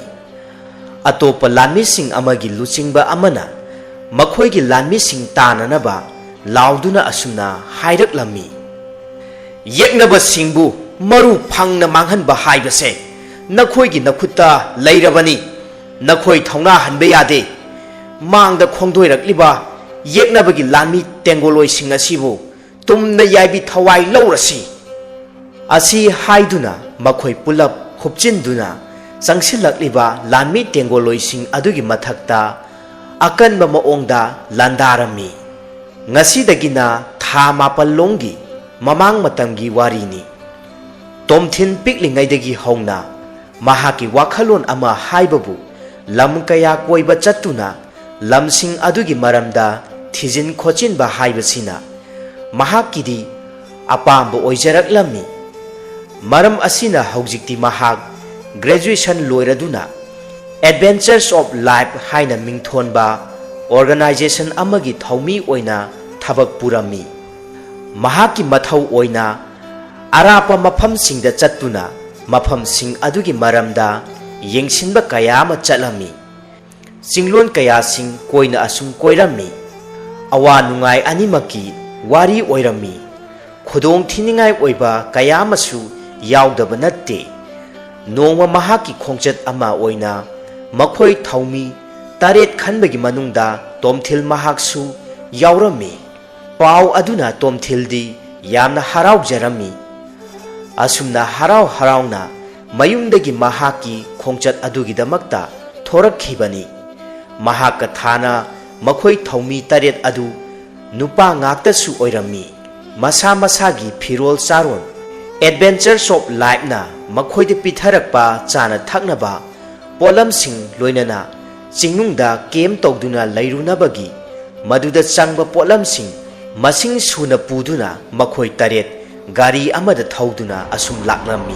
ꯑꯇꯣꯞꯄ ꯂꯥꯟꯃꯤꯁꯤꯡ ꯑꯃꯒꯤ ꯂꯨꯆꯤꯡꯕ ꯑꯃꯅ ꯃꯈꯣꯏꯒꯤ ꯂꯥꯟꯃꯤꯁꯤꯡ ꯇꯥꯅꯅꯕ ꯂꯥꯎꯗꯨꯅ ꯑꯁꯨꯝꯅ ꯍꯥꯏꯔꯛꯂꯝꯃꯤ, "ꯌꯦꯛꯅꯕꯁꯤꯡꯕꯨ ꯃꯔꯨ ꯐꯪꯅ ꯃꯥꯡꯍꯟꯕ ꯍꯥꯏꯕꯁꯦ ꯅꯈꯣꯏꯒꯤ ꯅꯈꯨꯠꯇ ꯂꯩꯔꯕꯅꯤ꯫ ꯅꯈꯣꯏ ꯊꯧꯅꯥ ꯍꯟꯕ ꯌꯥꯗꯦ꯫ ꯃꯥꯡꯗ ꯈꯣꯡꯗꯣꯏꯔꯛꯂꯤꯕ ꯌꯦꯛꯅꯕꯒꯤ ꯂꯥꯟꯃꯤ ꯇꯦꯡꯒꯣꯂꯣꯏꯁꯤꯡ ꯑꯁꯤꯕꯨ ꯇꯨꯝꯅ ꯌꯥꯏꯕꯤ ꯊꯋꯥꯏ ꯂꯧꯔꯁꯤ"꯫ ꯑꯁꯤ ꯍꯥꯏꯗꯨꯅ ꯃꯈꯣꯏ ꯄꯨꯂꯞ ꯈꯨꯞꯆꯤꯟꯗꯨꯅ ꯆꯪꯁꯤꯜꯂꯛꯂꯤꯕ ꯂꯥꯟꯃꯤ ꯇꯦꯡꯒꯣꯂꯣꯏꯁꯤꯡ ꯑꯗꯨꯒꯤ ꯃꯊꯛꯇ ꯑꯀꯟꯕ ꯃꯑꯣꯡꯗ ꯂꯥꯟꯗꯥꯔꯝꯃꯤ꯫ ꯉꯁꯤꯗꯒꯤꯅ ꯊꯥ ꯃꯥꯄꯜ ꯂꯣꯝꯒꯤ ꯃꯃꯥꯡ ꯃꯇꯝꯒꯤ ꯋꯥꯔꯤꯅꯤ꯫ ꯇꯣꯝꯊꯤꯟ ꯄꯤꯛꯂꯤꯉꯩꯗꯒꯤ ꯍꯧꯅ ꯃꯍꯥꯛꯀꯤ ꯋꯥꯈꯜꯂꯣꯟ ꯑꯃ ꯍꯥꯏꯕꯕꯨ ꯂꯝ ꯀꯌꯥ ꯀꯣꯏꯕ ꯆꯠꯇꯨꯅ ꯂꯝꯁꯤꯡ ꯑꯗꯨꯒꯤ ꯃꯔꯝꯗ ꯊꯤꯖꯤꯟ ꯈꯣꯠꯆꯤꯟꯕ ꯍꯥꯏꯕꯁꯤꯅ ꯃꯍꯥꯛꯀꯤꯗꯤ ꯑꯄꯥꯝꯕ ꯑꯣꯏꯖꯔꯛꯂꯝꯃꯤ꯫ ꯃꯔꯝ ꯑꯁꯤꯅ ꯍꯧꯖꯤꯛꯇꯤ ꯃꯍꯥꯛ graduation ꯂꯣꯏꯔꯗꯨꯅ Adventures of Life ꯍꯥꯏꯅ ꯃꯤꯡꯊꯣꯟꯕ ꯑꯣꯔꯒꯅꯥꯏꯖꯦꯁꯟ ꯑꯃꯒꯤ ꯊꯧꯃꯤ ꯑꯣꯏꯅ ꯊꯕꯛ ꯄꯨꯔꯝꯃꯤ꯫ ꯃꯍꯥꯛꯀꯤ ꯃꯊꯧ ꯑꯣꯏꯅ ꯑꯔꯥꯞꯄ ꯃꯐꯝꯁꯤꯡꯗ ꯆꯠꯇꯨꯅ ꯃꯐꯝꯁꯤꯡ ꯑꯗꯨꯒꯤ ꯃꯔꯝꯗ ꯌꯦꯡꯁꯤꯟꯕ ꯀꯌꯥ ꯑꯃ ꯆꯠꯂꯝꯃꯤ꯫ ꯆꯤꯡꯂꯣꯟ ꯀꯌꯥꯁꯤꯡ ꯀꯣꯏꯅ ꯑꯁꯨꯝ ꯀꯣꯏꯔꯝꯃꯤ꯫ ꯑꯋꯥ ꯅꯨꯡꯉꯥꯏ ꯑꯅꯤꯃꯛꯀꯤ ꯋꯥꯔꯤ ꯑꯣꯏꯔꯝꯃꯤ꯫ ꯈꯨꯗꯣꯡ ꯊꯤꯅꯤꯡꯉꯥꯏ ꯑꯣꯏꯕ ꯀꯌꯥ ꯑꯃꯁꯨ ꯌꯥꯎꯗꯕ ꯅꯠꯇꯦ꯫ ꯅꯣꯡꯃ ꯃꯍꯥꯛꯀꯤ ꯈꯣꯡꯆꯠ ꯑꯃ ꯑꯣꯏꯅ ꯃꯈꯣꯏ ꯊꯧꯃꯤ ꯇꯔꯦꯠ ꯈꯟꯕꯒꯤ ꯃꯅꯨꯡꯗ ꯇꯣꯝꯊꯤꯜ ꯃꯍꯥꯛꯁꯨ ꯌꯥꯎꯔꯝꯃꯤ꯫ ꯄꯥꯎ ꯑꯗꯨꯅ ꯇꯣꯝꯊꯤꯜꯗꯤ ꯌꯥꯝꯅ ꯍꯔꯥꯎꯖꯔꯝꯃꯤ꯫ ꯑꯁꯨꯝꯅ ꯍꯔꯥꯎ ꯍꯔꯥꯎꯅ ꯃꯌꯨꯝꯗꯒꯤ ꯃꯍꯥꯛꯀꯤ ꯈꯣꯡꯆꯠ ꯑꯗꯨꯒꯤꯗꯃꯛꯇ ꯊꯣꯔꯛꯈꯤꯕꯅꯤ꯫ ꯃꯍꯥꯛꯀ ꯊꯥꯅ ꯃꯈꯣꯏ ꯊꯧꯃꯤ ꯇꯔꯦꯠ ꯑꯗꯨ ꯅꯨꯄꯥ ꯉꯥꯛꯇꯁꯨ ꯑꯣꯏꯔꯝꯃꯤ꯫ ꯃꯁꯥ ꯃꯁꯥꯒꯤ ꯐꯤꯔꯣꯜ ꯆꯥꯔꯣꯟ, Adventures of Lifeꯅ ꯃꯈꯣꯏꯗ ꯄꯤꯊꯔꯛꯄ ꯆꯥꯅ ꯊꯛꯅꯕ ꯄꯣꯠꯂꯝꯁꯤꯡ, ꯂꯣꯏꯅꯅ ꯆꯤꯡꯅꯨꯡꯗ ꯀꯦꯝ ꯇꯧꯗꯨꯅ ꯂꯩꯔꯨꯅꯕꯒꯤ ꯃꯗꯨꯗ ꯆꯪꯕ ꯄꯣꯠꯂꯝꯁꯤꯡ ꯃꯁꯤꯡ ꯁꯨꯅ ꯄꯨꯗꯨꯅ ꯃꯈꯣꯏ ꯇꯔꯦꯠ ꯒꯥꯔꯤ ꯑꯃꯗ ꯊꯧꯗꯨꯅ ꯑꯁꯨꯝ ꯂꯥꯛꯂꯝꯃꯤ꯫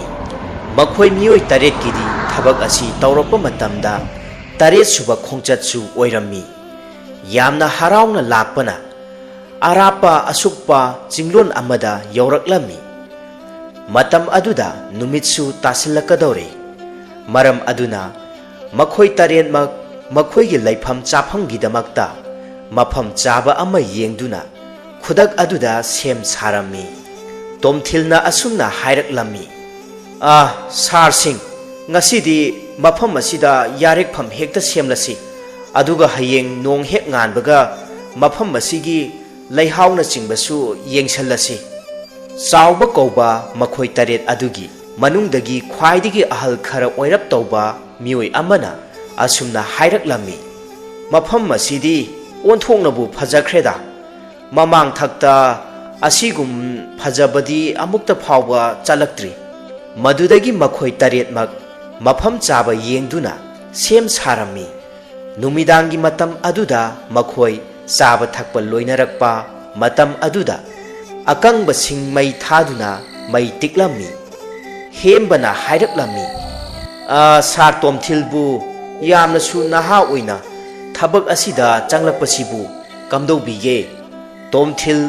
ꯃꯈꯣꯏ ꯃꯤꯑꯣꯏ ꯇꯔꯦꯠꯀꯤꯗꯤ ꯊꯕꯛ ꯑꯁꯤ ꯇꯧꯔꯛꯄ ꯃꯇꯝꯗ ꯇꯔꯦꯠ ꯁꯨꯕ ꯈꯣꯡꯆꯠꯁꯨ ꯑꯣꯏꯔꯝꯃꯤ꯫ ꯌꯥꯝꯅ ꯍꯔꯥꯎꯅ ꯂꯥꯛꯄꯅ ꯑꯔꯥꯞꯄ ꯑꯁꯨꯛꯄ ꯆꯤꯡꯂꯣꯟ ꯑꯃꯗ ꯌꯧꯔꯛꯂꯝꯃꯤ꯫ ꯃꯇꯝ ꯑꯗꯨꯗ ꯅꯨꯃꯤꯠꯁꯨ ꯇꯥꯁꯤꯜꯂꯛꯀꯗꯧꯔꯦ꯫ ꯃꯔꯝ ꯑꯗꯨꯅ ꯃꯈꯣꯏ ꯇꯔꯦꯠꯃꯛ ꯃꯈꯣꯏꯒꯤ ꯂꯩꯐꯝ ꯆꯥꯐꯝꯒꯤꯗꯃꯛꯇ ꯃꯐꯝ ꯆꯥꯕ ꯑꯃ ꯌꯦꯡꯗꯨꯅ ꯈꯨꯗꯛ ꯑꯗꯨꯗ ꯁꯦꯝ ꯁꯥꯔꯝꯃꯤ꯫ ꯇꯣꯝꯊꯤꯜꯅ ꯑꯁꯨꯝꯅ ꯍꯥꯏꯔꯛꯂꯝꯃꯤ, "ꯑꯥ, ꯁꯥꯔꯁꯤꯡ, ꯉꯁꯤꯗꯤ ꯃꯐꯝ ꯑꯁꯤꯗ ꯌꯥꯔꯦꯛꯐꯝ ꯍꯦꯛꯇ ꯁꯦꯝꯂꯁꯤ꯫ ꯑꯗꯨꯒ ꯍꯌꯦꯡ ꯅꯣꯡ ꯍꯦꯛ ꯉꯥꯟꯕꯒ ꯃꯐꯝ ꯑꯁꯤꯒꯤ ꯂꯩꯍꯥꯎꯅꯆꯤꯡꯕꯁꯨ ꯌꯦꯡꯁꯜꯂꯁꯤ꯫" ꯆꯥꯎꯕ ꯀꯧꯕ ꯃꯈꯣꯏ ꯇꯔꯦꯠ ꯑꯗꯨꯒꯤ ꯃꯅꯨꯡꯗꯒꯤ ꯈ꯭ꯋꯥꯏꯗꯒꯤ ꯑꯍꯜ ꯈꯔ ꯑꯣꯏꯔꯞ ꯇꯧꯕ ꯃꯤꯑꯣꯏ ꯑꯃꯅ ꯑꯁꯨꯝꯅ ꯍꯥꯏꯔꯛꯂꯝꯃꯤ, "ꯃꯐꯝ ꯑꯁꯤꯗꯤ ꯑꯣꯟꯊꯣꯛꯅꯕꯨ ꯐꯖꯈ꯭ꯔꯦꯗ꯫ ꯃꯃꯥꯡ ꯊꯛꯇ ꯑꯁꯤꯒꯨꯝ ꯐꯖꯕꯗꯤ ꯑꯃꯨꯛꯇ ꯐꯥꯎꯕ ꯆꯠꯂꯛꯇ꯭ꯔꯤ꯫" ꯃꯗꯨꯗꯒꯤ ꯃꯈꯣꯏ ꯇꯔꯦꯠꯃꯛ ꯃꯐꯝ ꯆꯥꯕ ꯌꯦꯡꯗꯨꯅ ꯁꯦꯝ ꯁꯥꯔꯝꯃꯤ꯫ ꯅꯨꯃꯤꯗꯥꯡꯒꯤ ꯃꯇꯝ ꯑꯗꯨꯗ ꯃꯈꯣꯏ ꯆꯥꯕ ꯊꯛꯄ ꯂꯣꯏꯅꯔꯛꯄ ꯃꯇꯝ ꯑꯗꯨꯗ ꯑꯀꯪꯕꯁꯤꯡ ꯃꯩ ꯊꯥꯗꯨꯅ ꯃꯩ ꯇꯤꯛꯂꯝꯃꯤ꯫ ꯍꯦꯝꯕꯅ ꯍꯥꯏꯔꯛꯂꯝꯃꯤ, "ꯑ, ꯁꯥꯔ ꯇꯣꯝꯊꯤꯜꯕꯨ ꯌꯥꯝꯅꯁꯨ ꯅꯍꯥ ꯑꯣꯏꯅ ꯊꯕꯛ ꯑꯁꯤꯗ ꯆꯪꯂꯛꯄꯁꯤꯕꯨ ꯀꯝꯗꯧꯕꯤꯒꯦ?" ꯇꯣꯝꯊꯤꯜ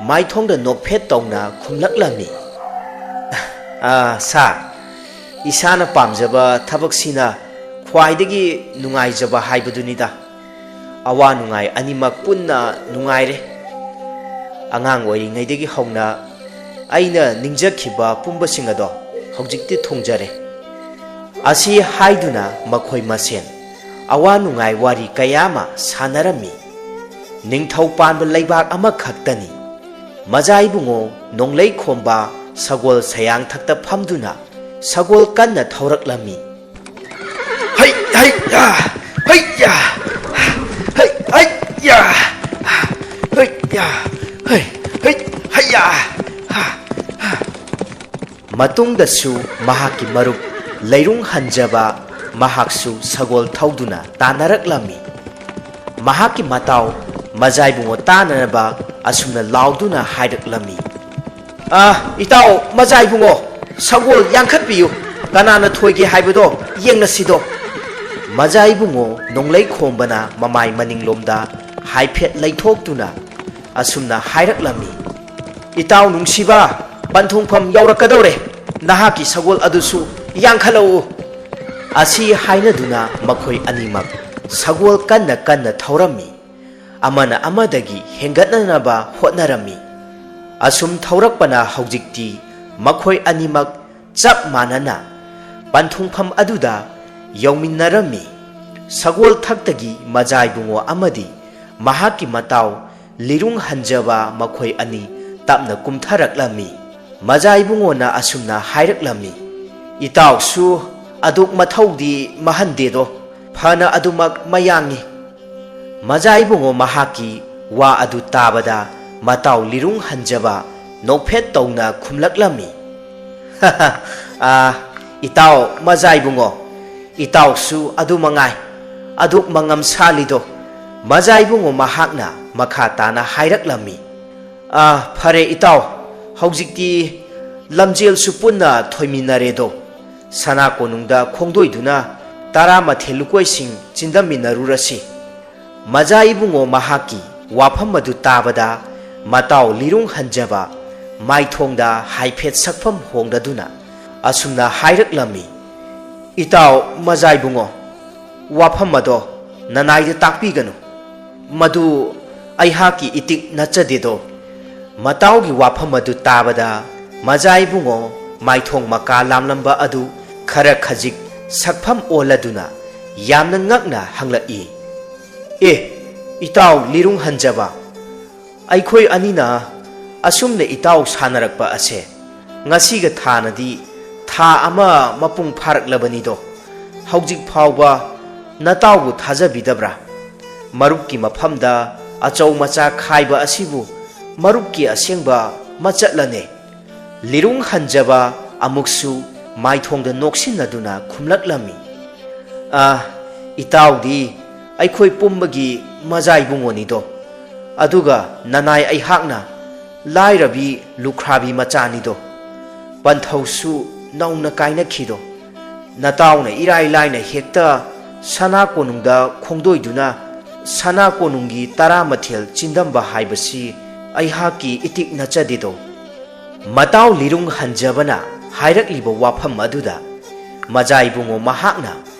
ꯃꯥꯏꯊꯣꯡꯗ ꯅꯣꯛꯐꯦꯠ ꯇꯧꯅ ꯈꯨꯝꯂꯛꯂꯝꯃꯤ꯫ "ꯑꯥ, ꯁꯥꯔ, ꯏꯁꯥꯅ ꯄꯥꯝꯖꯕ ꯊꯕꯛꯁꯤꯅ ꯈ꯭ꯋꯥꯏꯗꯒꯤ ꯅꯨꯡꯉꯥꯏꯖꯕ ꯍꯥꯏꯕꯗꯨꯅꯤꯗ꯫ ꯑꯋꯥ ꯅꯨꯡꯉꯥꯏ ꯑꯅꯤꯃꯛ ꯄꯨꯟꯅ ꯅꯨꯡꯉꯥꯏꯔꯦ꯫ ꯑꯉꯥꯡ ꯑꯣꯏꯔꯤꯉꯩꯗꯒꯤ ꯍꯧꯅ ꯑꯩꯅ ꯅꯤꯡꯖꯈꯤꯕ ꯄꯨꯝꯕꯁꯤꯡ ꯑꯗꯣ ꯍꯧꯖꯤꯛꯇꯤ ꯊꯨꯡꯖꯔꯦ"꯫ ꯑꯁꯤ ꯍꯥꯏꯗꯨꯅ ꯃꯈꯣꯏ ꯃꯁꯦꯟ ꯑꯋꯥ ꯅꯨꯡꯉꯥꯏ ꯋꯥꯔꯤ ꯀꯌꯥ ꯑꯃ ꯁꯥꯟꯅꯔꯝꯃꯤ꯫ ꯅꯤꯡꯊꯧ ꯄꯥꯟꯕ ꯂꯩꯕꯥꯛ ꯑꯃꯈꯛꯇꯅꯤ꯫ ꯃꯖꯥ ꯏꯕꯨꯡꯉꯣ ꯅꯣꯡꯂꯩ ꯈꯣꯝꯕ ꯁꯒꯣꯜ ꯁꯌꯥꯡꯊꯛꯇ ꯐꯝꯗꯨꯅ ꯁꯒꯣꯜ ꯀꯟꯅ ꯊꯧꯔꯛꯂꯝꯃꯤ꯫ "ꯍꯩ, ꯍꯩ, ꯌꯥ, ꯍꯩ, ꯌꯥ, ꯍꯩ, ꯍꯩ, ꯌꯥ, ꯍꯩ, ꯌꯥ, ꯍꯩ, ꯍꯩ, ꯍꯩ, ꯌꯥ, ꯍꯥ, ꯍꯥ"꯫ ꯃꯇꯨꯡꯗꯁꯨ ꯃꯍꯥꯛꯀꯤ ꯃꯔꯨꯞ ꯂꯩꯔꯨꯡ ꯍꯟꯖꯕ ꯃꯍꯥꯛꯁꯨ ꯁꯒꯣꯜ ꯊꯧꯗꯨꯅ ꯇꯥꯟꯅꯔꯛꯂꯝꯃꯤ꯫ ꯃꯍꯥꯛꯀꯤ ꯃꯇꯥꯎ ꯃꯖꯥ ꯏꯕꯨꯡꯉꯣ ꯇꯥꯅꯅꯕ ꯑꯁꯨꯝꯅ ꯂꯥꯎꯗꯨꯅ ꯍꯥꯏꯔꯛꯂꯝꯃꯤ꯫ "ꯑ, ꯏꯇꯥꯎ ꯃꯖꯥ ꯏꯕꯨꯡꯉꯣ, ꯁꯒꯣꯜ ꯌꯥꯡꯈꯠꯄꯤꯌꯨ, ꯀꯅꯥꯅ ꯊꯣꯏꯒꯦ ꯍꯥꯏꯕꯗꯣ ꯌꯦꯡꯅꯁꯤꯗꯣ"꯫ ꯃꯖꯥ ꯏꯕꯨꯡꯉꯣ ꯅꯣꯡꯂꯩ ꯈꯣꯝꯕꯅ ꯃꯃꯥꯏ ꯃꯅꯤꯡꯂꯣꯝꯗ ꯍꯥꯏꯐꯦꯠ ꯂꯩꯊꯣꯛꯇꯨꯅ ꯑꯁꯨꯝꯅ ꯍꯥꯏꯔꯛꯂꯝꯃꯤ꯫ "ꯏꯇꯥꯎ ꯅꯨꯡꯁꯤꯕ, ꯄꯟꯊꯨꯡꯐꯝ ꯌꯧꯔꯛꯀꯗꯧꯔꯦ, ꯅꯍꯥꯛꯀꯤ ꯁꯒꯣꯜ ꯑꯗꯨꯁꯨ ꯌꯥꯡꯈꯠꯂꯛꯎ"꯫ ꯑꯁꯤ ꯍꯥꯏꯅꯗꯨꯅ ꯃꯈꯣꯏ ꯑꯅꯤꯃꯛ ꯁꯒꯣꯜ ꯀꯟꯅ ꯀꯟꯅ ꯊꯧꯔꯝꯃꯤ꯫ ꯑꯃꯅ ꯑꯃꯗꯒꯤ ꯍꯦꯟꯒꯠꯅꯅꯕ ꯍꯣꯠꯅꯔꯝꯃꯤ꯫ ꯑꯁꯨꯝ ꯊꯧꯔꯛꯄꯅ ꯍꯧꯖꯤꯛꯇꯤ ꯃꯈꯣꯏ ꯑꯅꯤꯃꯛ ꯆꯞ ꯃꯥꯟꯅꯅ ꯄꯟꯊꯨꯡꯐꯝ ꯑꯗꯨꯗ ꯌꯧꯃꯤꯟꯅꯔꯝꯃꯤ꯫ ꯁꯒꯣꯜ ꯊꯛꯇꯒꯤ ꯃꯖꯥ ꯏꯕꯨꯡꯉꯣ ꯑꯃꯗꯤ ꯃꯍꯥꯛꯀꯤ ꯃꯇꯥꯎ ꯂꯤꯔꯨꯡ ꯍꯟꯖꯕ ꯃꯈꯣꯏ ꯑꯅꯤ ꯇꯞꯅ ꯀꯨꯝꯊꯔꯛꯂꯝꯃꯤ꯫ ꯃꯖꯥ ꯏꯕꯨꯡꯉꯣꯅ ꯑꯁꯨꯝꯅ ꯍꯥꯏꯔꯛꯂꯝꯃꯤ, "ꯏꯇꯥꯎꯁꯨ ꯑꯗꯨꯛ ꯃꯊꯧꯗꯤ ꯃꯍꯟꯗꯦꯗꯣ, ꯐꯅ ꯑꯗꯨꯃꯛ ꯃꯌꯥꯡꯉꯤ"꯫ ꯃꯖꯥ ꯏꯕꯨꯡꯉꯣ ꯃꯍꯥꯛꯀꯤ ꯋꯥ ꯑꯗꯨ ꯇꯥꯕꯗ ꯃꯇꯥꯎ ꯂꯤꯔꯨꯡ ꯍꯟꯖꯕ ꯅꯣꯛꯐꯦꯠ ꯇꯧꯅ ꯈꯨꯝꯂꯛꯂꯝꯃꯤ꯫ "ꯑꯥ, ꯏꯇꯥꯎ ꯃꯖꯥ ꯏꯕꯨꯡꯉꯣ, ꯏꯇꯥꯎꯁꯨ ꯑꯗꯨ ꯃꯉꯥꯏ, ꯑꯗꯨꯛ ꯃꯉꯝ ꯁꯥꯜꯂꯤꯗꯣ"꯫ ꯃꯖꯥ ꯏꯕꯨꯡꯉꯣ ꯃꯍꯥꯛꯅ ꯃꯈꯥ ꯇꯥꯅ ꯍꯥꯏꯔꯛꯂꯝꯃꯤ꯫ "ꯑꯥ, ꯐꯔꯦ ꯏꯇꯥꯎ, ꯍꯧꯖꯤꯛꯇꯤ ꯂꯝꯖꯦꯜꯁꯨ ꯄꯨꯟꯅ ꯊꯣꯏꯃꯤꯟꯅꯔꯦꯗꯣ꯫ ꯁꯅꯥ ꯀꯣꯅꯨꯡꯗ ꯈꯣꯡꯗꯣꯏꯗꯨꯅ ꯇꯔꯥꯃꯥꯊꯣꯏ ꯂꯨꯀꯣꯏꯁꯤꯡ ꯆꯤꯟꯗꯃꯤꯟꯅꯔꯨꯔꯁꯤ"꯫ ꯃꯖꯥ ꯏꯕꯨꯡꯉꯣ ꯃꯍꯥꯛꯀꯤ ꯋꯥꯐꯝ ꯑꯗꯨ ꯇꯥꯕꯗ, ꯃꯇꯥꯎ ꯂꯤꯔꯨꯡ ꯍꯟꯖꯕ ꯃꯥꯏꯊꯣꯡꯗ ꯍꯥꯏꯐꯦꯠ ꯁꯛꯐꯝ ꯍꯣꯡꯂꯗꯨꯅ ꯑꯁꯨꯝꯅ ꯍꯥꯏꯔꯛꯂꯝꯃꯤ, "ꯏꯇꯥꯎ ꯃꯖꯥ ꯏꯕꯨꯡꯉꯣ, ꯋꯥꯐꯝ ꯑꯗꯣ ꯅꯅꯥꯏꯗ ꯇꯥꯛꯄꯤꯒꯅꯨ꯫ ꯃꯗꯨ ꯑꯩꯍꯥꯛꯀꯤ ꯏꯇꯤꯛ ꯅꯠꯆꯗꯦꯗꯣ꯫" ꯃꯇꯥꯎꯒꯤ ꯋꯥꯐꯝ ꯑꯗꯨ ꯇꯥꯕꯗ, ꯃꯖꯥ ꯏꯕꯨꯡꯉꯣ ꯃꯥꯏꯊꯣꯡ ꯃꯀꯥ ꯂꯥꯝꯂꯝꯕ ꯑꯗꯨ ꯈꯔ ꯈꯖꯤꯛ ꯁꯛꯐꯝ ꯑꯣꯜꯂꯗꯨꯅ ꯌꯥꯝꯅ ꯉꯛꯅ ꯍꯪꯂꯛꯏ, "ꯑꯦ, ꯏꯇꯥꯎ ꯂꯤꯔꯨꯡ ꯍꯟꯖꯕ, ꯑꯩꯈꯣꯏ ꯑꯅꯤꯅ ꯑꯁꯨꯝꯅ ꯏꯇꯥꯎ ꯁꯥꯟꯅꯔꯛꯄ ꯑꯁꯦ ꯉꯁꯤꯒ ꯊꯥꯅꯗꯤ ꯊꯥ ꯑꯃ ꯃꯄꯨꯡ ꯐꯥꯔꯛꯂꯕꯅꯤꯗꯣ꯫ ꯍꯧꯖꯤꯛ ꯐꯥꯎꯕ ꯅꯇꯥꯎꯕꯨ ꯊꯥꯖꯕꯤꯗꯕ꯭ꯔꯥ? ꯃꯔꯨꯞꯀꯤ ꯃꯐꯝꯗ ꯑꯆꯧ ꯃꯆꯥ ꯈꯥꯏꯕ ꯑꯁꯤꯕꯨ ꯃꯔꯨꯞꯀꯤ ꯑꯁꯦꯡꯕ ꯃꯆꯠꯂꯅꯦ?" ꯂꯤꯔꯨꯡ ꯍꯟꯖꯕ ꯑꯃꯨꯛꯁꯨ ꯃꯥꯏꯊꯣꯡꯗ ꯅꯣꯛꯁꯤꯟꯅꯗꯨꯅ ꯈꯨꯝꯂꯛꯂꯝꯃꯤ, "ꯑ, ꯏꯇꯥꯎꯗꯤ ꯑꯩꯈꯣꯏ ꯄꯨꯝꯕꯒꯤ ꯃꯖꯥ ꯏꯕꯨꯡꯉꯣꯅꯤꯗꯣ꯫ ꯑꯗꯨꯒ ꯅꯅꯥꯏ ꯑꯩꯍꯥꯛꯅ ꯂꯥꯏꯔꯕꯤ ꯂꯨꯈ꯭ꯔꯥꯕꯤ ꯃꯆꯥꯅꯤꯗꯣ꯫ ꯄꯟꯊꯧꯁꯨ ꯅꯧꯅ ꯀꯥꯏꯅꯈꯤꯗꯣ꯫ ꯅꯇꯥꯎꯅ ꯏꯔꯥꯏ ꯂꯥꯏꯅ ꯍꯦꯛꯇ ꯁꯅꯥ ꯀꯣꯅꯨꯡꯗ ꯈꯣꯡꯗꯣꯏꯗꯨꯅ ꯁꯅꯥ ꯀꯣꯅꯨꯡꯒꯤ ꯇꯔꯥꯃꯊꯦꯜ ꯆꯤꯟꯗꯝꯕ ꯍꯥꯏꯕꯁꯤ ꯑꯩꯍꯥꯛꯀꯤ ꯏꯇꯤꯛ ꯅꯠꯆꯗꯦꯗꯣ꯫" ꯃꯇꯥꯎ ꯂꯤꯔꯨꯡ ꯍꯟꯖꯕꯅ ꯍꯥꯏꯔꯛꯂꯤꯕ ꯋꯥꯐꯝ ꯑꯗꯨꯗ ꯃꯖꯥ ꯏꯕꯨꯡꯉꯣ ꯃꯍꯥꯛꯅ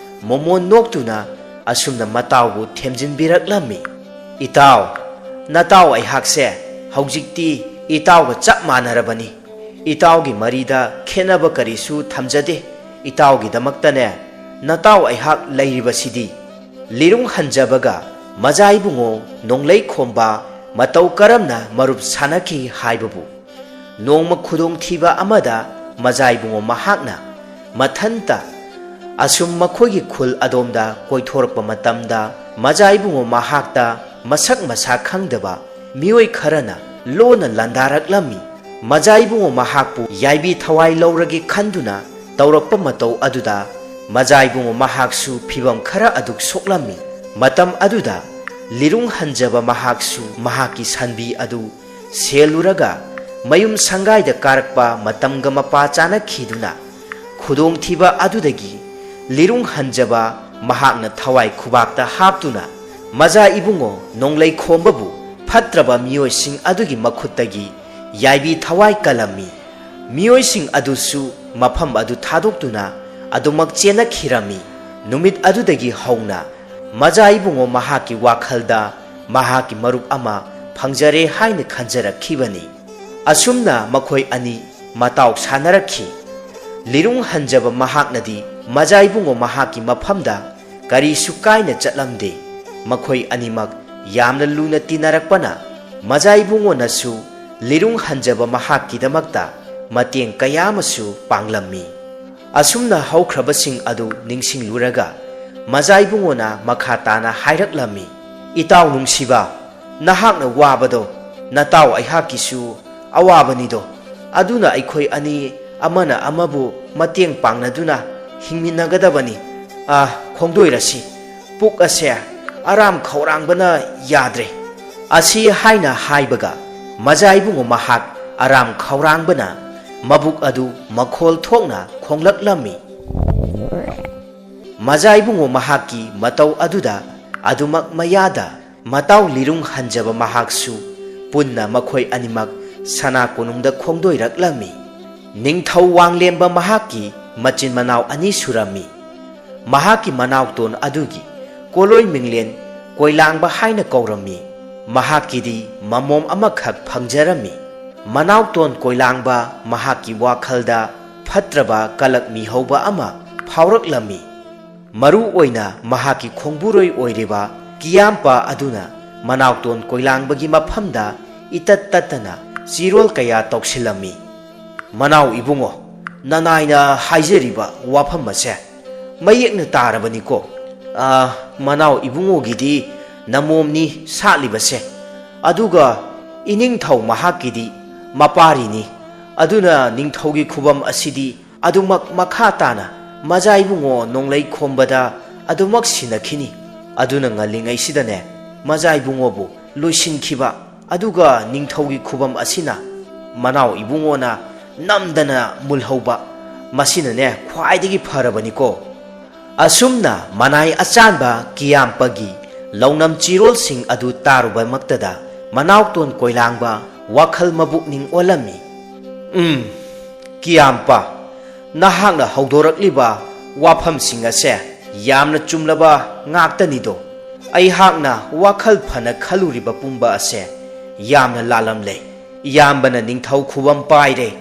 ꯃꯣꯃꯣꯟ ꯅꯣꯛꯇꯨꯅ ꯑꯁꯨꯝꯅ ꯃꯇꯥꯎꯕꯨ ꯊꯦꯝꯖꯤꯟꯕꯤꯔꯛꯂꯝꯃꯤ, "ꯏꯇꯥꯎ, ꯅꯇꯥꯎ ꯑꯩꯍꯥꯛꯁꯦ ꯍꯧꯖꯤꯛꯇꯤ ꯏꯇꯥꯎꯒ ꯆꯞ ꯃꯥꯟꯅꯔꯕꯅꯤ꯫ ꯏꯇꯥꯎꯒꯤ ꯃꯔꯤꯗ ꯈꯦꯠꯅꯕ ꯀꯔꯤꯁꯨ ꯊꯝꯖꯗꯦ꯫ ꯏꯇꯥꯎꯒꯤꯗꯃꯛꯇꯅꯦ ꯅꯇꯥꯎ ꯑꯩꯍꯥꯛ ꯂꯩꯔꯤꯕꯁꯤꯗꯤ꯫" ꯂꯤꯔꯨꯡ ꯍꯟꯖꯕꯒ ꯃꯖꯥ ꯏꯕꯨꯡꯉꯣ ꯅꯣꯡꯂꯩ ꯈꯣꯝꯕ ꯃꯇꯧ ꯀꯔꯝꯅ ꯃꯔꯨꯞ ꯁꯥꯟꯅꯈꯤ ꯍꯥꯏꯕꯕꯨ, ꯅꯣꯡꯃ ꯈꯨꯗꯣꯡꯊꯤꯕ ꯑꯃꯗ ꯃꯖꯥ ꯏꯕꯨꯡꯉꯣ ꯃꯍꯥꯛꯅ ꯃꯊꯟꯇ ꯑꯁꯨꯝ ꯃꯈꯣꯏꯒꯤ ꯈꯨꯜ ꯑꯗꯣꯝꯗ ꯀꯣꯏꯊꯣꯔꯛꯄ ꯃꯇꯝꯗ, ꯃꯖꯥ ꯏꯕꯨꯡꯉꯣ ꯃꯍꯥꯛꯇ ꯃꯁꯛ ꯃꯁꯥ ꯈꯪꯗꯕ ꯃꯤꯑꯣꯏ ꯈꯔꯅ ꯂꯣꯟꯅ ꯂꯥꯟꯗꯥꯔꯛꯂꯝꯃꯤ꯫ ꯃꯖꯥ ꯏꯕꯨꯡꯉꯣ ꯃꯍꯥꯛꯄꯨ ꯌꯥꯏꯕꯤ ꯊꯋꯥꯏ ꯂꯧꯔꯒꯦ ꯈꯟꯗꯨꯅ ꯇꯧꯔꯛꯄ ꯃꯇꯧ ꯑꯗꯨꯗ ꯃꯖꯥ ꯏꯕꯨꯡꯉꯣ ꯃꯍꯥꯛꯁꯨ ꯐꯤꯚꯝ ꯈꯔ ꯑꯗꯨꯛ ꯁꯣꯛꯂꯝꯃꯤ꯫ ꯃꯇꯝ ꯑꯗꯨꯗ ꯂꯤꯔꯨꯡ ꯍꯟꯖꯕ ꯃꯍꯥꯛꯁꯨ ꯃꯍꯥꯛꯀꯤ ꯁꯟꯕꯤ ꯑꯗꯨ ꯁꯦꯜꯂꯨꯔꯒ ꯃꯌꯨꯝ ꯁꯪꯒꯥꯏꯗ ꯀꯥꯔꯛꯄ ꯃꯇꯝꯒ ꯃꯄꯥ ꯆꯥꯅꯈꯤꯗꯨꯅ, ꯈꯨꯗꯣꯡꯊꯤꯕ ꯑꯗꯨꯗꯒꯤ ꯂꯤꯔꯨꯡ ꯍꯟꯖꯕ ꯃꯍꯥꯛꯅ ꯊꯋꯥꯏ ꯈꯨꯕꯥꯛꯇ ꯍꯥꯞꯇꯨꯅ ꯃꯖꯥ ꯏꯕꯨꯡꯉꯣ ꯅꯣꯡꯂꯩ ꯈꯣꯝꯕꯕꯨ ꯐꯠꯇ꯭ꯔꯕ ꯃꯤꯑꯣꯏꯁꯤꯡ ꯑꯗꯨꯒꯤ ꯃꯈꯨꯠꯇꯒꯤ ꯌꯥꯏꯕꯤ ꯊꯋꯥꯏ ꯀꯜꯂꯝꯃꯤ꯫ ꯃꯤꯑꯣꯏꯁꯤꯡ ꯑꯗꯨꯁꯨ ꯃꯐꯝ ꯑꯗꯨ ꯊꯥꯗꯣꯛꯇꯨꯅ ꯑꯗꯨꯃꯛ ꯆꯦꯟꯅꯈꯤꯔꯝꯃꯤ꯫ ꯅꯨꯃꯤꯠ ꯑꯗꯨꯗꯒꯤ ꯍꯧꯅ ꯃꯖꯥ ꯏꯕꯨꯡꯉꯣ ꯃꯍꯥꯛꯀꯤ ꯋꯥꯈꯜꯗ ꯃꯍꯥꯛꯀꯤ ꯃꯔꯨꯞ ꯑꯃ ꯐꯪꯖꯔꯦ ꯍꯥꯏꯅ ꯈꯟꯖꯔꯛꯈꯤꯕꯅꯤ꯫ ꯑꯁꯨꯝꯅ ꯃꯈꯣꯏ ꯑꯅꯤ ꯃꯇꯥꯎ ꯁꯥꯟꯅꯔꯛꯈꯤ꯫ ꯂꯤꯔꯨꯡ ꯍꯟꯖꯕ ꯃꯍꯥꯛꯅꯗꯤ ꯃꯖꯥ ꯏꯕꯨꯡꯉꯣ ꯃꯍꯥꯛꯀꯤ ꯃꯐꯝꯗ ꯀꯔꯤꯁꯨ ꯀꯥꯏꯅ ꯆꯠꯂꯝꯗꯦ꯫ ꯃꯈꯣꯏ ꯑꯅꯤꯃꯛ ꯌꯥꯝꯅ ꯂꯨꯅ ꯇꯤꯟꯅꯔꯛꯄꯅ ꯃꯖꯥ ꯏꯕꯨꯡꯉꯣꯅꯁꯨ ꯂꯤꯔꯨꯡ ꯍꯟꯖꯕ ꯃꯍꯥꯛꯀꯤꯗꯃꯛꯇ ꯃꯇꯦꯡ ꯀꯌꯥ ꯑꯃꯁꯨ ꯄꯥꯡꯂꯝꯃꯤ꯫ ꯑꯁꯨꯝꯅ ꯍꯧꯈ꯭ꯔꯕꯁꯤꯡ ꯑꯗꯨ ꯅꯤꯡꯁꯤꯡꯂꯨꯔꯒ ꯃꯖꯥ ꯏꯕꯨꯡꯉꯣꯅ ꯃꯈꯥ ꯇꯥꯅ ꯍꯥꯏꯔꯛꯂꯝꯃꯤ, "ꯏꯇꯥꯎ ꯅꯨꯡꯁꯤꯕ, ꯅꯍꯥꯛꯅ ꯋꯥꯕꯗꯣ ꯅꯇꯥꯎ ꯑꯩꯍꯥꯛꯀꯤꯁꯨ ꯑꯋꯥꯕꯅꯤꯗꯣ꯫ ꯑꯗꯨꯅ ꯑꯩꯈꯣꯏ ꯑꯅꯤ ꯑꯃꯅ ꯑꯃꯕꯨ ꯃꯇꯦꯡ ꯄꯥꯡꯅꯗꯨꯅ ꯍꯤꯡꯃꯤꯟꯅꯒꯗꯕꯅꯤ꯫ ꯑꯥ, ꯈꯣꯡꯗꯣꯏꯔꯁꯤ, ꯄꯨꯛ ꯑꯁꯦ ꯑꯔꯥꯝ ꯈꯧꯔꯥꯡꯕꯅ ꯌꯥꯗ꯭ꯔꯦ"꯫ ꯑꯁꯤ ꯍꯥꯏꯅ ꯍꯥꯏꯕꯒ ꯃꯖꯥ ꯏꯕꯨꯡꯉꯣ ꯃꯍꯥꯛ ꯑꯔꯥꯝ ꯈꯧꯔꯥꯡꯕꯅ ꯃꯕꯨꯛ ꯑꯗꯨ ꯃꯈꯣꯜ ꯊꯣꯛꯅ ꯈꯣꯡꯂꯛꯂꯝꯃꯤ꯫ ꯃꯖꯥ ꯏꯕꯨꯡꯉꯣ ꯃꯍꯥꯛꯀꯤ ꯃꯇꯧ ꯑꯗꯨꯗ ꯑꯗꯨꯃꯛ ꯃꯌꯥꯗ ꯃꯇꯥꯎ ꯂꯤꯔꯨꯡ ꯍꯟꯖꯕ ꯃꯍꯥꯛꯁꯨ ꯄꯨꯟꯅ ꯃꯈꯣꯏ ꯑꯅꯤꯃꯛ ꯁꯅꯥ ꯀꯣꯅꯨꯡꯗ ꯈꯣꯡꯗꯣꯏꯔꯛꯂꯝꯃꯤ꯫ ꯅꯤꯡꯊꯧ ꯋꯥꯡꯂꯦꯝꯕ ꯃꯍꯥꯛꯀꯤ ꯃꯆꯤꯟ ꯃꯅꯥꯎ ꯑꯅꯤ ꯁꯨꯔꯝꯃꯤ꯫ ꯃꯍꯥꯛꯀꯤ ꯃꯅꯥꯎꯇꯣꯟ ꯑꯗꯨꯒꯤ ꯀꯣꯂꯣꯏ ꯃꯤꯡꯂꯦꯟ ꯀꯣꯏꯂꯥꯡꯕ ꯍꯥꯏꯅ ꯀꯧꯔꯝꯃꯤ꯫ ꯃꯍꯥꯛꯀꯤꯗꯤ ꯃꯃꯣꯝ ꯑꯃꯈꯛ ꯐꯪꯖꯔꯝꯃꯤ꯫ ꯃꯅꯥꯎꯇꯣꯟ ꯀꯣꯏꯂꯥꯡꯕ ꯃꯍꯥꯛꯀꯤ ꯋꯥꯈꯜꯗ ꯐꯠꯇ꯭ꯔꯕ ꯀꯂꯛ ꯃꯤꯍꯧꯕ ꯑꯃ ꯐꯥꯎꯔꯛꯂꯝꯃꯤ꯫ ꯃꯔꯨ ꯑꯣꯏꯅ ꯃꯍꯥꯛꯀꯤ ꯈꯣꯡꯕꯨꯔꯣꯏ ꯑꯣꯏꯔꯤꯕ ꯀꯤꯌꯥꯝꯄ ꯑꯗꯨꯅ ꯃꯅꯥꯎꯇꯣꯟ ꯀꯣꯏꯂꯥꯡꯕꯒꯤ ꯃꯐꯝꯗ ꯏꯇꯠ ꯇꯠꯇꯅ ꯆꯤꯔꯣꯜ ꯀꯌꯥ ꯇꯧꯁꯤꯜꯂꯝꯃꯤ꯫ "ꯃꯅꯥꯎ ꯏꯕꯨꯡꯉꯣ, ꯅꯅꯥꯏꯅ ꯍꯥꯏꯖꯔꯤꯕ ꯋꯥꯐꯝ ꯑꯁꯦ ꯃꯌꯦꯛꯅ ꯇꯥꯔꯕꯅꯤꯀꯣ꯫ ꯑꯥ, ꯃꯅꯥꯎ ꯏꯕꯨꯡꯉꯣꯒꯤꯗꯤ ꯅꯃꯣꯝꯅꯤ ꯁꯥꯠꯂꯤꯕꯁꯦ, ꯑꯗꯨꯒ ꯏꯅꯤꯡꯊꯧ ꯃꯍꯥꯛꯀꯤꯗꯤ ꯃꯄꯥꯔꯤꯅꯤ꯫ ꯑꯗꯨꯅ ꯅꯤꯡꯊꯧꯒꯤ ꯈꯨꯕꯝ ꯑꯁꯤꯗꯤ ꯑꯗꯨꯃꯛ ꯃꯈꯥ ꯇꯥꯅ ꯃꯖꯥ ꯏꯕꯨꯡꯉꯣ ꯅꯣꯡꯂꯩ ꯈꯣꯝꯕꯗ ꯑꯗꯨꯃꯛ ꯁꯤꯟꯅꯈꯤꯅꯤ꯫ ꯑꯗꯨꯅ ꯉꯜꯂꯤꯉꯩꯁꯤꯗꯅꯦ ꯃꯖꯥ ꯏꯕꯨꯡꯉꯣꯕꯨ ꯂꯣꯏꯁꯤꯟꯈꯤꯕ, ꯑꯗꯨꯒ ꯅꯤꯡꯊꯧꯒꯤ ꯈꯨꯕꯝ ꯑꯁꯤꯅ ꯃꯅꯥꯎ ꯏꯕꯨꯡꯉꯣꯅ ꯅꯝꯗꯅ ꯃꯨꯜꯍꯧꯕ, ꯃꯁꯤꯅꯅꯦ ꯈ꯭ꯋꯥꯏꯗꯒꯤ ꯐꯔꯕꯅꯤꯀꯣ"꯫ ꯑꯁꯨꯝꯅ ꯃꯅꯥꯏ ꯑꯆꯥꯟꯕ ꯀꯤꯌꯥꯝꯄꯒꯤ ꯂꯧꯅꯝ ꯆꯤꯔꯣꯜꯁꯤꯡ ꯑꯗꯨ ꯇꯥꯔꯨꯕꯃꯛꯇꯗ ꯃꯅꯥꯎꯇꯣꯟ ꯀꯣꯏꯂꯥꯡꯕ ꯋꯥꯈꯜ ꯃꯕꯨꯛꯅꯤꯡ ꯑꯣꯜꯂꯝꯃꯤ꯫ "ꯎꯝ, ꯀꯤꯌꯥꯝꯄ, ꯅꯍꯥꯛꯅ ꯍꯧꯗꯣꯔꯛꯂꯤꯕ ꯋꯥꯐꯝꯁꯤꯡ ꯑꯁꯦ ꯌꯥꯝꯅ ꯆꯨꯝꯂꯕ ꯉꯥꯛꯇꯅꯤꯗꯣ꯫ ꯑꯩꯍꯥꯛꯅ ꯋꯥꯈꯜ ꯐꯅ ꯈꯜꯂꯨꯔꯤꯕ ꯄꯨꯝꯕ ꯑꯁꯦ ꯌꯥꯝꯅ ꯂꯥꯜꯂꯝꯂꯦ꯫ ꯏꯌꯥꯝꯕꯅ ꯅꯤꯡꯊꯧ ꯈꯨꯕꯝ ꯄꯥꯏꯔꯦ꯫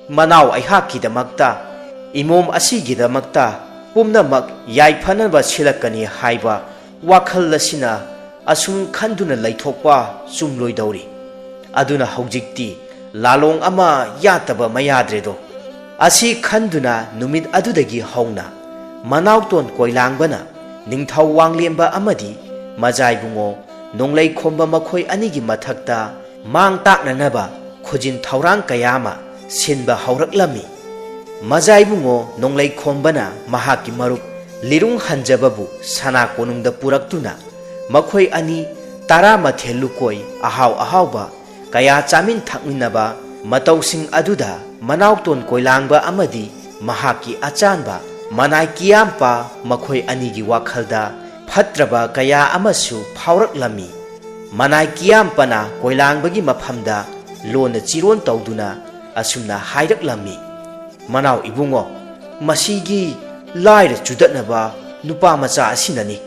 ꯃꯅꯥꯎ ꯑꯩꯍꯥꯛꯀꯤꯗꯃꯛꯇ, ꯏꯃꯣꯝ ꯑꯁꯤꯒꯤꯗꯃꯛꯇ ꯄꯨꯝꯅꯃꯛ ꯌꯥꯏꯐꯅꯕ ꯁꯤꯜꯂꯛꯀꯅꯤ ꯍꯥꯏꯕ ꯋꯥꯈꯜ ꯑꯁꯤꯅ ꯑꯁꯨꯝ ꯈꯟꯗꯨꯅ ꯂꯩꯊꯣꯛꯄ ꯆꯨꯝꯂꯣꯏꯗꯧꯔꯤ꯫ ꯑꯗꯨꯅ ꯍꯧꯖꯤꯛꯇꯤ ꯂꯥꯂꯣꯡ ꯑꯃ ꯌꯥꯠꯇꯕ ꯃꯌꯥꯗ꯭ꯔꯦꯗꯣ꯫" ꯑꯁꯤ ꯈꯟꯗꯨꯅ ꯅꯨꯃꯤꯠ ꯑꯗꯨꯗꯒꯤ ꯍꯧꯅ ꯃꯅꯥꯎꯇꯣꯟ ꯀꯣꯏꯂꯥꯡꯕꯅ ꯅꯤꯡꯊꯧ ꯋꯥꯡꯂꯦꯝꯕ ꯑꯃꯗꯤ ꯃꯖꯥꯏꯕꯨꯡꯉꯣ ꯅꯣꯡꯂꯩꯈꯣꯝꯕ ꯃꯈꯣꯏ ꯑꯅꯤꯒꯤ ꯃꯊꯛꯇ ꯃꯥꯡ ꯇꯥꯛꯅꯅꯕ ꯈꯨꯖꯤꯟ ꯊꯧꯔꯥꯡ ꯀꯌꯥ ꯑꯃ ꯁꯤꯟꯕ ꯍꯧꯔꯛꯂꯝꯃꯤ꯫ ꯃꯖꯥꯏꯕꯨꯡꯉꯣ ꯅꯣꯡꯂꯩꯈꯣꯝꯕꯅ ꯃꯍꯥꯛꯀꯤ ꯃꯔꯨꯞ ꯂꯤꯔꯨꯡ ꯍꯟꯖꯕꯕꯨ ꯁꯅꯥ ꯀꯣꯅꯨꯡꯗ ꯄꯨꯔꯛꯇꯨꯅ ꯃꯈꯣꯏ ꯑꯅꯤ ꯇꯔꯥꯃꯊꯦꯜ ꯂꯨꯀꯣꯏ ꯑꯍꯥꯎ ꯑꯍꯥꯎꯕ ꯀꯌꯥ ꯆꯥꯃꯤꯟ ꯊꯛꯃꯤꯟꯅꯕ ꯃꯇꯧꯁꯤꯡ ꯑꯗꯨꯗ ꯃꯅꯥꯎꯇꯣꯟ ꯀꯣꯏꯂꯥꯡꯕ ꯑꯃꯗꯤ ꯃꯍꯥꯛꯀꯤ ꯑꯆꯥꯟꯕ ꯃꯅꯥꯏ ꯀꯤꯌꯥꯝꯄ ꯃꯈꯣꯏ ꯑꯅꯤꯒꯤ ꯋꯥꯈꯜꯗ ꯐꯠꯇ꯭ꯔꯕ ꯀꯌꯥ ꯑꯃꯁꯨ ꯐꯥꯎꯔꯛꯂꯝꯃꯤ꯫ ꯃꯅꯥꯏ ꯀꯤꯌꯥꯝꯄꯅ ꯀꯣꯏꯂꯥꯡꯕꯒꯤ ꯃꯐꯝꯗ ꯂꯣꯟꯅ ꯆꯤꯔꯣꯟ ꯇꯧꯗꯨꯅ ꯑꯁꯨꯝꯅ ꯍꯥꯏꯔꯛꯂꯝꯃꯤ: "ꯃꯅꯥꯎ ꯏꯕꯨꯡꯉꯣ, ꯃꯁꯤꯒꯤ ꯂꯥꯏꯔ ꯆꯨꯗꯠꯅꯕ ꯅꯨꯄꯥ ꯃꯆꯥ ꯑꯁꯤꯅꯅꯤ꯫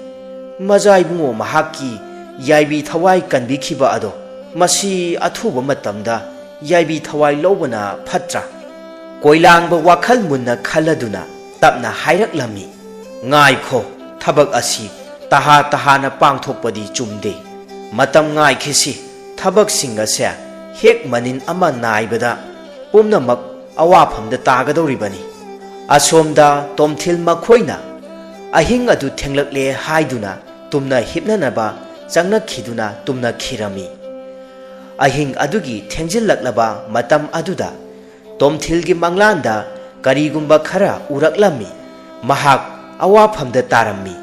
ꯃꯖꯥ ꯏꯕꯨꯡꯉꯣ ꯃꯍꯥꯛꯀꯤ ꯌꯥꯏꯕꯤ ꯊꯋꯥꯏ ꯀꯟꯕꯤꯈꯤꯕ ꯑꯗꯣ ꯃꯁꯤ ꯑꯊꯨꯕ ꯃꯇꯝꯗ ꯌꯥꯏꯕꯤ ꯊꯋꯥꯏ ꯂꯧꯕꯅ ꯐꯠꯇ꯭ꯔꯥ?" ꯀꯣꯏꯂꯥꯡꯕ ꯋꯥꯈꯜ ꯃꯨꯟꯅ ꯈꯜꯂꯗꯨꯅ ꯇꯞꯅ ꯍꯥꯏꯔꯛꯂꯝꯃꯤ: "ꯉꯥꯏꯈꯣ, ꯊꯕꯛ ꯑꯁꯤ ꯇꯍꯥ ꯇꯍꯥꯅ ꯄꯥꯡꯊꯣꯛꯄꯗꯤ ꯆꯨꯝꯗꯦ꯫ ꯃꯇꯝ ꯉꯥꯏꯈꯤꯁꯤ꯫ ꯊꯕꯛꯁꯤꯡ ꯑꯁꯦ ꯍꯦꯛ ꯃꯅꯤꯟ ꯑꯃ ꯅꯥꯏꯕꯗ ꯄꯨꯝꯅꯃꯛ ꯑꯋꯥꯐꯝꯗ ꯇꯥꯒꯗꯧꯔꯤꯕꯅꯤ꯫" ꯑꯁꯣꯝꯗ ꯇꯣꯝꯊꯤꯜ ꯃꯈꯣꯏꯅ ꯑꯍꯤꯡ ꯑꯗꯨ ꯊꯦꯡꯂꯛꯂꯦ ꯍꯥꯏꯗꯨꯅ ꯇꯨꯝꯅ ꯍꯤꯞꯅꯅꯕ ꯆꯪꯅꯈꯤꯗꯨꯅ ꯇꯨꯝꯅꯈꯤꯔꯝꯃꯤ꯫ ꯑꯍꯤꯡ ꯑꯗꯨꯒꯤ ꯊꯦꯡꯖꯤꯜꯂꯛꯂꯕ ꯃꯇꯝ ꯑꯗꯨꯗ ꯇꯣꯝꯊꯤꯜꯒꯤ ꯃꯪꯂꯥꯟꯗ ꯀꯔꯤꯒꯨꯝꯕ ꯈꯔ ꯎꯔꯛꯂꯝꯃꯤ꯫ ꯃꯍꯥꯛ ꯑꯋꯥꯐꯝꯗ ꯇꯥꯔꯝꯃꯤ꯫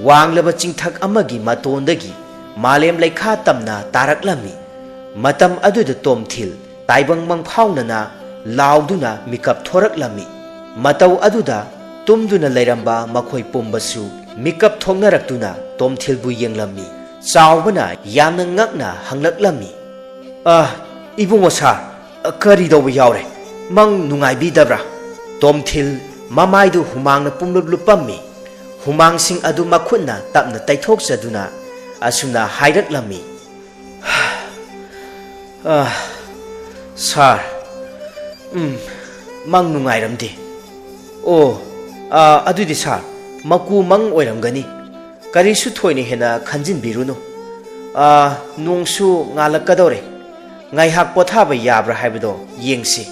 ꯋꯥꯡꯂꯕ ꯆꯤꯡꯊꯛ ꯑꯃꯒꯤ ꯃꯇꯣꯟꯗꯒꯤ ꯃꯥꯂꯦꯝ ꯂꯩꯈꯥ ꯇꯝꯅ ꯇꯥꯔꯛꯂꯝꯃꯤ꯫ ꯃꯇꯝ ꯑꯗꯨꯗ ꯇꯣꯝꯊꯤꯜ ꯇꯥꯏꯕꯪ ꯃꯪꯐꯥꯎꯅꯅ ꯂꯥꯎꯗꯨꯅ ꯃꯤꯀꯞ ꯊꯣꯔꯛꯂꯝꯃꯤ꯫ ꯃꯇꯧ ꯑꯗꯨꯗ ꯇꯨꯝꯗꯨꯅ ꯂꯩꯔꯝꯕ ꯃꯈꯣꯏ ꯄꯨꯝꯕꯁꯨ ꯃꯤꯀꯞ ꯊꯣꯛꯅꯔꯛꯇꯨꯅ ꯇꯣꯝꯊꯤꯜꯕꯨ ꯌꯦꯡꯂꯝꯃꯤ꯫ ꯆꯥꯎꯕꯅ ꯌꯥꯝꯅ ꯉꯛꯅ ꯍꯪꯂꯛꯂꯝꯃꯤ, "ꯑ, ꯏꯕꯨꯡꯉꯣ ꯁꯥꯔ, ꯀꯔꯤ ꯇꯧꯕ ꯌꯥꯎꯔꯦ? ꯃꯪ ꯅꯨꯡꯉꯥꯏꯕꯤꯗꯕ꯭ꯔꯥ?" ꯇꯣꯝꯊꯤꯜ ꯃꯃꯥꯏꯗꯨ ꯍꯨꯃꯥꯡꯅ ꯄꯨꯝꯂꯨꯞ ꯂꯨꯞꯄꯝꯃꯤ꯫ ꯍꯨꯃꯥꯡꯁꯤꯡ ꯑꯗꯨ ꯃꯈꯨꯠꯅ ꯇꯞꯅ ꯇꯩꯊꯣꯛꯆꯗꯨꯅ ꯑꯁꯨꯝꯅ ꯍꯥꯏꯔꯛꯂꯝꯃꯤ, "ꯑ, ꯁꯥꯔ, ꯎꯝ, ꯃꯪ ꯅꯨꯡꯉꯥꯏꯔꯝꯗꯦ꯫ ꯑꯣ, ꯑ, ꯑꯗꯨꯗꯤ ꯁꯥꯔ, ꯃꯀꯨ ꯃꯪ ꯑꯣꯏꯔꯝꯒꯅꯤ꯫ ꯀꯔꯤꯁꯨ ꯊꯣꯏꯅ ꯍꯦꯟꯅ ꯈꯟꯖꯤꯟꯕꯤꯔꯨꯅꯨ꯫ ꯑ, ꯅꯣꯡꯁꯨ ꯉꯥꯜꯂꯛꯀꯗꯧꯔꯦ꯫ ꯉꯥꯏꯍꯥꯛ ꯄꯣꯊꯥꯕ ꯌꯥꯕ꯭ꯔꯥ ꯍꯥꯏꯕꯗꯣ ꯌꯦꯡꯁꯤ꯫"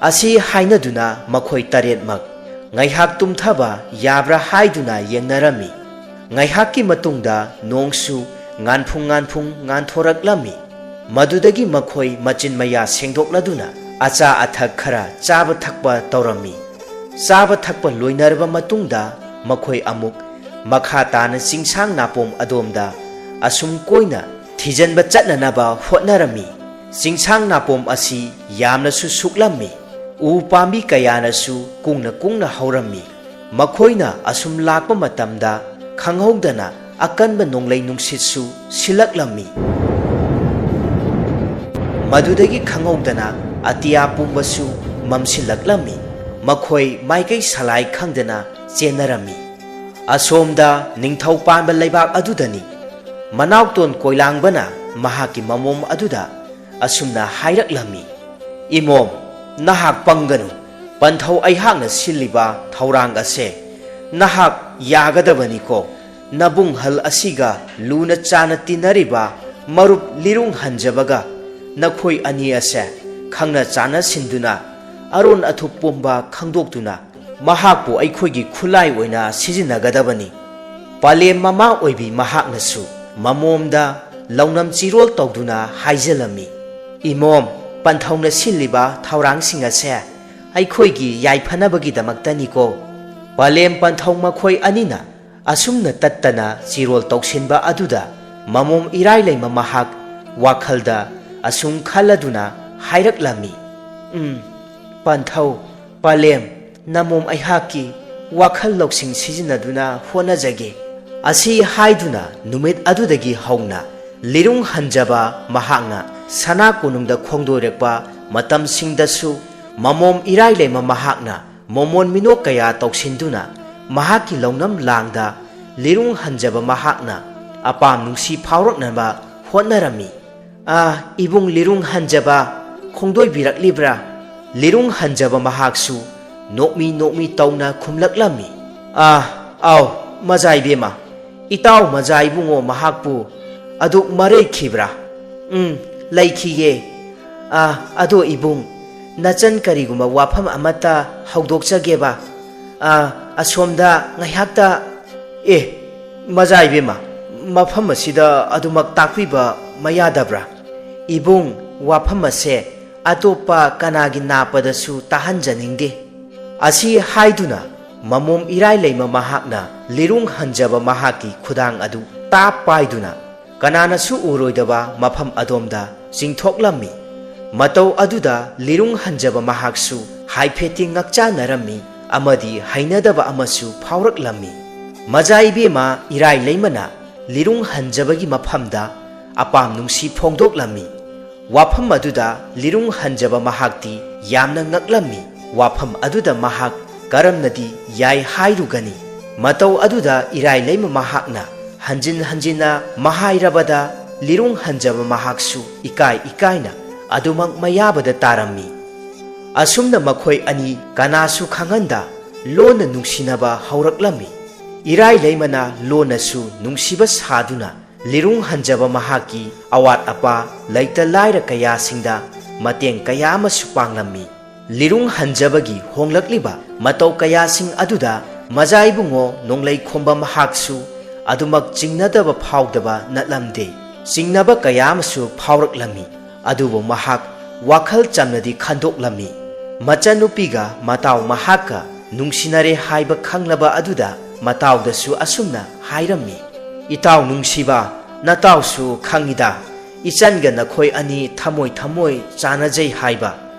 ꯑꯁꯤ ꯍꯥꯏꯅꯗꯨꯅ ꯃꯈꯣꯏ ꯇꯔꯦꯠꯃꯛ ꯉꯥꯏꯍꯥꯛ ꯇꯨꯝꯊꯕ ꯌꯥꯕ꯭ꯔꯥ ꯍꯥꯏꯗꯨꯅ ꯌꯦꯡꯅꯔꯝꯃꯤ꯫ ꯉꯥꯏꯍꯥꯛꯀꯤ ꯃꯇꯨꯡꯗ ꯅꯣꯡꯁꯨ ꯉꯥꯟꯐꯨꯡ ꯉꯥꯟꯐꯨꯡ ꯉꯥꯟꯊꯣꯔꯛꯂꯝꯃꯤ꯫ ꯃꯗꯨꯗꯒꯤ ꯃꯈꯣꯏ ꯃꯆꯤꯟ ꯃꯌꯥ ꯁꯦꯡꯗꯣꯛꯂꯗꯨꯅ ꯑꯆꯥ ꯑꯊꯛ ꯈꯔ ꯆꯥꯕ ꯊꯛꯄ ꯇꯧꯔꯝꯃꯤ꯫ ꯆꯥꯕ ꯊꯛꯄ ꯂꯣꯏꯅꯔꯕ ꯃꯇꯨꯡꯗ ꯃꯈꯣꯏ ꯑꯃꯨꯛ ꯃꯈꯥ ꯇꯥꯅ ꯆꯤꯡꯁꯥꯡ ꯅꯥꯄꯣꯝ ꯑꯗꯣꯝꯗ ꯑꯁꯨꯝ ꯀꯣꯏꯅ ꯊꯤꯖꯤꯟꯕ ꯆꯠꯅꯅꯕ ꯍꯣꯠꯅꯔꯝꯃꯤ꯫ ꯆꯤꯡꯁꯥꯡ ꯅꯥꯄꯣꯝ ꯑꯁꯤ ꯌꯥꯝꯅꯁꯨ ꯁꯨꯛꯂꯝꯃꯤ꯫ ꯎ ꯄꯥꯝꯕꯤ ꯀꯌꯥꯅꯁꯨ ꯀꯨꯡꯅ ꯀꯨꯡꯅ ꯍꯧꯔꯝꯃꯤ꯫ ꯃꯈꯣꯏꯅ ꯑꯁꯨꯝ ꯂꯥꯛꯄ ꯃꯇꯝꯗ ꯈꯪꯍꯧꯗꯅ ꯑꯀꯟꯕ ꯅꯣꯡꯂꯩ ꯅꯨꯡꯁꯤꯠꯁꯨ ꯁꯤꯜꯂꯛꯂꯝꯃꯤ꯫ ꯃꯗꯨꯗꯒꯤ ꯈꯪꯍꯧꯗꯅ ꯑꯇꯤꯌꯥ ꯄꯨꯝꯕꯁꯨ ꯃꯝꯁꯤꯜꯂꯛꯂꯝꯃꯤ꯫ ꯃꯈꯣꯏ ꯃꯥꯏꯀꯩ ꯁꯂꯥꯏ ꯈꯪꯗꯅ ꯆꯦꯟꯅꯔꯝꯃꯤ꯫ ꯑꯁꯣꯝꯗ ꯅꯤꯡꯊꯧ ꯄꯥꯟꯕ ꯂꯩꯕꯥꯛ ꯑꯗꯨꯗꯅꯤ꯫ ꯃꯅꯥꯎꯇꯣꯟ ꯀꯣꯏꯂꯥꯡꯕꯅ ꯃꯍꯥꯛꯀꯤ ꯃꯃꯣꯝ ꯑꯗꯨꯗ ꯑꯁꯨꯝꯅ ꯍꯥꯏꯔꯛꯂꯝꯃꯤ, "ꯏꯃꯣꯝ, ꯅꯍꯥꯛ ꯄꯪꯒꯅꯨ꯫ ꯄꯟꯊꯧ ꯑꯩꯍꯥꯛꯅ ꯁꯤꯜꯂꯤꯕ ꯊꯧꯔꯥꯡ ꯑꯁꯦ ꯅꯍꯥꯛ ꯌꯥꯒꯗꯕꯅꯤꯀꯣ꯫ ꯅꯕꯨꯡꯍꯜ ꯑꯁꯤꯒ ꯂꯨꯅ ꯆꯥꯅ ꯇꯤꯟꯅꯔꯤꯕ ꯃꯔꯨꯞ ꯂꯤꯔꯨꯡ ꯍꯟꯖꯕꯒ ꯅꯈꯣꯏ ꯑꯅꯤ ꯑꯁꯦ ꯈꯪꯅ ꯆꯥꯅ ꯁꯤꯟꯗꯨꯅ ꯑꯔꯣꯟ ꯑꯊꯨꯞ ꯄꯨꯝꯕ ꯈꯪꯗꯣꯛꯇꯨꯅ ꯃꯍꯥꯛꯄꯨ ꯑꯩꯈꯣꯏꯒꯤ ꯈꯨꯠꯂꯥꯏ ꯑꯣꯏꯅ ꯁꯤꯖꯤꯟꯅꯒꯗꯕꯅꯤ꯫" ꯄꯂꯦꯝ ꯃꯃꯥ ꯑꯣꯏꯕꯤ ꯃꯍꯥꯛꯅꯁꯨ ꯃꯃꯣꯝꯗ ꯂꯧꯅꯝ ꯆꯤꯔꯣꯜ ꯇꯧꯗꯨꯅ ꯍꯥꯏꯖꯤꯜꯂꯝꯃꯤ, "ꯏꯃꯣꯝ, ꯄꯟꯊꯧꯅ ꯁꯤꯜꯂꯤꯕ ꯊꯧꯔꯥꯡꯁꯤꯡ ꯑꯁꯦ ꯑꯩꯈꯣꯏꯒꯤ ꯌꯥꯏꯐꯅꯕꯒꯤꯗꯃꯛꯇꯅꯤꯀꯣ꯫" ꯄꯂꯦꯝ ꯄꯟꯊꯧ ꯃꯈꯣꯏ ꯑꯅꯤꯅ ꯑꯁꯨꯝꯅ ꯇꯠꯇꯅ ꯆꯤꯔꯣꯜ ꯇꯧꯁꯤꯟꯕ ꯑꯗꯨꯗ ꯃꯃꯣꯝ ꯏꯔꯥꯏ ꯂꯩꯃ ꯃꯍꯥꯛ ꯋꯥꯈꯜꯗ ꯑꯁꯨꯝ ꯈꯜꯂꯗꯨꯅ ꯍꯥꯏꯔꯛꯂꯝꯃꯤ, "ꯎꯝ, ꯄꯟꯊꯧ, ꯄꯂꯦꯝ, ꯅꯃꯣꯝ ꯑꯩꯍꯥꯛꯀꯤ ꯋꯥꯈꯜ ꯂꯧꯁꯤꯡ ꯁꯤꯖꯤꯟꯅꯗꯨꯅ ꯍꯣꯠꯅꯖꯒꯦ꯫ ꯑꯁꯤ ꯍꯥꯏꯗꯨꯅ ꯅꯨꯃꯤꯠ ꯑꯗꯨꯗꯒꯤ ꯍꯧꯅ ꯂꯤꯔꯨꯡ ꯍꯟꯖꯕ ꯃꯍꯥꯛꯅ ꯁꯅꯥ ꯀꯣꯅꯨꯡꯗ ꯈꯣꯡꯗꯣꯏꯔꯛꯄ ꯃꯇꯝꯁꯤꯡꯗꯁꯨ ꯃꯃꯣꯝ ꯏꯔꯥꯏ ꯂꯩꯃ ꯃꯍꯥꯛꯅ ꯃꯣꯃꯣꯟ ꯃꯤꯅꯣꯛ ꯀꯌꯥ ꯇꯧꯁꯤꯟꯗꯨꯅ ꯃꯍꯥꯛꯀꯤ ꯂꯧꯅꯝ ꯂꯥꯡꯗ ꯂꯤꯔꯨꯡ ꯍꯟꯖꯕ ꯃꯍꯥꯛꯅ ꯑꯄꯥꯝ ꯅꯨꯡꯁꯤ ꯐꯥꯎꯔꯛꯅꯕ ꯍꯣꯠꯅꯔꯝꯃꯤ꯫ "ꯑꯥ, ꯏꯕꯨꯡ ꯂꯤꯔꯨꯡ ꯍꯟꯖꯕ, ꯈꯣꯡꯗꯣꯏꯕꯤꯔꯛꯂꯤꯕ꯭ꯔꯥ?" ꯂꯤꯔꯨꯡ ꯍꯟꯖꯕ ꯃꯍꯥꯛꯁꯨ ꯅꯣꯛꯃꯤ ꯅꯣꯛꯃꯤ ꯇꯧꯅ ꯈꯨꯝꯂꯛꯂꯝꯃꯤ꯫ "ꯑꯥ, ꯑꯥꯎ, ꯃꯖꯥ ꯏꯕꯦꯝꯃ, ꯏꯇꯥꯎ ꯃꯖꯥ ꯏꯕꯨꯡꯉꯣ ꯃꯍꯥꯛꯄꯨ ꯑꯗꯨꯛ ꯃꯔꯩꯈꯤꯕ꯭ꯔꯥ?" "ꯎꯝ, ꯂꯩꯈꯤꯌꯦ꯫ ꯑꯥ, ꯑꯗꯣ ꯏꯕꯨꯡ, ꯅꯆꯟ ꯀꯔꯤꯒꯨꯝꯕ ꯋꯥꯐꯝ ꯑꯃꯠꯇ ꯍꯧꯗꯣꯛꯆꯒꯦꯕ꯫ ꯑꯥ, ꯑꯁꯣꯝꯗ ꯉꯥꯏꯍꯥꯛꯇ"꯫ "ꯑꯦ, ꯃꯖꯥ ꯏꯕꯦꯝꯃ, ꯃꯐꯝ ꯑꯁꯤꯗ ꯑꯗꯨꯃꯛ ꯇꯥꯛꯄꯤꯕ ꯃꯌꯥꯗꯕ꯭ꯔꯥ? ꯏꯕꯨꯡ, ꯋꯥꯐꯝ ꯑꯁꯦ ꯑꯇꯣꯞꯄ ꯀꯅꯥꯒꯤ ꯅꯥꯄꯗꯁꯨ ꯇꯥꯍꯟꯖꯅꯤꯡꯗꯦ"꯫ ꯑꯁꯤ ꯍꯥꯏꯗꯨꯅ ꯃꯃꯣꯝ ꯏꯔꯥꯏ ꯂꯩꯃ ꯃꯍꯥꯛꯅ ꯂꯤꯔꯨꯡ ꯍꯟꯖꯕ ꯃꯍꯥꯛꯀꯤ ꯈꯨꯗꯥꯡ ꯑꯗꯨ ꯇꯥꯞ ꯄꯥꯏꯗꯨꯅ ꯀꯅꯥꯅꯁꯨ ꯎꯔꯣꯏꯗꯕ ꯃꯐꯝ ꯑꯗꯣꯝꯗ ꯆꯤꯡꯊꯣꯛꯂꯝꯃꯤ꯫ ꯃꯇꯧ ꯑꯗꯨꯗ ꯂꯤꯔꯨꯡ ꯍꯟꯖꯕ ꯃꯍꯥꯛꯁꯨ ꯍꯥꯏꯐꯦꯠꯇꯤ ꯉꯛꯆꯥꯅꯔꯝꯃꯤ ꯑꯃꯗꯤ ꯍꯩꯅꯗꯕ ꯑꯃꯁꯨ ꯐꯥꯎꯔꯛꯂꯝꯃꯤ꯫ ꯃꯖꯥ ꯏꯕꯦꯝꯃ ꯏꯔꯥꯏ ꯂꯩꯃꯅ ꯂꯤꯔꯨꯡ ꯍꯟꯖꯕꯒꯤ ꯃꯐꯝꯗ ꯑꯄꯥꯝ ꯅꯨꯡꯁꯤ ꯐꯣꯡꯗꯣꯛꯂꯝꯃꯤ꯫ ꯋꯥꯐꯝ ꯑꯗꯨꯗ ꯂꯤꯔꯨꯡ ꯍꯟꯖꯕ ꯃꯍꯥꯛꯇꯤ ꯌꯥꯝꯅ ꯉꯛꯂꯝꯃꯤ꯫ ꯋꯥꯐꯝ ꯑꯗꯨꯗ ꯃꯍꯥꯛ ꯀꯔꯝꯅꯗꯤ ꯌꯥꯏ ꯍꯥꯏꯔꯨꯒꯅꯤ? ꯃꯇꯧ ꯑꯗꯨꯗ ꯏꯔꯥꯏ ꯂꯩꯃ ꯃꯍꯥꯛꯅ ꯍꯟꯖꯤꯟ ꯍꯟꯖꯤꯟꯅ ꯃꯍꯥꯏꯔꯕꯗ ꯂꯤꯔꯨꯡ ꯍꯟꯖꯕ ꯃꯍꯥꯛꯁꯨ ꯏꯀꯥꯏ ꯏꯀꯥꯏꯅ ꯑꯗꯨꯃꯛ ꯃꯌꯥꯕꯗ ꯇꯥꯔꯝꯃꯤ꯫ ꯑꯁꯨꯝꯅ ꯃꯈꯣꯏ ꯑꯅꯤ ꯀꯅꯥꯁꯨ ꯈꯪꯍꯟꯗ ꯂꯣꯟꯅ ꯅꯨꯡꯁꯤꯅꯕ ꯍꯧꯔꯛꯂꯝꯃꯤ꯫ ꯏꯔꯥꯏ ꯂꯩꯃꯅ ꯂꯣꯟꯅꯁꯨ ꯅꯨꯡꯁꯤꯕ ꯁꯥꯗꯨꯅ ꯂꯤꯔꯨꯡ ꯍꯟꯖꯕ ꯃꯍꯥꯛꯀꯤ ꯑꯋꯥꯠ ꯑꯄꯥ ꯂꯩꯇ ꯂꯥꯏꯔ ꯀꯌꯥꯁꯤꯡꯗ ꯃꯇꯦꯡ ꯀꯌꯥ ꯑꯃꯁꯨ ꯄꯥꯡꯂꯝꯃꯤ꯫ ꯂꯤꯔꯨꯡ ꯍꯟꯖꯕꯒꯤ ꯍꯣꯡꯂꯛꯂꯤꯕ ꯃꯇꯧ ꯀꯌꯥꯁꯤꯡ ꯑꯗꯨꯗ ꯃꯖꯥ ꯏꯕꯨꯡꯉꯣ ꯅꯣꯡꯂꯩ ꯈꯣꯝꯕ ꯃꯍꯥꯛꯁꯨ ꯑꯗꯨꯃꯛ ꯆꯤꯡꯅꯗꯕ ꯐꯥꯎꯗꯕ ꯅꯠꯂꯝꯗꯦ꯫ ꯆꯤꯡꯅꯕ ꯀꯌꯥ ꯑꯃꯁꯨ ꯐꯥꯎꯔꯛꯂꯝꯃꯤ꯫ ꯑꯗꯨꯕꯨ ꯃꯍꯥꯛ ꯋꯥꯈꯜ ꯆꯝꯅꯗꯤ ꯈꯟꯗꯣꯛꯂꯝꯃꯤ꯫ ꯃꯆꯟꯅꯨꯄꯤꯒ ꯃꯇꯥꯎ ꯃꯍꯥꯛꯀ ꯅꯨꯡꯁꯤꯅꯔꯦ ꯍꯥꯏꯕ ꯈꯪꯂꯕ ꯑꯗꯨꯗ ꯃꯇꯥꯎꯗꯁꯨ ꯑꯁꯨꯝꯅ ꯍꯥꯏꯔꯝꯃꯤ, "ꯏꯇꯥꯎ ꯅꯨꯡꯁꯤꯕ, ꯅꯇꯥꯎꯁꯨ ꯈꯪꯏꯗ, ꯏꯆꯟꯒ ꯅꯈꯣꯏ ꯑꯅꯤ ꯊꯃꯣꯏ ꯊꯃꯣꯏ ꯆꯥꯟꯅꯖꯩ ꯍꯥꯏꯕ꯫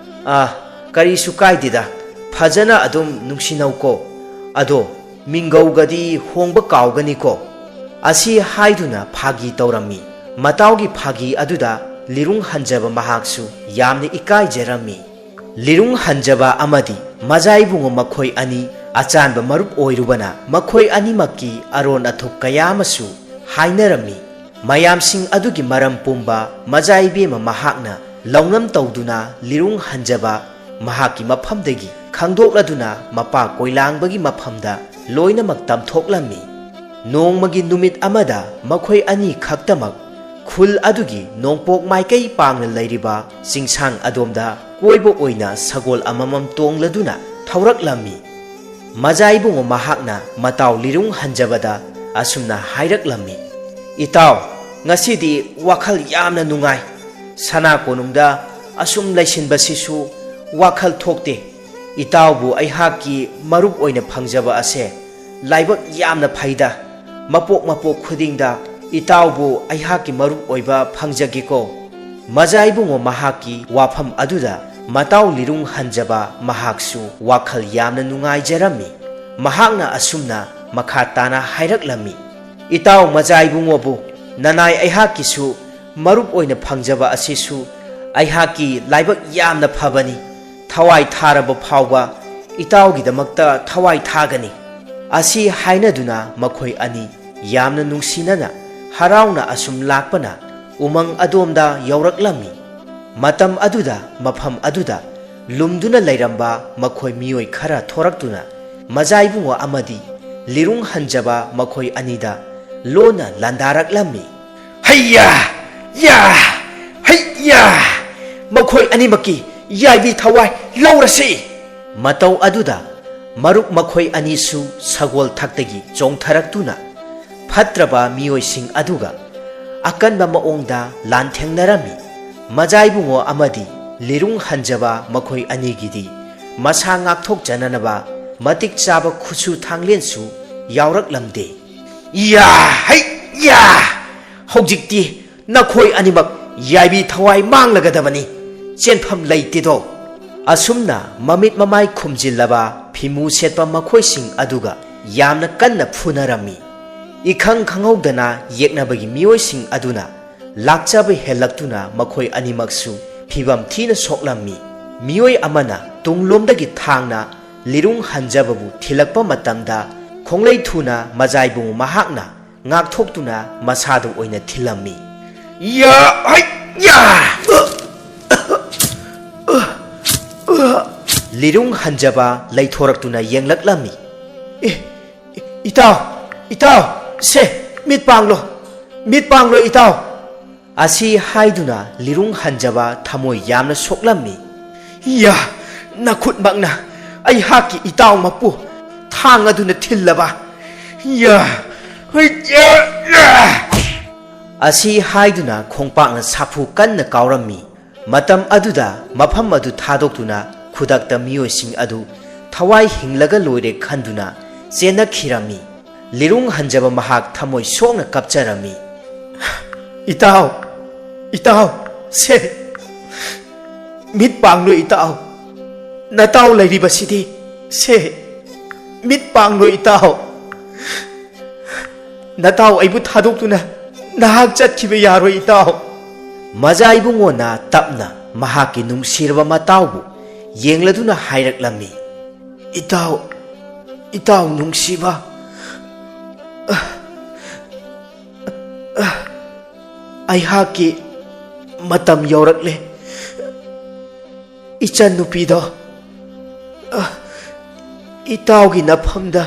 ꯑꯥ, ꯀꯔꯤꯁꯨ ꯀꯥꯏꯗꯦꯗ, ꯐꯖꯅ ꯑꯗꯨꯝ ꯅꯨꯡꯁꯤꯅꯧꯀꯣ꯫ ꯑꯗꯣ ꯃꯤꯡꯒꯧꯒꯗꯤ ꯍꯣꯡꯕ ꯀꯥꯎꯒꯅꯤꯀꯣ?" ꯑꯁꯤ ꯍꯥꯏꯗꯨꯅ ꯐꯥꯒꯤ ꯇꯧꯔꯝꯃꯤ꯫ ꯃꯇꯥꯎꯒꯤ ꯐꯥꯒꯤ ꯑꯗꯨꯗ ꯂꯤꯔꯨꯡ ꯍꯟꯖꯕ ꯃꯍꯥꯛꯁꯨ ꯌꯥꯝꯅ ꯏꯀꯥꯏꯖꯔꯝꯃꯤ꯫ ꯂꯤꯔꯨꯡ ꯍꯟꯖꯕ ꯑꯃꯗꯤ ꯃꯖꯥ ꯏꯕꯨꯡꯉꯣ ꯃꯈꯣꯏ ꯑꯅꯤ ꯑꯆꯥꯟꯕ ꯃꯔꯨꯞ ꯑꯣꯏꯔꯨꯕꯅ ꯃꯈꯣꯏ ꯑꯅꯤꯃꯛꯀꯤ ꯑꯔꯣꯟ ꯑꯊꯨꯞ ꯀꯌꯥ ꯑꯃꯁꯨ ꯍꯥꯏꯅꯔꯝꯃꯤ꯫ ꯃꯌꯥꯝꯁꯤꯡ ꯑꯗꯨꯒꯤ ꯃꯔꯝ ꯄꯨꯝꯕ ꯃꯖꯥ ꯏꯕꯦꯝꯃ ꯃꯍꯥꯛꯅ ꯂꯧꯅꯝ ꯇꯧꯗꯨꯅ ꯂꯤꯔꯨꯡ ꯍꯟꯖꯕ ꯃꯍꯥꯛꯀꯤ ꯃꯐꯝꯗꯒꯤ ꯈꯪꯗꯣꯛꯂꯗꯨꯅ ꯃꯄꯥ ꯀꯣꯏꯂꯥꯡꯕꯒꯤ ꯃꯐꯝꯗ ꯂꯣꯏꯅꯃꯛ ꯇꯝꯊꯣꯛꯂꯝꯃꯤ꯫ ꯅꯣꯡꯃꯒꯤ ꯅꯨꯃꯤꯠ ꯑꯃꯗ ꯃꯈꯣꯏ ꯑꯅꯤ ꯈꯛꯇꯃꯛ ꯈꯨꯜ ꯑꯗꯨꯒꯤ ꯅꯣꯡꯄꯣꯛ ꯃꯥꯏꯀꯩ ꯄꯥꯡꯅ ꯂꯩꯔꯤꯕ ꯆꯤꯡꯁꯥꯡ ꯑꯗꯣꯝꯗ ꯀꯣꯏꯕ ꯑꯣꯏꯅ ꯁꯒꯣꯜ ꯑꯃꯃꯝ ꯇꯣꯡꯂꯗꯨꯅ ꯊꯧꯔꯛꯂꯝꯃꯤ꯫ ꯃꯖꯥ ꯏꯕꯨꯡꯉꯣ ꯃꯍꯥꯛꯅ ꯃꯇꯥꯎ ꯂꯤꯔꯨꯡ ꯍꯟꯖꯕꯗ ꯑꯁꯨꯝꯅ ꯍꯥꯏꯔꯛꯂꯝꯃꯤ, "ꯏꯇꯥꯎ, ꯉꯁꯤꯗꯤ ꯋꯥꯈꯜ ꯌꯥꯝꯅ ꯅꯨꯡꯉꯥꯏ꯫ ꯁꯅꯥ ꯀꯣꯅꯨꯡꯗ ꯑꯁꯨꯝ ꯂꯩꯁꯤꯟꯕꯁꯤꯁꯨ ꯋꯥꯈꯜ ꯊꯣꯛꯇꯦ꯫ ꯏꯇꯥꯎꯕꯨ ꯑꯩꯍꯥꯛꯀꯤ ꯃꯔꯨꯞ ꯑꯣꯏꯅ ꯐꯪꯖꯕ ꯑꯁꯦ ꯂꯥꯏꯕꯛ ꯌꯥꯝꯅ ꯐꯩꯗ꯫ ꯃꯄꯣꯛ ꯃꯄꯣꯛ ꯈꯨꯗꯤꯡꯗ ꯏꯇꯥꯎꯕꯨ ꯑꯩꯍꯥꯛꯀꯤ ꯃꯔꯨꯞ ꯑꯣꯏꯕ ꯐꯪꯖꯒꯦꯀꯣ꯫" ꯃꯖꯥ ꯏꯕꯨꯡꯉꯣ ꯃꯍꯥꯛꯀꯤ ꯋꯥꯐꯝ ꯑꯗꯨꯗ ꯃꯇꯥꯎ ꯂꯤꯔꯨꯡ ꯍꯟꯖꯕ ꯃꯍꯥꯛꯁꯨ ꯋꯥꯈꯜ ꯌꯥꯝꯅ ꯅꯨꯡꯉꯥꯏꯖꯔꯝꯃꯤ꯫ ꯃꯍꯥꯛꯅ ꯑꯁꯨꯝꯅ ꯃꯈꯥ ꯇꯥꯅ ꯍꯥꯏꯔꯛꯂꯝꯃꯤ, "ꯏꯇꯥꯎ ꯃꯖꯥ ꯏꯕꯨꯡꯉꯣꯕꯨ ꯅꯅꯥꯏ ꯑꯩꯍꯥꯛꯀꯤꯁꯨ ꯃꯔꯨꯞ ꯑꯣꯏꯅ ꯐꯪꯖꯕ ꯑꯁꯤꯁꯨ ꯑꯩꯍꯥꯛꯀꯤ ꯂꯥꯏꯕꯛ ꯌꯥꯝꯅ ꯐꯕꯅꯤ꯫ ꯊꯋꯥꯏ ꯊꯥꯔꯕ ꯐꯥꯎꯕ ꯏꯇꯥꯎꯒꯤꯗꯃꯛꯇ ꯊꯋꯥꯏ ꯊꯥꯒꯅꯤ꯫" ꯑꯁꯤ ꯍꯥꯏꯅꯗꯨꯅ ꯃꯈꯣꯏ ꯑꯅꯤ ꯌꯥꯝꯅ ꯅꯨꯡꯁꯤꯅꯅ ꯍꯔꯥꯎꯅ ꯑꯁꯨꯝ ꯂꯥꯛꯄꯅ ꯎꯃꯪ ꯑꯗꯣꯝꯗ ꯌꯧꯔꯛꯂꯝꯃꯤ꯫ ꯃꯇꯝ ꯑꯗꯨꯗ ꯃꯐꯝ ꯑꯗꯨꯗ ꯂꯨꯝꯗꯨꯅ ꯂꯩꯔꯝꯕ ꯃꯈꯣꯏ ꯃꯤꯑꯣꯏ ꯈꯔ ꯊꯣꯔꯛꯇꯨꯅ ꯃꯖꯥ ꯏꯕꯨꯡꯉꯣ ꯑꯃꯗꯤ ꯂꯤꯔꯨꯡ ꯍꯟꯖꯕ ꯃꯈꯣꯏ ꯑꯅꯤꯗ ꯂꯣꯟꯅ ꯂꯥꯟꯗꯥꯔꯛꯂꯝꯃꯤ꯫ "ꯍꯩꯌꯥ! ꯌꯥ! ꯍꯩꯌꯥ! ꯃꯈꯣꯏ ꯑꯅꯤꯃꯛꯀꯤ ꯌꯥꯏꯕꯤ ꯊꯋꯥꯏ ꯂꯧꯔꯁꯤ!" ꯃꯇꯧ ꯑꯗꯨꯗ ꯃꯔꯨꯞ ꯃꯈꯣꯏ ꯑꯅꯤꯁꯨ ꯁꯒꯣꯜ ꯊꯛꯇꯒꯤ ꯆꯣꯡꯊꯔꯛꯇꯨꯅ ꯐꯠꯇ꯭ꯔꯕ ꯃꯤꯑꯣꯏꯁꯤꯡ ꯑꯗꯨꯒ ꯑꯀꯟꯕ ꯃꯑꯣꯡꯗ ꯂꯥꯟꯊꯦꯡꯅꯔꯝꯃꯤ꯫ ꯃꯖꯥ ꯏꯕꯨꯡꯉꯣ ꯑꯃꯗꯤ ꯂꯤꯔꯨꯡ ꯍꯟꯖꯕ ꯃꯈꯣꯏ ꯑꯅꯤꯒꯤꯗꯤ ꯃꯁꯥ ꯉꯥꯛꯊꯣꯛꯆꯅꯅꯕ ꯃꯇꯤꯛ ꯆꯥꯕ ꯈꯨꯠꯁꯨ ꯊꯥꯡꯂꯦꯟꯁꯨ ꯌꯥꯎꯔꯛꯂꯝꯗꯦ꯫ "ꯌꯥ! ꯍꯩ! ꯌꯥ! ꯍꯧꯖꯤꯛꯇꯤ ꯅꯈꯣꯏ ꯑꯅꯤꯃꯛ ꯌꯥꯏꯕꯤ ꯊꯋꯥꯏ ꯃꯥꯡꯂꯒꯗꯕꯅꯤ꯫ ꯆꯦꯟꯐꯝ ꯂꯩꯇꯦꯗꯣ!" ꯑꯁꯨꯝꯅ ꯃꯃꯤꯠ ꯃꯃꯥꯏ ꯈꯨꯝꯖꯤꯜꯂꯕ ꯐꯤꯃꯨ ꯁꯦꯠꯄ ꯃꯈꯣꯏꯁꯤꯡ ꯑꯗꯨꯒ ꯌꯥꯝꯅ ꯀꯟꯅ ꯐꯨꯅꯔꯝꯃꯤ꯫ ꯏꯈꯪ ꯈꯪꯍꯧꯗꯅ ꯌꯦꯛꯅꯕꯒꯤ ꯃꯤꯑꯣꯏꯁꯤꯡ ꯑꯗꯨꯅ ꯂꯥꯛꯆꯕ ꯍꯦꯜꯂꯛꯇꯨꯅ ꯃꯈꯣꯏ ꯑꯅꯤꯃꯛꯁꯨ ꯐꯤꯚꯝ ꯊꯤꯅ ꯁꯣꯛꯂꯝꯃꯤ꯫ ꯃꯤꯑꯣꯏ ꯑꯃꯅ ꯇꯨꯡꯂꯣꯝꯗꯒꯤ ꯊꯥꯡꯅ ꯂꯤꯔꯨꯡ ꯍꯟꯖꯕꯕꯨ ꯊꯤꯜꯂꯛꯄ ꯃꯇꯝꯗ, ꯈꯣꯡꯂꯩ ꯊꯨꯅ ꯃꯖꯥꯏꯕꯨꯡ ꯃꯍꯥꯛꯅ ꯉꯥꯛꯊꯣꯛꯇꯨꯅ ꯃꯁꯥꯗ ꯑꯣꯏꯅ ꯊꯤꯜꯂꯝꯃꯤ꯫ ꯌꯥ! ꯍꯩ! ꯌꯥ! ꯂꯤꯔꯨꯡ ꯍꯟꯖꯕ ꯂꯩꯊꯣꯔꯛꯇꯨꯅ ꯌꯦꯡꯂꯛꯂꯝꯃꯤ꯫ "ꯑꯦ, ꯏꯇꯥꯎ, ꯏꯇꯥꯎ, ꯁꯦ, ꯃꯤꯠ ꯄꯥꯡꯂꯣ, ꯃꯤꯠ ꯄꯥꯡꯂꯣ, ꯏꯇꯥꯎ!" ꯑꯁꯤ ꯍꯥꯏꯗꯨꯅ ꯂꯤꯔꯨꯡ ꯍꯟꯖꯕ ꯊꯃꯣꯏ ꯌꯥꯝꯅ ꯁꯣꯛꯂꯝꯃꯤ꯫ "ꯌꯥ, ꯅꯈꯨꯠꯃꯛꯅ ꯑꯩꯍꯥꯛꯀꯤ ꯏꯇꯥꯎꯃꯛꯄꯨ ꯊꯥꯡ ꯑꯗꯨꯅ ꯊꯤꯜꯂꯕ? ꯌꯥ, ꯍꯩ, ꯌꯥ, ꯌꯥ!" ꯑꯁꯤ ꯍꯥꯏꯗꯨꯅ ꯈꯣꯡꯄꯥꯛꯅ ꯁꯥꯐꯨ ꯀꯟꯅ ꯀꯥꯎꯔꯝꯃꯤ꯫ ꯃꯇꯝ ꯑꯗꯨꯗ ꯃꯐꯝ ꯑꯗꯨ ꯊꯥꯗꯣꯛꯇꯨꯅ ꯈꯨꯗꯛꯇ ꯃꯤꯑꯣꯏꯁꯤꯡ ꯑꯗꯨ ꯊꯋꯥꯏ ꯍꯤꯡꯂꯒ ꯂꯣꯏꯔꯦ ꯈꯟꯗꯨꯅ ꯆꯦꯟꯅꯈꯤꯔꯝꯃꯤ꯫ ꯂꯤꯔꯨꯡ ꯍꯟꯖꯕ ꯃꯍꯥꯛ ꯊꯃꯣꯏ ꯁꯣꯛꯅ ꯀꯞꯆꯔꯝꯃꯤ꯫ "ꯏꯇꯥꯎ, ꯏꯇꯥꯎ, ꯁꯦ, ꯃꯤꯠ ꯄꯥꯡꯂꯣ ꯏꯇꯥꯎ, ꯅꯇꯥꯎ ꯂꯩꯔꯤꯕꯁꯤꯗꯤ, ꯁꯦ, ꯃꯤꯠ ꯄꯥꯡꯂꯣ ꯏꯇꯥꯎ꯫ ꯅꯇꯥꯎ ꯑꯩꯕꯨ ꯊꯥꯗꯣꯛꯇꯨꯅ ꯅꯍꯥꯛ ꯆꯠꯈꯤꯕ ꯌꯥꯔꯣꯏ ꯏꯇꯥꯎ!" ꯃꯖꯥ ꯏꯕꯨꯡꯉꯣꯅ ꯇꯞꯅ ꯃꯍꯥꯛꯀꯤ ꯅꯨꯡꯁꯤꯔꯕ ꯃꯇꯥꯎꯕꯨ ꯌꯦꯡꯂꯗꯨꯅ ꯍꯥꯏꯔꯛꯂꯝꯃꯤ꯫ "ꯏꯇꯥꯎ, ꯏꯇꯥꯎ ꯅꯨꯡꯁꯤꯕ, ꯑꯩꯍꯥꯛꯀꯤ ꯃꯇꯝ ꯌꯧꯔꯛꯂꯦ꯫ ꯏꯆꯟꯅꯨꯄꯤꯗꯣ ꯏꯇꯥꯎꯒꯤ ꯅꯐꯝꯗ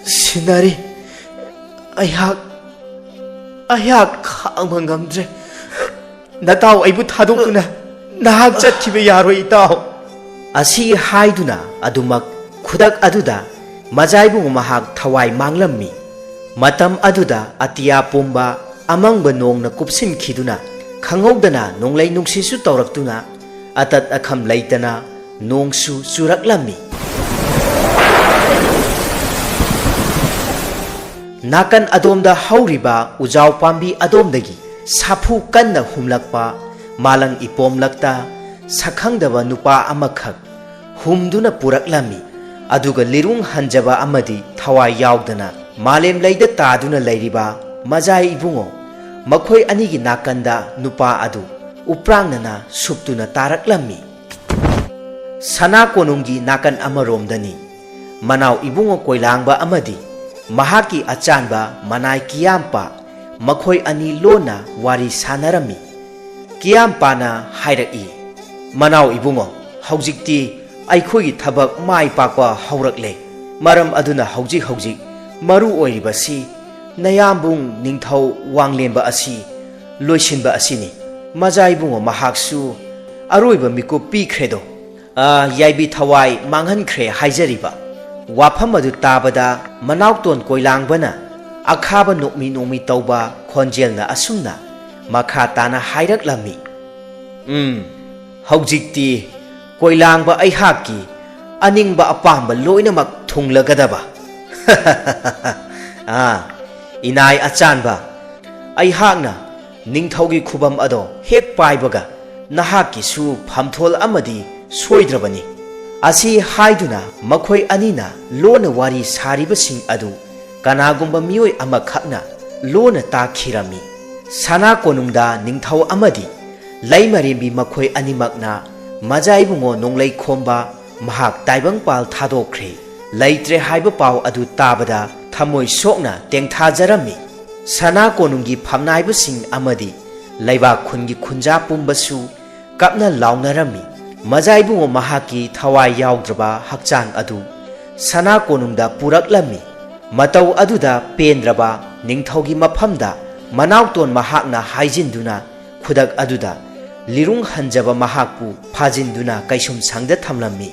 ꯁꯤꯟꯅꯔꯤ꯫ ꯑꯩꯍꯥꯛ, ꯑꯩꯍꯥꯛ ꯈꯥꯡꯕ ꯉꯝꯗ꯭ꯔꯦ꯫ ꯅꯇꯥꯎ ꯑꯩꯕꯨ ꯊꯥꯗꯣꯛꯇꯨꯅ ꯅꯍꯥꯛ ꯆꯠꯈꯤꯕ ꯌꯥꯔꯣꯏ ꯏꯇꯥꯎ!" ꯑꯁꯤ ꯍꯥꯏꯗꯨꯅ ꯑꯗꯨꯃꯛ ꯈꯨꯗꯛ ꯑꯗꯨꯗ ꯃꯖꯥꯏꯕꯨꯡ ꯃꯍꯥꯛ ꯊꯋꯥꯏ ꯃꯥꯡꯂꯝꯃꯤ꯫ ꯃꯇꯝ ꯑꯗꯨꯗ ꯑꯇꯤꯌꯥ ꯄꯨꯝꯕ ꯑꯃꯪꯕ ꯅꯣꯡꯅ ꯀꯨꯞꯁꯤꯟꯈꯤꯗꯨꯅ ꯈꯪꯍꯧꯗꯅ ꯅꯣꯡꯂꯩ ꯅꯨꯡꯁꯤꯠꯁꯨ ꯇꯧꯔꯛꯇꯨꯅ ꯑꯇꯠ ꯑꯈꯝ ꯂꯩꯇꯅ ꯅꯣꯡꯁꯨ ꯆꯨꯔꯛꯂꯝꯃꯤ꯫ ꯅꯥꯀꯟ ꯑꯗꯣꯝꯗ ꯍꯧꯔꯤꯕ ꯎꯖꯥꯎ ꯄꯥꯝꯕꯤ ꯑꯗꯣꯝꯗꯒꯤ ꯁꯥꯐꯨ ꯀꯟꯅ ꯍꯨꯝꯂꯛꯄ ꯃꯥꯂꯪ ꯏꯄꯣꯝꯂꯛꯇ ꯁꯛꯈꯪꯗꯕ ꯅꯨꯄꯥ ꯑꯃꯈꯛ ꯍꯨꯝꯗꯨꯅ ꯄꯨꯔꯛꯂꯝꯃꯤ꯫ ꯑꯗꯨꯒ ꯂꯤꯔꯨꯡ ꯍꯟꯖꯕ ꯑꯃꯗꯤ ꯊꯋꯥꯏ ꯌꯥꯎꯗꯅ ꯃꯥꯂꯦꯝ ꯂꯩꯗ ꯇꯥꯗꯨꯅ ꯂꯩꯔꯤꯕ ꯃꯖꯥ ꯏꯕꯨꯡꯉꯣ, ꯃꯈꯣꯏ ꯑꯅꯤꯒꯤ ꯅꯥꯀꯟꯗ ꯅꯨꯄꯥ ꯑꯗꯨ ꯎꯄ꯭ꯔꯥꯡꯅꯅ ꯁꯨꯞꯇꯨꯅ ꯇꯥꯔꯛꯂꯝꯃꯤ꯫ ꯁꯅꯥ ꯀꯣꯅꯨꯡꯒꯤ ꯅꯥꯀꯟ ꯑꯃꯔꯣꯝꯗꯅꯤ꯫ ꯃꯅꯥꯎ ꯏꯕꯨꯡꯉꯣ ꯀꯣꯏꯂꯥꯡꯕ ꯑꯃꯗꯤ ꯃꯍꯥꯛꯀꯤ ꯑꯆꯥꯟꯕ ꯃꯅꯥꯏ ꯀꯤꯌꯥꯝꯄ, ꯃꯈꯣꯏ ꯑꯅꯤ ꯂꯣꯟꯅ ꯋꯥꯔꯤ ꯁꯥꯟꯅꯔꯝꯃꯤ꯫ ꯀꯤꯌꯥꯝꯄꯥꯅ ꯍꯥꯏꯔꯛꯏ, "ꯃꯅꯥꯎ ꯏꯕꯨꯡꯉꯣ, ꯍꯧꯖꯤꯛꯇꯤ ꯑꯩꯈꯣꯏꯒꯤ ꯊꯕꯛ ꯃꯥꯏ ꯄꯥꯛꯄ ꯍꯧꯔꯛꯂꯦ꯫ ꯃꯔꯝ ꯑꯗꯨꯅ ꯍꯧꯖꯤꯛ ꯍꯧꯖꯤꯛ ꯃꯔꯨ ꯑꯣꯏꯔꯤꯕꯁꯤ ꯅꯌꯥꯝꯕꯨꯡ ꯅꯤꯡꯊꯧ ꯋꯥꯡꯂꯦꯟꯕ ꯑꯁꯤ ꯂꯣꯏꯁꯤꯟꯕ ꯑꯁꯤꯅꯤ꯫ ꯃꯖꯥ ꯏꯕꯨꯡꯉꯣ ꯃꯍꯥꯛꯁꯨ ꯑꯔꯣꯏꯕ ꯃꯤꯀꯨꯞ ꯄꯤꯈ꯭ꯔꯦꯗꯣ꯫ ꯑ, ꯌꯥꯏꯕꯤ ꯊꯋꯥꯏ ꯃꯥꯡꯍꯟꯈ꯭ꯔꯦ ꯍꯥꯏꯖꯔꯤꯕ ꯋꯥꯐꯝ ꯑꯗꯨ ꯇꯥꯕꯗ ꯃꯅꯥꯎꯇꯣꯟ ꯀꯣꯏꯂꯥꯡꯕꯅ ꯑꯈꯥꯕ ꯅꯣꯛꯃꯤ ꯅꯣꯛꯃꯤ ꯇꯧꯕ ꯈꯣꯟꯖꯦꯜꯅ ꯑꯁꯨꯝꯅ ꯃꯈꯥ ꯇꯥꯅ ꯍꯥꯏꯔꯛꯂꯝꯃꯤ꯫ ꯎꯝ, ꯍꯧꯖꯤꯛꯇꯤ ꯀꯣꯏꯂꯥꯡꯕ ꯑꯩꯍꯥꯛꯀꯤ ꯑꯅꯤꯡꯕ ꯑꯄꯥꯝꯕ ꯂꯣꯏꯅꯃꯛ ꯊꯨꯡꯂꯒꯗꯕ꯫ ꯑꯥ, ꯏꯅꯥꯏ ꯑꯆꯥꯟꯕ, ꯑꯩꯍꯥꯛꯅ ꯅꯤꯡꯊꯧꯒꯤ ꯈꯨꯕꯝ ꯑꯗꯣ ꯍꯦꯛ ꯄꯥꯏꯕꯒ ꯅꯍꯥꯛꯀꯤꯁꯨ ꯐꯝꯊꯣꯜ ꯑꯃꯗꯤ ꯁꯣꯏꯗ꯭ꯔꯕꯅꯤ꯫" ꯑꯁꯤ ꯍꯥꯏꯗꯨꯅ ꯃꯈꯣꯏ ꯑꯅꯤꯅ ꯂꯣꯟꯅ ꯋꯥꯔꯤ ꯁꯥꯔꯤꯕꯁꯤꯡ ꯑꯗꯨ ꯀꯅꯥꯒꯨꯝꯕ ꯃꯤꯑꯣꯏ ꯑꯃꯈꯛꯅ ꯂꯣꯟꯅ ꯇꯥꯈꯤꯔꯝꯃꯤ꯫ ꯁꯅꯥ ꯀꯣꯅꯨꯡꯗ ꯅꯤꯡꯊꯧ ꯑꯃꯗꯤ ꯂꯩꯃꯔꯦꯝꯕꯤ ꯃꯈꯣꯏ ꯑꯅꯤꯃꯛꯅ ꯃꯖꯥ ꯏꯕꯨꯡꯉꯣ ꯅꯣꯡꯂꯩ ꯈꯣꯝꯕ ꯃꯍꯥꯛ ꯇꯥꯏꯕꯪꯄꯥꯜ ꯊꯥꯗꯣꯛꯈ꯭ꯔꯦ, ꯂꯩꯇ꯭ꯔꯦ ꯍꯥꯏꯕ ꯄꯥꯎ ꯑꯗꯨ ꯇꯥꯕꯗ ꯊꯃꯣꯏ ꯁꯣꯛꯅ ꯇꯦꯡꯊꯥꯖꯔꯝꯃꯤ꯫ ꯁꯅꯥ ꯀꯣꯅꯨꯡꯒꯤ ꯐꯝꯅꯥꯏꯕꯁꯤꯡ ꯑꯃꯗꯤ ꯂꯩꯕꯥꯛ ꯈꯨꯟꯒꯤ ꯈꯨꯟꯖꯥ ꯄꯨꯝꯕꯁꯨ ꯀꯞꯅ ꯂꯥꯎꯅꯔꯝꯃꯤ꯫ ꯃꯖꯥ ꯏꯕꯨꯡꯉꯣ ꯃꯍꯥꯛꯀꯤ ꯊꯋꯥꯏ ꯌꯥꯎꯗ꯭ꯔꯕ ꯍꯛꯆꯥꯡ ꯑꯗꯨ ꯁꯅꯥ ꯀꯣꯅꯨꯡꯗ ꯄꯨꯔꯛꯂꯝꯃꯤ꯫ ꯃꯇꯧ ꯑꯗꯨꯗ ꯄꯦꯟꯗ꯭ꯔꯕ ꯅꯤꯡꯊꯧꯒꯤ ꯃꯐꯝꯗ ꯃꯅꯥꯎꯇꯣꯟ ꯃꯍꯥꯛꯅ ꯍꯥꯏꯖꯤꯟꯗꯨꯅ ꯈꯨꯗꯛ ꯑꯗꯨꯗ ꯂꯤꯔꯨꯡ ꯍꯟꯖꯕ ꯃꯍꯥꯛꯄꯨ ꯐꯥꯖꯤꯟꯗꯨꯅ ꯀꯩꯁꯨꯝꯁꯪꯗ ꯊꯝꯂꯝꯃꯤ꯫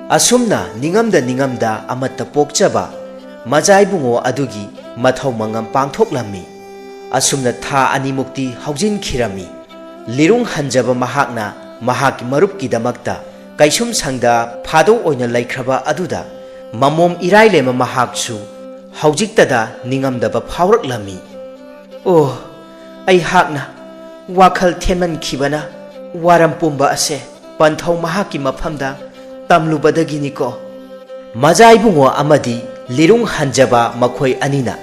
ꯑꯁꯨꯝꯅ ꯅꯤꯡꯉꯝꯗ ꯅꯤꯡꯉꯝꯗ ꯑꯃꯠꯇ ꯄꯣꯛꯆꯕ ꯃꯖꯥ ꯏꯕꯨꯡꯉꯣ ꯑꯗꯨꯒꯤ ꯃꯊꯧ ꯃꯉꯝ ꯄꯥꯡꯊꯣꯛꯂꯝꯃꯤ꯫ ꯑꯁꯨꯝꯅ ꯊꯥ ꯑꯅꯤꯃꯨꯛꯇꯤ ꯍꯧꯖꯤꯟꯈꯤꯔꯝꯃꯤ꯫ ꯂꯤꯔꯨꯡ ꯍꯟꯖꯕ ꯃꯍꯥꯛꯅ ꯃꯍꯥꯛꯀꯤ ꯃꯔꯨꯞꯀꯤꯗꯃꯛꯇ ꯀꯩꯁꯨꯝꯁꯪꯗ ꯐꯥꯗꯣꯛ ꯑꯣꯏꯅ ꯂꯩꯈ꯭ꯔꯕ ꯑꯗꯨꯗ ꯃꯃꯣꯝ ꯏꯔꯥꯏꯂꯦꯝꯕ ꯃꯍꯥꯛꯁꯨ ꯍꯧꯖꯤꯛꯇꯗ ꯅꯤꯡꯉꯝꯗꯕ ꯐꯥꯎꯔꯛꯂꯝꯃꯤ꯫ "ꯑꯣ, ꯑꯩꯍꯥꯛꯅ ꯋꯥꯈꯜ ꯊꯦꯝꯃꯟꯈꯤꯕꯅ ꯋꯥꯔꯝ ꯄꯨꯝꯕ ꯑꯁꯦ ꯄꯟꯊꯧ ꯃꯍꯥꯛꯀꯤ ꯃꯐꯝꯗ ꯇꯝꯂꯨꯕꯗꯒꯤꯅꯤꯀꯣ꯫" ꯃꯖꯥ ꯏꯕꯨꯡꯉꯣ ꯑꯃꯗꯤ ꯂꯤꯔꯨꯡ ꯍꯟꯖꯕ ꯃꯈꯣꯏ ꯑꯅꯤꯅ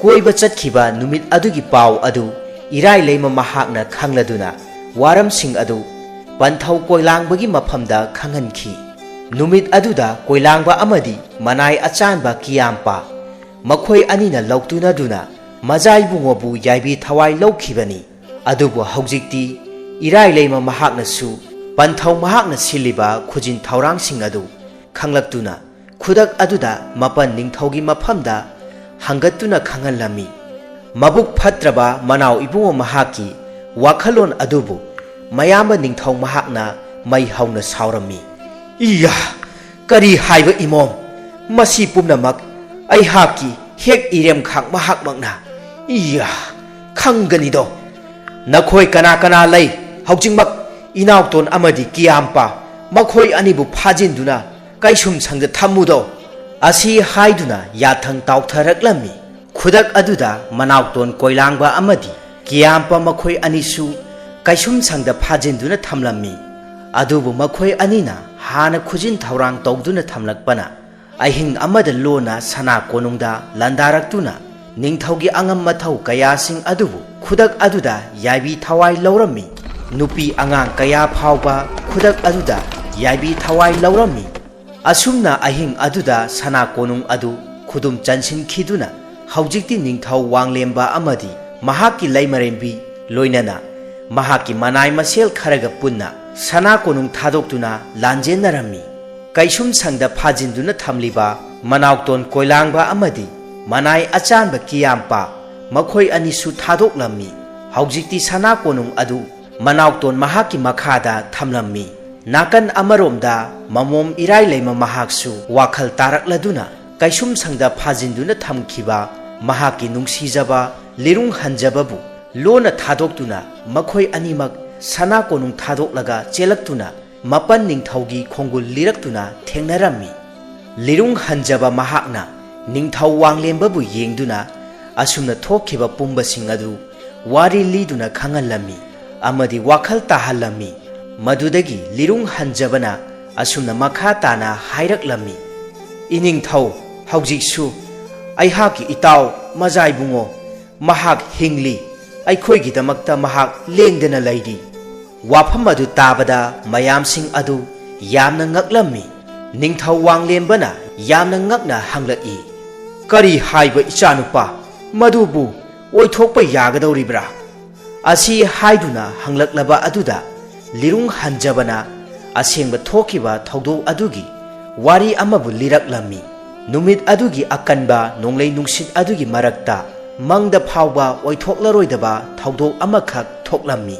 ꯀꯣꯏꯕ ꯆꯠꯈꯤꯕ ꯅꯨꯃꯤꯠ ꯑꯗꯨꯒꯤ ꯄꯥꯎ ꯑꯗꯨ ꯏꯔꯥꯏ ꯂꯩꯃ ꯃꯍꯥꯛꯅ ꯈꯪꯂꯗꯨꯅ ꯋꯥꯔꯝꯁꯤꯡ ꯑꯗꯨ ꯄꯟꯊꯧ ꯀꯣꯏꯂꯥꯡꯕꯒꯤ ꯃꯐꯝꯗ ꯈꯪꯍꯟꯈꯤ꯫ ꯅꯨꯃꯤꯠ ꯑꯗꯨꯗ ꯀꯣꯏꯂꯥꯡꯕ ꯑꯃꯗꯤ ꯃꯅꯥꯏ ꯑꯆꯥꯟꯕ ꯀꯤꯌꯥꯝꯄ ꯃꯈꯣꯏ ꯑꯅꯤꯅ ꯂꯧꯇꯨꯅꯗꯨꯅ ꯃꯖꯥ ꯏꯕꯨꯡꯉꯣꯕꯨ ꯌꯥꯏꯕꯤ ꯊꯋꯥꯏ ꯂꯧꯈꯤꯕꯅꯤ꯫ ꯑꯗꯨꯕꯨ ꯍꯧꯖꯤꯛꯇꯤ ꯏꯔꯥꯏ ꯂꯩꯃ ꯃꯍꯥꯛꯅꯁꯨ ꯄꯟꯊꯧ ꯃꯍꯥꯛꯅ ꯁꯤꯜꯂꯤꯕ ꯈꯨꯖꯤꯟ ꯊꯧꯔꯥꯡꯁꯤꯡ ꯑꯗꯨ ꯈꯪꯂꯛꯇꯨꯅ ꯈꯨꯗꯛ ꯑꯗꯨꯗ ꯃꯄꯟ ꯅꯤꯡꯊꯧꯒꯤ ꯃꯐꯝꯗ ꯍꯪꯒꯠꯇꯨꯅ ꯈꯪꯍꯜꯂꯝꯃꯤ꯫ ꯃꯕꯨꯛ ꯐꯠꯇ꯭ꯔꯕ ꯃꯅꯥꯎ ꯏꯕꯨꯡꯉꯣ ꯃꯍꯥꯛꯀꯤ ꯋꯥꯈꯜꯂꯣꯟ ꯑꯗꯨꯕꯨ ꯃꯌꯥꯝꯕ ꯅꯤꯡꯊꯧ ꯃꯍꯥꯛꯅ ꯃꯩ ꯍꯧꯅ ꯁꯥꯎꯔꯝꯃꯤ꯫ "ꯏꯌꯥ! ꯀꯔꯤ ꯍꯥꯏꯕ ꯏꯃꯣꯝ? ꯃꯁꯤ ꯄꯨꯝꯅꯃꯛ ꯑꯩꯍꯥꯛꯀꯤ ꯍꯦꯛ ꯏꯔꯦꯝꯈꯥꯛ ꯃꯍꯥꯛꯃꯛꯅ꯫ ꯏꯌꯥ! ꯈꯪꯒꯅꯤꯗꯣ꯫ ꯅꯈꯣꯏ ꯀꯅꯥ ꯀꯅꯥ ꯂꯩ? ꯍꯧꯖꯤꯛꯃꯛ ꯏꯅꯥꯎꯇꯣꯟ ꯑꯃꯗꯤ ꯀꯤꯌꯥꯝꯄ ꯃꯈꯣꯏ ꯑꯅꯤꯕꯨ ꯐꯥꯖꯤꯟꯗꯨꯅ ꯀꯩꯁꯨꯝ ꯁꯪꯗ ꯊꯝꯃꯨꯗꯣ!" ꯑꯁꯤ ꯍꯥꯏꯗꯨꯅ ꯌꯥꯊꯪ ꯇꯥꯎꯊꯔꯛꯂꯝꯃꯤ꯫ ꯈꯨꯗꯛ ꯑꯗꯨꯗ ꯃꯅꯥꯎꯇꯣꯟ ꯀꯣꯏꯂꯥꯡꯕ ꯑꯃꯗꯤ ꯀꯤꯌꯥꯝꯄ ꯃꯈꯣꯏ ꯑꯅꯤꯁꯨ ꯀꯩꯁꯨꯝ ꯁꯪꯗ ꯐꯥꯖꯤꯟꯗꯨꯅ ꯊꯝꯂꯝꯃꯤ꯫ ꯑꯗꯨꯕꯨ ꯃꯈꯣꯏ ꯑꯅꯤꯅ ꯍꯥꯟꯅ ꯈꯨꯖꯤꯟ ꯊꯧꯔꯥꯡ ꯇꯧꯗꯨꯅ ꯊꯝꯂꯛꯄꯅ ꯑꯍꯤꯡ ꯑꯃꯗ ꯂꯣꯟꯅ ꯁꯅꯥ ꯀꯣꯅꯨꯡꯗ ꯂꯥꯟꯗꯥꯔꯛꯇꯨꯅ ꯅꯤꯡꯊꯧꯒꯤ ꯑꯉꯝ ꯃꯊꯧ ꯀꯌꯥꯁꯤꯡ ꯑꯗꯨꯕꯨ ꯈꯨꯗꯛ ꯑꯗꯨꯗ ꯌꯥꯏꯕꯤ ꯊꯋꯥꯏ ꯂꯧꯔꯝꯃꯤ꯫ ꯅꯨꯄꯤ ꯑꯉꯥꯡ ꯀꯌꯥ ꯐꯥꯎꯕ ꯈꯨꯗꯛ ꯑꯗꯨꯗ ꯌꯥꯏꯕꯤ ꯊꯋꯥꯏ ꯂꯧꯔꯝꯃꯤ꯫ ꯑꯁꯨꯝꯅ ꯑꯍꯤꯡ ꯑꯗꯨꯗ ꯁꯅꯥ ꯀꯣꯅꯨꯡ ꯑꯗꯨ ꯈꯨꯗꯨꯝ ꯆꯟꯁꯤꯟꯈꯤꯗꯨꯅ ꯍꯧꯖꯤꯛꯇꯤ ꯅꯤꯡꯊꯧ ꯋꯥꯡꯂꯦꯝꯕ ꯑꯃꯗꯤ ꯃꯍꯥꯛꯀꯤ ꯂꯩꯃꯔꯦꯝꯕꯤ ꯂꯣꯏꯅꯅ ꯃꯍꯥꯛꯀꯤ ꯃꯅꯥꯏ ꯃꯁꯦꯜ ꯈꯔꯒ ꯄꯨꯟꯅ ꯁꯅꯥ ꯀꯣꯅꯨꯡ ꯊꯥꯗꯣꯛꯇꯨꯅ ꯂꯥꯟꯖꯦꯟꯅꯔꯝꯃꯤ꯫ ꯀꯩꯁꯨꯝ ꯁꯪꯗ ꯐꯥꯖꯤꯟꯗꯨꯅ ꯊꯝꯂꯤꯕ ꯃꯅꯥꯎꯇꯣꯟ ꯀꯣꯏꯂꯥꯡꯕ ꯑꯃꯗꯤ ꯃꯅꯥꯏ ꯑꯆꯥꯟꯕ ꯀꯤꯌꯥꯝꯄ ꯃꯈꯣꯏ ꯑꯅꯤꯁꯨ ꯊꯥꯗꯣꯛꯂꯝꯃꯤ꯫ ꯍꯧꯖꯤꯛꯇꯤ ꯁꯅꯥ ꯀꯣꯅꯨꯡ ꯑꯗꯨ ꯃꯅꯥꯎꯇꯣꯟ ꯃꯍꯥꯛꯀꯤ ꯃꯈꯥꯗ ꯊꯝꯂꯝꯃꯤ꯫ ꯅꯥꯀꯟ ꯑꯃꯔꯣꯝꯗ ꯃꯃꯣꯝ ꯏꯔꯥꯏ ꯂꯩꯃ ꯃꯍꯥꯛꯁꯨ ꯋꯥꯈꯜ ꯇꯥꯔꯛꯂꯗꯨꯅ ꯀꯩꯁꯨꯝ ꯁꯪꯗ ꯐꯥꯖꯤꯟꯗꯨꯅ ꯊꯝꯈꯤꯕ ꯃꯍꯥꯛꯀꯤ ꯅꯨꯡꯁꯤꯖꯕ ꯂꯤꯔꯨꯡ ꯍꯟꯖꯕꯕꯨ ꯂꯣꯟꯅ ꯊꯥꯗꯣꯛꯇꯨꯅ ꯃꯈꯣꯏ ꯑꯅꯤꯃꯛ ꯁꯅꯥ ꯀꯣꯅꯨꯡ ꯊꯥꯗꯣꯛꯂꯒ ꯆꯦꯜꯂꯛꯇꯨꯅ ꯃꯄꯟ ꯅꯤꯡꯊꯧꯒꯤ ꯈꯣꯡꯒꯨꯜ ꯂꯤꯔꯛꯇꯨꯅ ꯊꯦꯡꯅꯔꯝꯃꯤ꯫ ꯂꯤꯔꯨꯡ ꯍꯟꯖꯕ ꯃꯍꯥꯛꯅ ꯅꯤꯡꯊꯧ ꯋꯥꯡꯂꯦꯝꯕꯕꯨ ꯌꯦꯡꯗꯨꯅ ꯑꯁꯨꯝꯅ ꯊꯣꯛꯈꯤꯕ ꯄꯨꯝꯕꯁꯤꯡ ꯑꯗꯨ ꯋꯥꯔꯤ ꯂꯤꯗꯨꯅ ꯈꯪꯍꯜꯂꯝꯃꯤ ꯑꯃꯗꯤ ꯋꯥꯈꯜ ꯇꯥꯍꯜꯂꯝꯃꯤ꯫ ꯃꯗꯨꯗꯒꯤ ꯂꯤꯔꯨꯡ ꯍꯟꯖꯕꯅ ꯑꯁꯨꯝꯅ ꯃꯈꯥ ꯇꯥꯅ ꯍꯥꯏꯔꯛꯂꯝꯃꯤ, "ꯏꯅꯤꯡꯊꯧ, "ꯍꯧꯖꯤꯛꯁꯨ ꯑꯩꯍꯥꯛꯀꯤ ꯏꯇꯥꯎ ꯃꯖꯥ ꯏꯕꯨꯡꯉꯣ, ꯃꯍꯥꯛ ꯍꯤꯡꯂꯤ, ꯑꯩꯈꯣꯏꯒꯤꯗꯃꯛꯇ ꯃꯍꯥꯛ ꯂꯦꯡꯗꯅ ꯂꯩꯔꯤ"꯫ ꯋꯥꯐꯝ ꯑꯗꯨ ꯇꯥꯕꯗ ꯃꯌꯥꯝꯁꯤꯡ ꯑꯗꯨ ꯌꯥꯝꯅ ꯉꯛꯂꯝꯃꯤ꯫ ꯅꯤꯡꯊꯧ ꯋꯥꯡꯂꯦꯝꯕꯅ ꯌꯥꯝꯅ ꯉꯛꯅ ꯍꯪꯂꯛꯏ, "ꯀꯔꯤ ꯍꯥꯏꯕ ꯏꯆꯥꯅꯨꯄꯥ? ꯃꯗꯨꯕꯨ ꯑꯣꯏꯊꯣꯛꯄ ꯌꯥꯒꯗꯧꯔꯤꯕ꯭ꯔꯥ?" ꯑꯁꯤ ꯍꯥꯏꯗꯨꯅ ꯍꯪꯂꯛꯂꯕ ꯑꯗꯨꯗ ꯂꯤꯔꯨꯡ ꯍꯟꯖꯕꯅ ꯑꯁꯦꯡꯕ ꯊꯣꯛꯈꯤꯕ ꯊꯧꯗꯣꯛ ꯑꯗꯨꯒꯤ ꯋꯥꯔꯤ ꯑꯃꯕꯨ ꯂꯤꯔꯛꯂꯝꯃꯤ꯫ ꯅꯨꯃꯤꯠ ꯑꯗꯨꯒꯤ ꯑꯀꯟꯕ ꯅꯣꯡꯂꯩ ꯅꯨꯡꯁꯤꯠ ꯑꯗꯨꯒꯤ ꯃꯔꯛꯇ ꯃꯪꯗ ꯐꯥꯎꯕ ꯑꯣꯏꯊꯣꯛꯂꯔꯣꯏꯗꯕ ꯊꯧꯗꯣꯛ ꯑꯃꯈꯛ ꯊꯣꯛꯂꯝꯃꯤ꯫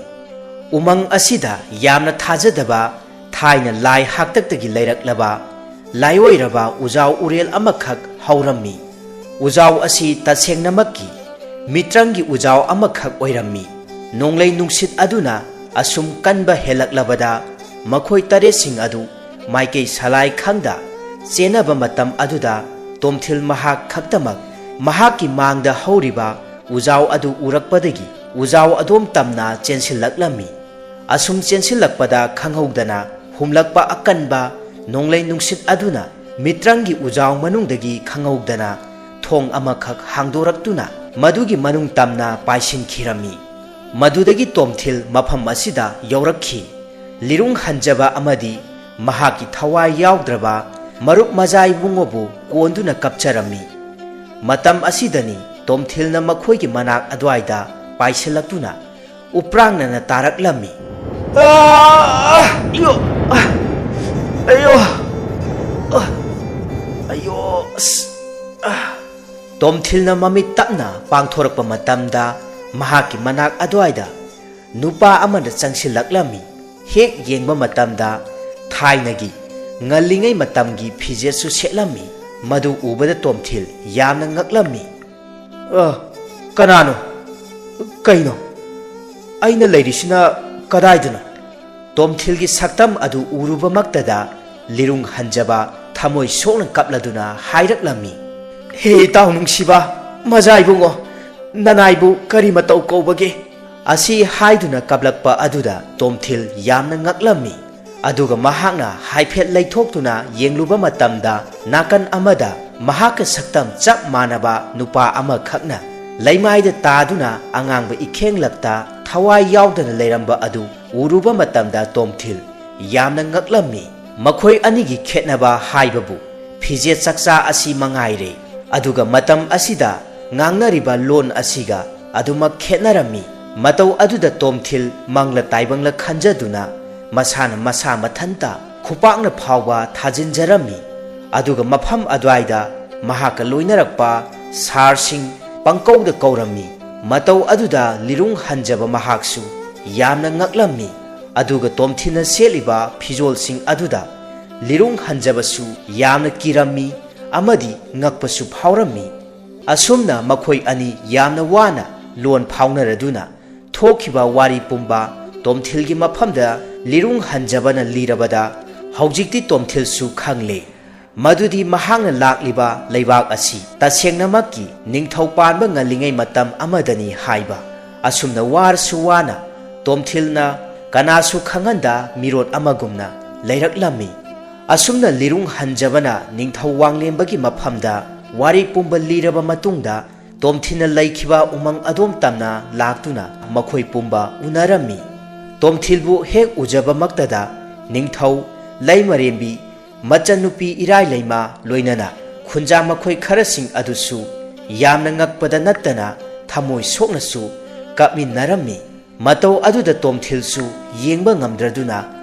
ꯎꯃꯪ ꯑꯁꯤꯗ ꯌꯥꯝꯅ ꯊꯥꯖꯗꯕ, ꯊꯥꯏꯅ ꯂꯥꯏ ꯍꯥꯛꯇꯛꯇꯒꯤ ꯂꯩꯔꯛꯂꯕ ꯂꯥꯏꯑꯣꯏꯔꯕ ꯎꯖꯥꯎ ꯎꯔꯦꯜ ꯑꯃꯈꯛ ꯍꯧꯔꯝꯃꯤ꯫ ꯎꯖꯥꯎ ꯑꯁꯤ ꯇꯁꯦꯡꯅꯃꯛꯀꯤ ꯃꯤꯇ꯭ꯔꯪꯒꯤ ꯎꯖꯥꯎ ꯑꯃꯈꯛ ꯑꯣꯏꯔꯝꯃꯤ꯫ ꯅꯣꯡꯂꯩ ꯅꯨꯡꯁꯤꯠ ꯑꯗꯨꯅ ꯑꯁꯨꯝ ꯀꯟꯕ ꯍꯦꯜꯂꯛꯂꯕꯗ ꯃꯈꯣꯏ ꯇꯔꯦꯠꯁꯤꯡ ꯑꯗꯨ ꯃꯥꯏꯀꯩ ꯁꯂꯥꯏ ꯈꯪꯗ ꯆꯦꯟꯅꯕ ꯃꯇꯝ ꯑꯗꯨꯗ ꯇꯣꯝꯊꯤꯜ ꯃꯍꯥꯛ ꯈꯛꯇꯃꯛ ꯃꯍꯥꯛꯀꯤ ꯃꯥꯡꯗ ꯍꯧꯔꯤꯕ ꯎꯖꯥꯎ ꯑꯗꯨ ꯎꯔꯛꯄꯗꯒꯤ ꯎꯖꯥꯎ ꯑꯗꯣꯝ ꯇꯝꯅ ꯆꯦꯟꯁꯤꯜꯂꯛꯂꯝꯃꯤ꯫ ꯑꯁꯨꯝ ꯆꯦꯟꯁꯤꯜꯂꯛꯄꯗ ꯈꯪꯍꯧꯗꯅ ꯍꯨꯝꯂꯛꯄ ꯑꯀꯟꯕ ꯅꯣꯡꯂꯩ ꯅꯨꯡꯁꯤꯠ ꯑꯗꯨꯅ ꯃꯤꯇ꯭ꯔꯪꯒꯤ ꯎꯖꯥꯎ ꯃꯅꯨꯡꯗꯒꯤ ꯈꯪꯍꯧꯗꯅ ꯊꯣꯡ ꯑꯃꯈꯛ ꯍꯥꯡꯗꯣꯔꯛꯇꯨꯅ ꯃꯗꯨꯒꯤ ꯃꯅꯨꯡ ꯇꯝꯅ ꯄꯥꯏꯁꯤꯟꯈꯤꯔꯝꯃꯤ꯫ ꯃꯗꯨꯗꯒꯤ ꯇꯣꯝꯊꯤꯜ ꯃꯐꯝ ꯑꯁꯤꯗ ꯌꯧꯔꯛꯈꯤ꯫ ꯂꯤꯔꯨꯡ ꯍꯟꯖꯕ ꯑꯃꯗꯤ ꯃꯍꯥꯛꯀꯤ ꯊꯋꯥꯏ ꯌꯥꯎꯗ꯭ꯔꯕ ꯃꯔꯨꯞ ꯃꯖꯥ ꯏꯕꯨꯡꯉꯣꯕꯨ ꯀꯣꯟꯗꯨꯅ ꯀꯞꯆꯔꯝꯃꯤ꯫ ꯃꯇꯝ ꯑꯁꯤꯗꯅꯤ ꯇꯣꯝꯊꯤꯜꯅ ꯃꯈꯣꯏꯒꯤ ꯃꯅꯥꯛ ꯑꯗꯨꯋꯥꯏꯗ ꯄꯥꯏꯁꯤꯜꯂꯛꯇꯨꯅ ꯎꯄ꯭ꯔꯥꯡꯅꯅ ꯇꯥꯔꯛꯂꯝꯃꯤ꯫ "ꯑꯥ! ꯑꯌꯣ! ꯑꯥ! ꯑꯌꯣ! ꯑꯥ! ꯑꯌꯣ! ꯑꯁ! ꯑꯥ!" ꯇꯣꯝꯊꯤꯜꯅ ꯃꯃꯤꯠ ꯇꯞꯅ ꯄꯥꯡꯊꯣꯔꯛꯄ ꯃꯇꯝꯗ ꯃꯍꯥꯛꯀꯤ ꯃꯅꯥꯛ ꯑꯗꯨꯋꯥꯏꯗ ꯅꯨꯄꯥ ꯑꯃꯅ ꯆꯪꯁꯤꯜꯂꯛꯂꯝꯃꯤ꯫ ꯍꯦꯛ ꯌꯦꯡꯕ ꯃꯇꯝꯗ ꯊꯥꯏꯅꯒꯤ ꯉꯜꯂꯤꯉꯩ ꯃꯇꯝꯒꯤ ꯐꯤꯖꯦꯠꯁꯨ ꯁꯦꯠꯂꯝꯃꯤ꯫ ꯃꯗꯨ ꯎꯕꯗ ꯇꯣꯝꯊꯤꯜ ꯌꯥꯝꯅ ꯉꯛꯂꯝꯃꯤ꯫ "ꯑ, ꯀꯅꯥꯅꯣ? ꯀꯩꯅꯣ? ꯑꯩꯅ ꯂꯩꯔꯤꯁꯤꯅ ꯀꯗꯥꯏꯗꯅꯣ?" ꯇꯣꯝꯊꯤꯜꯒꯤ ꯁꯛꯇꯝ ꯑꯗꯨ ꯎꯔꯨꯕꯃꯛꯇꯗ ꯂꯤꯔꯨꯡ ꯍꯟꯖꯕ ꯊꯃꯣꯏ ꯁꯣꯛꯅ ꯀꯞꯂꯗꯨꯅ ꯍꯥꯏꯔꯛꯂꯝꯃꯤ, "ꯍꯦ ꯏꯇꯥꯎ ꯅꯨꯡꯁꯤꯕ, ꯃꯖꯥ ꯏꯕꯨꯡꯉꯣ, ꯅꯅꯥꯏꯕꯨ ꯀꯔꯤ ꯃꯇꯧ ꯀꯧꯕꯒꯦ?" ꯑꯁꯤ ꯍꯥꯏꯗꯨꯅ ꯀꯞꯂꯛꯄ ꯑꯗꯨꯗ ꯇꯣꯝꯊꯤꯜ ꯌꯥꯝꯅ ꯉꯛꯂꯝꯃꯤ꯫ ꯑꯗꯨꯒ ꯃꯍꯥꯛꯅ ꯍꯥꯏꯐꯦꯠ ꯂꯩꯊꯣꯛꯇꯨꯅ ꯌꯦꯡꯂꯨꯕ ꯃꯇꯝꯗ ꯅꯥꯀꯟ ꯑꯃꯗ ꯃꯍꯥꯛꯀ ꯁꯛꯇꯝ ꯆꯞ ꯃꯥꯟꯅꯕ ꯅꯨꯄꯥ ꯑꯃꯈꯛꯅ ꯂꯩꯃꯥꯏꯗ ꯇꯥꯗꯨꯅ ꯑꯉꯥꯡꯕ ꯏꯈꯦꯡꯂꯛꯇ ꯊꯋꯥꯏ ꯌꯥꯎꯗꯅ ꯂꯩꯔꯝꯕ ꯑꯗꯨ ꯎꯔꯨꯕ ꯃꯇꯝꯗ ꯇꯣꯝꯊꯤꯜ ꯌꯥꯝꯅ ꯉꯛꯂꯝꯃꯤ꯫ ꯃꯈꯣꯏ ꯑꯅꯤꯒꯤ ꯈꯦꯠꯅꯕ ꯍꯥꯏꯕꯕꯨ ꯐꯤꯖꯦꯠ ꯆꯥꯛꯆꯥ ꯑꯁꯤ ꯃꯉꯥꯏꯔꯦ꯫ ꯑꯗꯨꯒ ꯃꯇꯝ ꯑꯁꯤꯗ ꯉꯥꯡꯅꯔꯤꯕ ꯂꯣꯟ ꯑꯁꯤꯒ ꯑꯗꯨꯃꯛ ꯈꯦꯠꯅꯔꯝꯃꯤ꯫ ꯃꯇꯧ ꯑꯗꯨꯗ ꯇꯣꯝꯊꯤꯜ ꯃꯪꯂ ꯇꯥꯏꯕꯪꯂ ꯈꯟꯖꯗꯨꯅ ꯃꯁꯥꯅ ꯃꯁꯥ ꯃꯊꯟꯇ ꯈꯨꯄꯥꯛꯅ ꯐꯥꯎꯕ ꯊꯥꯖꯤꯟꯖꯔꯝꯃꯤ꯫ ꯑꯗꯨꯒ ꯃꯐꯝ ꯑꯗꯨꯋꯥꯏꯗ ꯃꯍꯥꯛꯀ ꯂꯣꯏꯅꯔꯛꯄ ꯁꯥꯔꯁꯤꯡ ꯄꯪꯀꯧꯗ ꯀꯧꯔꯝꯃꯤ꯫ ꯃꯇꯧ ꯑꯗꯨꯗ ꯂꯤꯔꯨꯡ ꯍꯟꯖꯕ ꯃꯍꯥꯛꯁꯨ ꯌꯥꯝꯅ ꯉꯛꯂꯝꯃꯤ꯫ ꯑꯗꯨꯒ ꯇꯣꯝꯊꯤꯜꯅ ꯁꯦꯠꯂꯤꯕ ꯐꯤꯖꯣꯜꯁꯤꯡ ꯑꯗꯨꯗ ꯂꯤꯔꯨꯡ ꯍꯟꯖꯕꯁꯨ ꯌꯥꯝꯅ ꯀꯤꯔꯝꯃꯤ ꯑꯃꯗꯤ ꯉꯛꯄꯁꯨ ꯐꯥꯎꯔꯝꯃꯤ꯫ ꯑꯁꯨꯝꯅ ꯃꯈꯣꯏ ꯑꯅꯤ ꯌꯥꯝꯅ ꯋꯥꯅ ꯂꯣꯟ ꯐꯥꯎꯅꯔꯗꯨꯅ ꯊꯣꯛꯈꯤꯕ ꯋꯥꯔꯤ ꯄꯨꯝꯕ ꯇꯣꯝꯊꯤꯜꯒꯤ ꯃꯐꯝꯗ ꯂꯤꯔꯨꯡ ꯍꯟꯖꯕꯅ ꯂꯤꯔꯕꯗ ꯍꯧꯖꯤꯛꯇꯤ ꯇꯣꯝꯊꯤꯜꯁꯨ ꯈꯪꯂꯦ꯫ ꯃꯗꯨꯗꯤ ꯃꯍꯥꯛꯅ ꯂꯥꯛꯂꯤꯕ ꯂꯩꯕꯥꯛ ꯑꯁꯤ ꯇꯁꯦꯡꯅꯃꯛꯀꯤ ꯅꯤꯡꯊꯧ ꯄꯥꯟꯕ ꯉꯜꯂꯤꯉꯩ ꯃꯇꯝ ꯑꯃꯗꯅꯤ ꯍꯥꯏꯕ꯫ ꯑꯁꯨꯝꯅ ꯋꯥꯔꯁꯨ ꯋꯥꯅ ꯇꯣꯝꯊꯤꯜꯅ ꯀꯅꯥꯁꯨ ꯈꯪꯍꯟꯗ ꯃꯤꯔꯣꯠ ꯑꯃꯒꯨꯝꯅ ꯂꯩꯔꯛꯂꯝꯃꯤ꯫ ꯑꯁꯨꯝꯅ ꯂꯤꯔꯨꯡ ꯍꯟꯖꯕꯅ ꯅꯤꯡꯊꯧ ꯋꯥꯡꯂꯦꯝꯕꯒꯤ ꯃꯐꯝꯗ ꯋꯥꯔꯤ ꯄꯨꯝꯕ ꯂꯤꯔꯕ ꯃꯇꯨꯡꯗ ꯇꯣꯝꯊꯤꯜꯅ ꯂꯩꯈꯤꯕ ꯎꯃꯪ ꯑꯗꯣꯝ ꯇꯝꯅ ꯂꯥꯛꯇꯨꯅ ꯃꯈꯣꯏ ꯄꯨꯝꯕ ꯎꯅꯔꯝꯃꯤ꯫ ꯇꯣꯝꯊꯤꯜꯕꯨ ꯍꯦꯛ ꯎꯖꯕꯃꯛꯇꯗ ꯅꯤꯡꯊꯧ ꯂꯩꯃꯔꯦꯝꯕꯤ ꯃꯆꯟꯅꯨꯄꯤ ꯏꯔꯥꯏ ꯂꯩꯃ ꯂꯣꯏꯅꯅ ꯈꯨꯟꯖꯥ ꯃꯈꯣꯏ ꯈꯔꯁꯤꯡ ꯑꯗꯨꯁꯨ ꯌꯥꯝꯅ ꯉꯛꯄꯗ ꯅꯠꯇꯅ ꯊꯃꯣꯏ ꯁꯣꯛꯅꯁꯨ ꯀꯞꯃꯤꯟꯅꯔꯝꯃꯤ꯫ ꯃꯇꯧ ꯑꯗꯨꯗ ꯇꯣꯝꯊꯤꯜꯁꯨ ꯌꯦꯡꯕ ꯉꯝꯗ꯭ꯔꯗꯨꯅ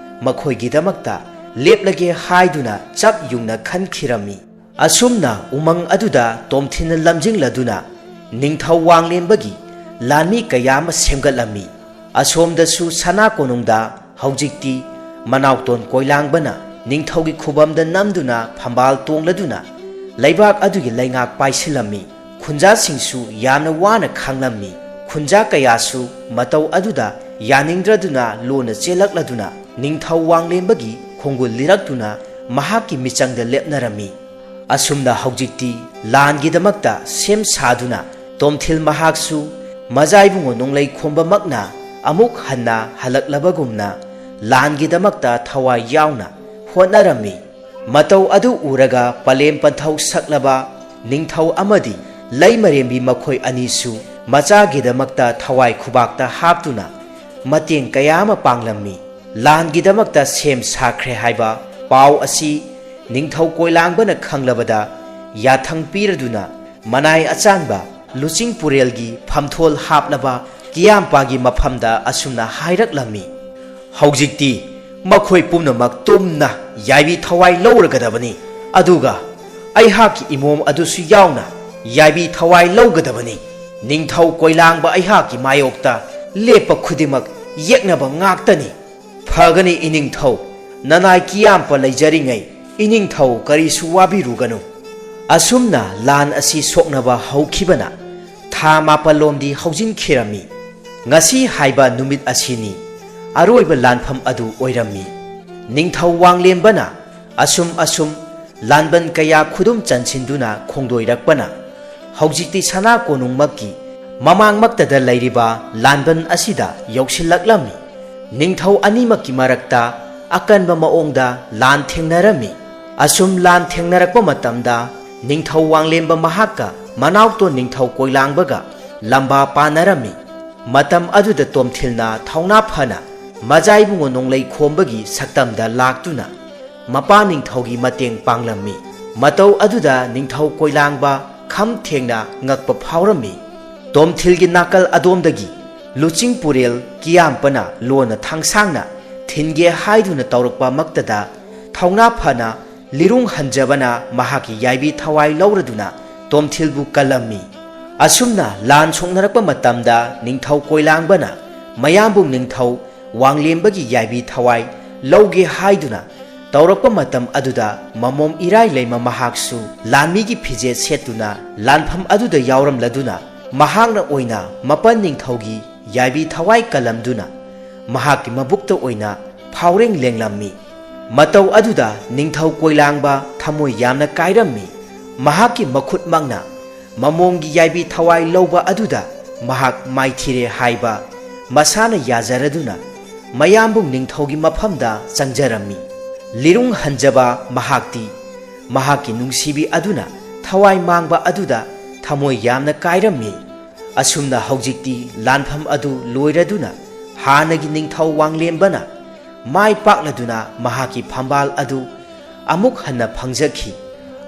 ꯃꯈꯣꯏꯒꯤꯗꯃꯛꯇ ꯂꯦꯞꯂꯒꯦ ꯍꯥꯏꯗꯨꯅ ꯆꯞ ꯌꯨꯡꯅ ꯈꯟꯈꯤꯔꯝꯃꯤ꯫ ꯑꯁꯨꯝꯅ ꯎꯃꯪ ꯑꯗꯨꯗ ꯇꯣꯝꯊꯤꯜꯅ ꯂꯝꯖꯤꯡꯂꯗꯨꯅ ꯅꯤꯡꯊꯧ ꯋꯥꯡꯂꯦꯝꯕꯒꯤ ꯂꯥꯟꯃꯤ ꯀꯌꯥ ꯑꯃ ꯁꯦꯝꯒꯠꯂꯝꯃꯤ꯫ ꯑꯁꯣꯝꯗꯁꯨ ꯁꯅꯥ ꯀꯣꯅꯨꯡꯗ ꯍꯧꯖꯤꯛꯇꯤ ꯃꯅꯥꯎꯇꯣꯟ ꯀꯣꯏꯂꯥꯡꯕꯅ ꯅꯤꯡꯊꯧꯒꯤ ꯈꯨꯕꯝꯗ ꯅꯝꯗꯨꯅ ꯐꯝꯕꯥꯜ ꯇꯣꯡꯂꯗꯨꯅ ꯂꯩꯕꯥꯛ ꯑꯗꯨꯒꯤ ꯂꯩꯉꯥꯛ ꯄꯥꯏꯁꯤꯜꯂꯝꯃꯤ꯫ ꯈꯨꯟꯖꯥꯁꯤꯡꯁꯨ ꯌꯥꯝꯅ ꯋꯥꯅ ꯈꯥꯡꯂꯝꯃꯤ꯫ ꯈꯨꯟꯖꯥ ꯀꯌꯥꯁꯨ ꯃꯇꯧ ꯑꯗꯨꯗ ꯌꯥꯅꯤꯡꯗ꯭ꯔꯗꯨꯅ ꯂꯣꯟꯅ ꯆꯦꯜꯂꯛꯂꯗꯨꯅ ꯅꯤꯡꯊꯧ ꯋꯥꯡꯂꯦꯝꯕꯒꯤ ꯈꯣꯡꯒꯨꯜ ꯂꯤꯔꯛꯇꯨꯅ ꯃꯍꯥꯛꯀꯤ ꯃꯤꯆꯪꯗ ꯂꯦꯞꯅꯔꯝꯃꯤ꯫ ꯑꯁꯨꯝꯅ ꯍꯧꯖꯤꯛꯇꯤ ꯂꯥꯟꯒꯤꯗꯃꯛꯇ ꯁꯦꯝ ꯁꯥꯗꯨꯅ ꯇꯣꯝꯊꯤꯜ ꯃꯍꯥꯛꯁꯨ ꯃꯖꯥꯏꯕꯨꯡꯉꯣ ꯅꯣꯡꯂꯩ ꯈꯣꯝꯕꯃꯛꯅ ꯑꯃꯨꯛ ꯍꯟꯅ ꯍꯜꯂꯛꯂꯕꯒꯨꯝꯅ ꯂꯥꯟꯒꯤꯗꯃꯛꯇ ꯊꯋꯥꯏ ꯌꯥꯎꯅ ꯍꯣꯠꯅꯔꯝꯃꯤ꯫ ꯃꯇꯧ ꯑꯗꯨ ꯎꯔꯒ ꯄꯂꯦꯝ ꯄꯟꯊꯧ ꯁꯛꯂꯕ ꯅꯤꯡꯊꯧ ꯑꯃꯗꯤ ꯂꯩꯃꯔꯦꯝꯕꯤ ꯃꯈꯣꯏ ꯑꯅꯤꯁꯨ ꯃꯆꯥꯒꯤꯗꯃꯛꯇ ꯊꯋꯥꯏ ꯈꯨꯕꯥꯛꯇ ꯍꯥꯞꯇꯨꯅ ꯃꯇꯦꯡ ꯀꯌꯥ ꯑꯃ ꯄꯥꯡꯂꯝꯃꯤ꯫ ꯂꯥꯟꯒꯤꯗꯃꯛꯇ ꯁꯦꯝ ꯁꯥꯈ꯭ꯔꯦ ꯍꯥꯏꯕ ꯄꯥꯎ ꯑꯁꯤ ꯅꯤꯡꯊꯧ ꯀꯣꯏꯂꯥꯡꯕꯅ ꯈꯪꯂꯕꯗ ꯌꯥꯊꯪ ꯄꯤꯔꯗꯨꯅ ꯃꯅꯥꯏ ꯑꯆꯥꯟꯕ ꯂꯨꯆꯤꯡ ꯄꯨꯔꯦꯜꯒꯤ ꯐꯝꯊꯣꯜ ꯍꯥꯞꯂꯕ ꯀꯤꯌꯥꯝꯄꯥꯒꯤ ꯃꯐꯝꯗ ꯑꯁꯨꯝꯅ ꯍꯥꯏꯔꯛꯂꯝꯃꯤ, "ꯍꯧꯖꯤꯛꯇꯤ ꯃꯈꯣꯏ ꯄꯨꯝꯅꯃꯛ ꯇꯨꯝꯅ ꯌꯥꯏꯕꯤ ꯊꯋꯥꯏ ꯂꯧꯔꯒꯗꯕꯅꯤ, ꯑꯗꯨꯒ ꯑꯩꯍꯥꯛꯀꯤ ꯏꯃꯣꯝ ꯑꯗꯨꯁꯨ ꯌꯥꯎꯅ ꯌꯥꯏꯕꯤ ꯊꯋꯥꯏ ꯂꯧꯒꯗꯕꯅꯤ꯫ ꯅꯤꯡꯊꯧ ꯀꯣꯏꯂꯥꯡꯕ ꯑꯩꯍꯥꯛꯀꯤ ꯃꯥꯌꯣꯛꯇ ꯂꯦꯞꯄ ꯈꯨꯗꯤꯡꯃꯛ ꯌꯦꯛꯅꯕ ꯉꯥꯛꯇꯅꯤ꯫ ꯐꯒꯅꯤ ꯏꯅꯤꯡꯊꯧ, ꯅꯅꯥꯏ ꯀꯤꯌꯥꯝꯄ ꯂꯩꯖꯔꯤꯉꯩ ꯏꯅꯤꯡꯊꯧ ꯀꯔꯤꯁꯨ ꯋꯥꯕꯤꯔꯨꯒꯅꯨ꯫" ꯑꯁꯨꯝꯅ ꯂꯥꯟ ꯑꯁꯤ ꯁꯣꯛꯅꯕ ꯍꯧꯈꯤꯕꯅ ꯊꯥ ꯃꯥꯄꯜꯂꯣꯝꯗꯤ ꯍꯧꯖꯤꯟꯈꯤꯔꯝꯃꯤ꯫ ꯉꯁꯤ ꯍꯥꯏꯕ ꯅꯨꯃꯤꯠ ꯑꯁꯤꯅꯤ ꯑꯔꯣꯏꯕ ꯂꯥꯟꯐꯝ ꯑꯗꯨ ꯑꯣꯏꯔꯝꯃꯤ꯫ ꯅꯤꯡꯊꯧ ꯋꯥꯡꯂꯦꯝꯕꯅ ꯑꯁꯨꯝ ꯑꯁꯨꯝ ꯂꯥꯟꯕꯟ ꯀꯌꯥ ꯈꯨꯗꯨꯝ ꯆꯟꯁꯤꯟꯗꯨꯅ ꯈꯣꯡꯗꯣꯏꯔꯛꯄꯅ ꯍꯧꯖꯤꯛꯇꯤ ꯁꯅꯥ ꯀꯣꯅꯨꯡꯃꯛꯀꯤ ꯃꯃꯥꯡꯃꯛꯇꯗ ꯂꯩꯔꯤꯕ ꯂꯥꯟꯕꯟ ꯑꯁꯤꯗ ꯌꯧꯁꯤꯜꯂꯛꯂꯝꯃꯤ꯫ ꯅꯤꯡꯊꯧ ꯑꯅꯤꯃꯛꯀꯤ ꯃꯔꯛꯇ ꯑꯀꯟꯕ ꯃꯑꯣꯡꯗ ꯂꯥꯟ ꯊꯦꯡꯅꯔꯝꯃꯤ꯫ ꯑꯁꯨꯝ ꯂꯥꯟ ꯊꯦꯡꯅꯔꯛꯄ ꯃꯇꯝꯗ ꯅꯤꯡꯊꯧ ꯋꯥꯡꯂꯦꯝꯕ ꯃꯍꯥꯛꯀ ꯃꯅꯥꯎꯇꯣꯟ ꯅꯤꯡꯊꯧ ꯀꯣꯏꯂꯥꯡꯕꯒ ꯂꯝꯕꯥ ꯄꯥꯟꯅꯔꯝꯃꯤ꯫ ꯃꯇꯝ ꯑꯗꯨꯗ ꯇꯣꯝꯊꯤꯜꯅ ꯊꯧꯅꯥ ꯐꯅ ꯃꯖꯥꯏꯕꯨꯡꯉꯣ ꯅꯣꯡꯂꯩ ꯈꯣꯝꯕꯒꯤ ꯁꯛꯇꯝꯗ ꯂꯥꯛꯇꯨꯅ ꯃꯄꯥ ꯅꯤꯡꯊꯧꯒꯤ ꯃꯇꯦꯡ ꯄꯥꯡꯂꯝꯃꯤ꯫ ꯃꯇꯧ ꯑꯗꯨꯗ ꯅꯤꯡꯊꯧ ꯀꯣꯏꯂꯥꯡꯕ ꯈꯝ ꯊꯦꯡꯅ ꯉꯛꯄ ꯐꯥꯎꯔꯝꯃꯤ꯫ ꯇꯣꯝꯊꯤꯜꯒꯤ ꯅꯥꯀꯜ ꯑꯗꯣꯝꯗꯒꯤ ꯂꯨꯆꯤꯡ ꯄꯨꯔꯦꯜ ꯀꯤꯌꯥꯝꯄꯅ ꯂꯣꯟꯅ ꯊꯥꯡꯁꯥꯡꯅ ꯊꯤꯟꯒꯦ ꯍꯥꯏꯗꯨꯅ ꯇꯧꯔꯛꯄꯃꯛꯇꯗ ꯊꯧꯅꯥ ꯐꯅ ꯂꯤꯔꯨꯡ ꯍꯟꯖꯕꯅ ꯃꯍꯥꯛꯀꯤ ꯌꯥꯏꯕꯤ ꯊꯋꯥꯏ ꯂꯧꯔꯗꯨꯅ ꯇꯣꯝꯊꯤꯜꯕꯨ ꯀꯜꯂꯝꯃꯤ꯫ ꯑꯁꯨꯝꯅ ꯂꯥꯟ ꯁꯣꯛꯅꯔꯛꯄ ꯃꯇꯝꯗ ꯅꯤꯡꯊꯧ ꯀꯣꯏꯂꯥꯡꯕꯅ ꯃꯌꯥꯝꯕꯨꯡ ꯅꯤꯡꯊꯧ ꯋꯥꯡꯂꯦꯝꯕꯒꯤ ꯌꯥꯏꯕꯤ ꯊꯋꯥꯏ ꯂꯧꯒꯦ ꯍꯥꯏꯗꯨꯅ ꯇꯧꯔꯛꯄ ꯃꯇꯝ ꯑꯗꯨꯗ ꯃꯃꯣꯝ ꯏꯔꯥꯏ ꯂꯩꯃ ꯃꯍꯥꯛꯁꯨ ꯂꯥꯟꯃꯤꯒꯤ ꯐꯤꯖꯦꯠ ꯁꯦꯠꯇꯨꯅ ꯂꯥꯟꯐꯝ ꯑꯗꯨꯗ ꯌꯥꯎꯔꯝꯂꯗꯨꯅ ꯃꯍꯥꯛꯅ ꯑꯣꯏꯅ ꯃꯄꯟ ꯅꯤꯡꯊꯧꯒꯤ ꯌꯥꯏꯕꯤ ꯊꯋꯥꯏ ꯀꯜꯂꯝꯗꯨꯅ ꯃꯍꯥꯛꯀꯤ ꯃꯕꯨꯛꯇ ꯑꯣꯏꯅ ꯐꯥꯎꯔꯦꯡ ꯂꯦꯡꯂꯝꯃꯤ꯫ ꯃꯇꯧ ꯑꯗꯨꯗ ꯅꯤꯡꯊꯧ ꯀꯣꯏꯂꯥꯡꯕ ꯊꯃꯣꯏ ꯌꯥꯝꯅ ꯀꯥꯏꯔꯝꯃꯤ꯫ ꯃꯍꯥꯛꯀꯤ ꯃꯈꯨꯠꯃꯛꯅ ꯃꯃꯣꯝꯒꯤ ꯌꯥꯏꯕꯤ ꯊꯋꯥꯏ ꯂꯧꯕ ꯑꯗꯨꯗ ꯃꯍꯥꯛ ꯃꯥꯏꯊꯤꯔꯦ ꯍꯥꯏꯕ ꯃꯁꯥꯅ ꯌꯥꯖꯔꯗꯨꯅ ꯃꯌꯥꯝꯕꯨꯡ ꯅꯤꯡꯊꯧꯒꯤ ꯃꯐꯝꯗ ꯆꯪꯖꯔꯝꯃꯤ꯫ ꯂꯤꯔꯨꯡ ꯍꯟꯖꯕ ꯃꯍꯥꯛꯇꯤ ꯃꯍꯥꯛꯀꯤ ꯅꯨꯡꯁꯤꯕꯤ ꯑꯗꯨꯅ ꯊꯋꯥꯏ ꯃꯥꯡꯕ ꯑꯗꯨꯗ ꯊꯃꯣꯏ ꯌꯥꯝꯅ ꯀꯥꯏꯔꯝꯃꯤ꯫ ꯑꯁꯨꯝꯅ ꯍꯧꯖꯤꯛꯇꯤ ꯂꯥꯟꯐꯝ ꯑꯗꯨ ꯂꯣꯏꯔꯗꯨꯅ ꯍꯥꯟꯅꯒꯤ ꯅꯤꯡꯊꯧ ꯋꯥꯡꯂꯦꯝꯕꯅ ꯃꯥꯏ ꯄꯥꯛꯂꯗꯨꯅ ꯃꯍꯥꯛꯀꯤ ꯐꯝꯕꯥꯜ ꯑꯗꯨ ꯑꯃꯨꯛ ꯍꯟꯅ ꯐꯪꯖꯈꯤ꯫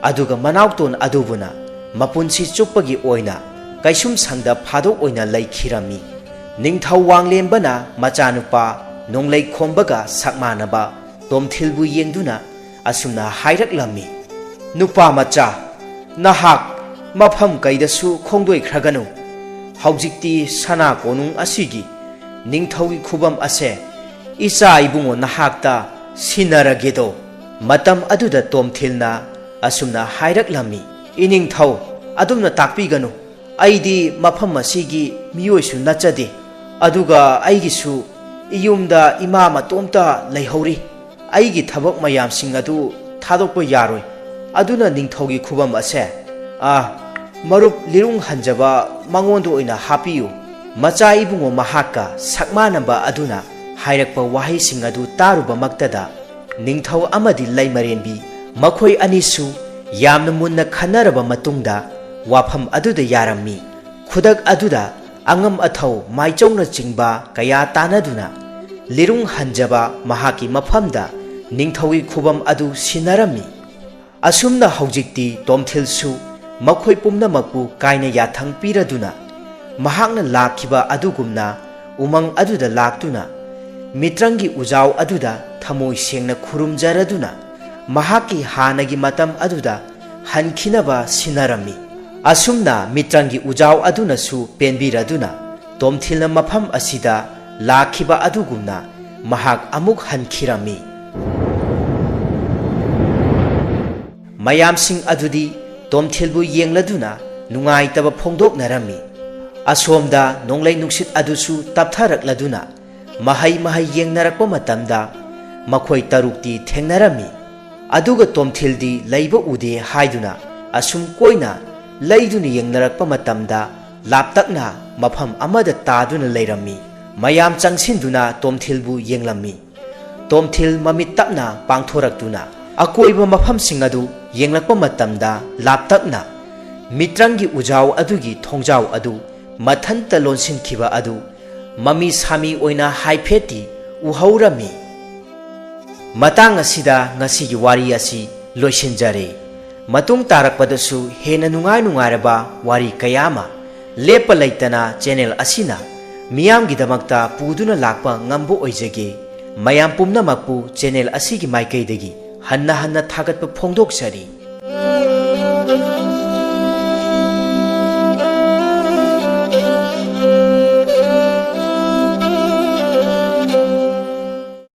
ꯑꯗꯨꯒ ꯃꯅꯥꯎꯇꯣꯟ ꯑꯗꯨꯕꯨꯅ ꯃꯄꯨꯟꯁꯤ ꯆꯨꯞꯄꯒꯤ ꯑꯣꯏꯅ ꯀꯩꯁꯨꯝꯁꯪꯗ ꯐꯥꯗꯣꯛ ꯑꯣꯏꯅ ꯂꯩꯈꯤꯔꯝꯃꯤ꯫ ꯅꯤꯡꯊꯧ ꯋꯥꯡꯂꯦꯝꯕꯅ ꯃꯆꯥꯅꯨꯄꯥ ꯅꯣꯡꯂꯩ ꯈꯣꯝꯕꯒ ꯁꯛꯃꯥꯟꯅꯕ ꯇꯣꯝꯊꯤꯜꯕꯨ ꯌꯦꯡꯗꯨꯅ ꯑꯁꯨꯝꯅ ꯍꯥꯏꯔꯛꯂꯝꯃꯤ, "ꯅꯨꯄꯥ ꯃꯆꯥ, ꯅꯍꯥꯛ ꯃꯐꯝ ꯀꯩꯗꯁꯨ ꯈꯣꯡꯗꯣꯏꯈ꯭ꯔꯒꯅꯨ꯫ ꯍꯧꯖꯤꯛꯇꯤ ꯁꯅꯥ ꯀꯣꯅꯨꯡ ꯑꯁꯤꯒꯤ ꯅꯤꯡꯊꯧꯒꯤ ꯈꯨꯕꯝ ꯑꯁꯦ ꯏꯆꯥ ꯏꯕꯨꯡꯉꯣ ꯅꯍꯥꯛꯇ ꯁꯤꯟꯅꯔꯒꯦꯗꯣ?" ꯃꯇꯝ ꯑꯗꯨꯗ ꯇꯣꯝꯊꯤꯜꯅ ꯑꯁꯨꯝꯅ ꯍꯥꯏꯔꯛꯂꯝꯃꯤ, "ꯏꯅꯤꯡꯊꯧ, ꯑꯗꯨꯝꯅ ꯇꯥꯛꯄꯤꯒꯅꯨ꯫ ꯑꯩꯗꯤ ꯃꯐꯝ ꯑꯁꯤꯒꯤ ꯃꯤꯑꯣꯏꯁꯨ ꯅꯠꯆꯗꯦ꯫ ꯑꯗꯨꯒ ꯑꯩꯒꯤꯁꯨ ꯏꯌꯨꯝꯗ ꯏꯃꯥ ꯃꯇꯣꯝꯇ ꯂꯩꯍꯧꯔꯤ꯫ ꯑꯩꯒꯤ ꯊꯕꯛ ꯃꯌꯥꯝꯁꯤꯡ ꯑꯗꯨ ꯊꯥꯗꯣꯛꯄ ꯌꯥꯔꯣꯏ꯫ ꯑꯗꯨꯅ ꯅꯤꯡꯊꯧꯒꯤ ꯈꯨꯕꯝ ꯑꯁꯦ, ꯑꯥ, ꯃꯔꯨꯞ ꯂꯤꯔꯨꯡ ꯍꯟꯖꯕ ꯃꯉꯣꯟꯗ ꯑꯣꯏꯅ ꯍꯥꯞꯄꯤꯌꯨ꯫" ꯃꯆꯥ ꯏꯕꯨꯡꯉꯣ ꯃꯍꯥꯛꯀ ꯁꯛꯃꯥꯟꯅꯕ ꯑꯗꯨꯅ ꯍꯥꯏꯔꯛꯄ ꯋꯥꯍꯩꯁꯤꯡ ꯑꯗꯨ ꯇꯥꯔꯨꯕꯃꯛꯇꯗ, ꯅꯤꯡꯊꯧ ꯑꯃꯗꯤ ꯂꯩꯃꯔꯦꯟꯕꯤ ꯃꯈꯣꯏ ꯑꯅꯤꯁꯨ ꯌꯥꯝꯅ ꯃꯨꯟꯅ ꯈꯟꯅꯔꯕ ꯃꯇꯨꯡꯗ ꯋꯥꯐꯝ ꯑꯗꯨꯗ ꯌꯥꯔꯝꯃꯤ꯫ ꯈꯨꯗꯛ ꯑꯗꯨꯗ ꯑꯉꯝ ꯑꯊꯧ ꯃꯥꯏꯆꯧꯅꯆꯤꯡꯕ ꯀꯌꯥ ꯇꯥꯟꯅꯗꯨꯅ ꯂꯤꯔꯨꯡ ꯍꯟꯖꯕ ꯃꯍꯥꯛꯀꯤ ꯃꯐꯝꯗ ꯅꯤꯡꯊꯧꯒꯤ ꯈꯨꯕꯝ ꯑꯗꯨ ꯁꯤꯟꯅꯔꯝꯃꯤ꯫ ꯑꯁꯨꯝꯅ ꯍꯧꯖꯤꯛꯇꯤ ꯇꯣꯝꯊꯤꯜꯁꯨ ꯃꯈꯣꯏ ꯄꯨꯝꯅꯃꯛꯄꯨ ꯀꯥꯏꯅ ꯌꯥꯊꯪ ꯄꯤꯔꯗꯨꯅ, ꯃꯍꯥꯛꯅ ꯂꯥꯛꯈꯤꯕ ꯑꯗꯨꯒꯨꯝꯅ ꯎꯃꯪ ꯑꯗꯨꯗ ꯂꯥꯛꯇꯨꯅ, ꯃꯤꯇ꯭ꯔꯪꯒꯤ ꯎꯖꯥꯎ ꯑꯗꯨꯗ ꯊꯃꯣꯏ ꯁꯦꯡꯅ ꯈꯨꯔꯨꯝꯖꯔꯗꯨꯅ, ꯃꯍꯥꯛꯀꯤ ꯍꯥꯟꯅꯒꯤ ꯃꯇꯝ ꯑꯗꯨꯗ ꯍꯟꯈꯤꯅꯕ ꯁꯤꯟꯅꯔꯝꯃꯤ꯫ ꯑꯁꯨꯝꯅ ꯃꯤꯇ꯭ꯔꯪꯒꯤ ꯎꯖꯥꯎ ꯑꯗꯨꯅꯁꯨ ꯄꯦꯟꯕꯤꯔꯗꯨꯅ, ꯇꯣꯝꯊꯤꯜꯅ ꯃꯐꯝ ꯑꯁꯤꯗ ꯂꯥꯛꯈꯤꯕ ꯑꯗꯨꯒꯨꯝꯅ ꯃꯍꯥꯛ ꯑꯃꯨꯛ ꯍꯟꯈꯤꯔꯝꯃꯤ꯫ ꯃꯌꯥꯝꯁꯤꯡ ꯑꯗꯨꯗꯤ ꯇꯣꯝꯊꯤꯜꯕꯨ ꯌꯦꯡꯂꯗꯨꯅ ꯅꯨꯡꯉꯥꯏꯇꯕ ꯐꯣꯡꯗꯣꯛꯅꯔꯝꯃꯤ꯫ ꯑꯁꯣꯝꯗ ꯅꯣꯡꯂꯩ ꯅꯨꯡꯁꯤꯠ ꯑꯗꯨꯁꯨ ꯇꯞꯊꯔꯛꯂꯗꯨꯅ ꯃꯍꯩ ꯃꯍꯩ ꯌꯦꯡꯅꯔꯛꯄ ꯃꯇꯝꯗ ꯃꯈꯣꯏ ꯇꯔꯨꯛꯇꯤ ꯊꯦꯡꯅꯔꯝꯃꯤ꯫ ꯑꯗꯨꯒ ꯇꯣꯝꯊꯤꯜꯗꯤ ꯂꯩꯕ ꯎꯗꯦ ꯍꯥꯏꯗꯨꯅ ꯑꯁꯨꯝ ꯀꯣꯏꯅ ꯂꯩꯗꯨꯅ ꯌꯦꯡꯅꯔꯛꯄ ꯃꯇꯝꯗ ꯂꯥꯞꯇꯛꯅ ꯃꯐꯝ ꯑꯃꯗ ꯇꯥꯗꯨꯅ ꯂꯩꯔꯝꯃꯤ꯫ ꯃꯌꯥꯝ ꯆꯪꯁꯤꯟꯗꯨꯅ ꯇꯣꯝꯊꯤꯜꯕꯨ ꯌꯦꯡꯂꯝꯃꯤ꯫ ꯇꯣꯝꯊꯤꯜ ꯃꯃꯤꯠ ꯇꯞꯅ ꯄꯥꯡꯊꯣꯔꯛꯇꯨꯅ ꯑꯀꯣꯏꯕ ꯃꯐꯝꯁꯤꯡ ꯑꯗꯨ ꯌꯦꯡꯂꯛꯄ ꯃꯇꯝꯗ, ꯂꯥꯞꯇꯛꯅ ꯃꯤꯇ꯭ꯔꯪꯒꯤ ꯎꯖꯥꯎ ꯑꯗꯨꯒꯤ ꯊꯣꯡꯖꯥꯎ ꯑꯗꯨ ꯃꯊꯟꯇ ꯂꯣꯟꯁꯤꯟꯈꯤꯕ ꯑꯗꯨ ꯃꯃꯤ ꯁꯥꯃꯤ ꯑꯣꯏꯅ ꯍꯥꯏꯐꯦꯠꯇꯤ ꯎꯍꯧꯔꯝꯃꯤ꯫ ꯃꯇꯥꯡ ꯑꯁꯤꯗ ꯉꯁꯤꯒꯤ ꯋꯥꯔꯤ ꯑꯁꯤ ꯂꯣꯏꯁꯤꯟꯖꯔꯦ꯫ ꯃꯇꯨꯡ ꯇꯥꯔꯛꯄꯗꯁꯨ ꯍꯦꯟꯅ ꯅꯨꯡꯉꯥꯏ ꯅꯨꯡꯉꯥꯏꯔꯕ ꯋꯥꯔꯤ ꯀꯌꯥ ꯑꯃ ꯂꯦꯞꯄ ꯂꯩꯇꯅ ꯆꯦꯅꯦꯜ ꯑꯁꯤꯅ ꯃꯤꯌꯥꯝꯒꯤꯗꯃꯛꯇ ꯄꯨꯗꯨꯅ ꯂꯥꯛꯄ ꯉꯝꯕ ꯑꯣꯏꯖꯒꯦ꯫ ꯃꯌꯥꯝ ꯄꯨꯝꯅꯃꯛꯄꯨ ꯆꯦꯅꯦꯜ ꯑꯁꯤꯒꯤ ꯃꯥꯏꯀꯩꯗꯒꯤ ꯍꯟꯅ ꯍꯟꯅ ꯊꯥꯒꯠꯄ ꯐꯣꯡꯗꯣꯛꯆꯔꯤ꯫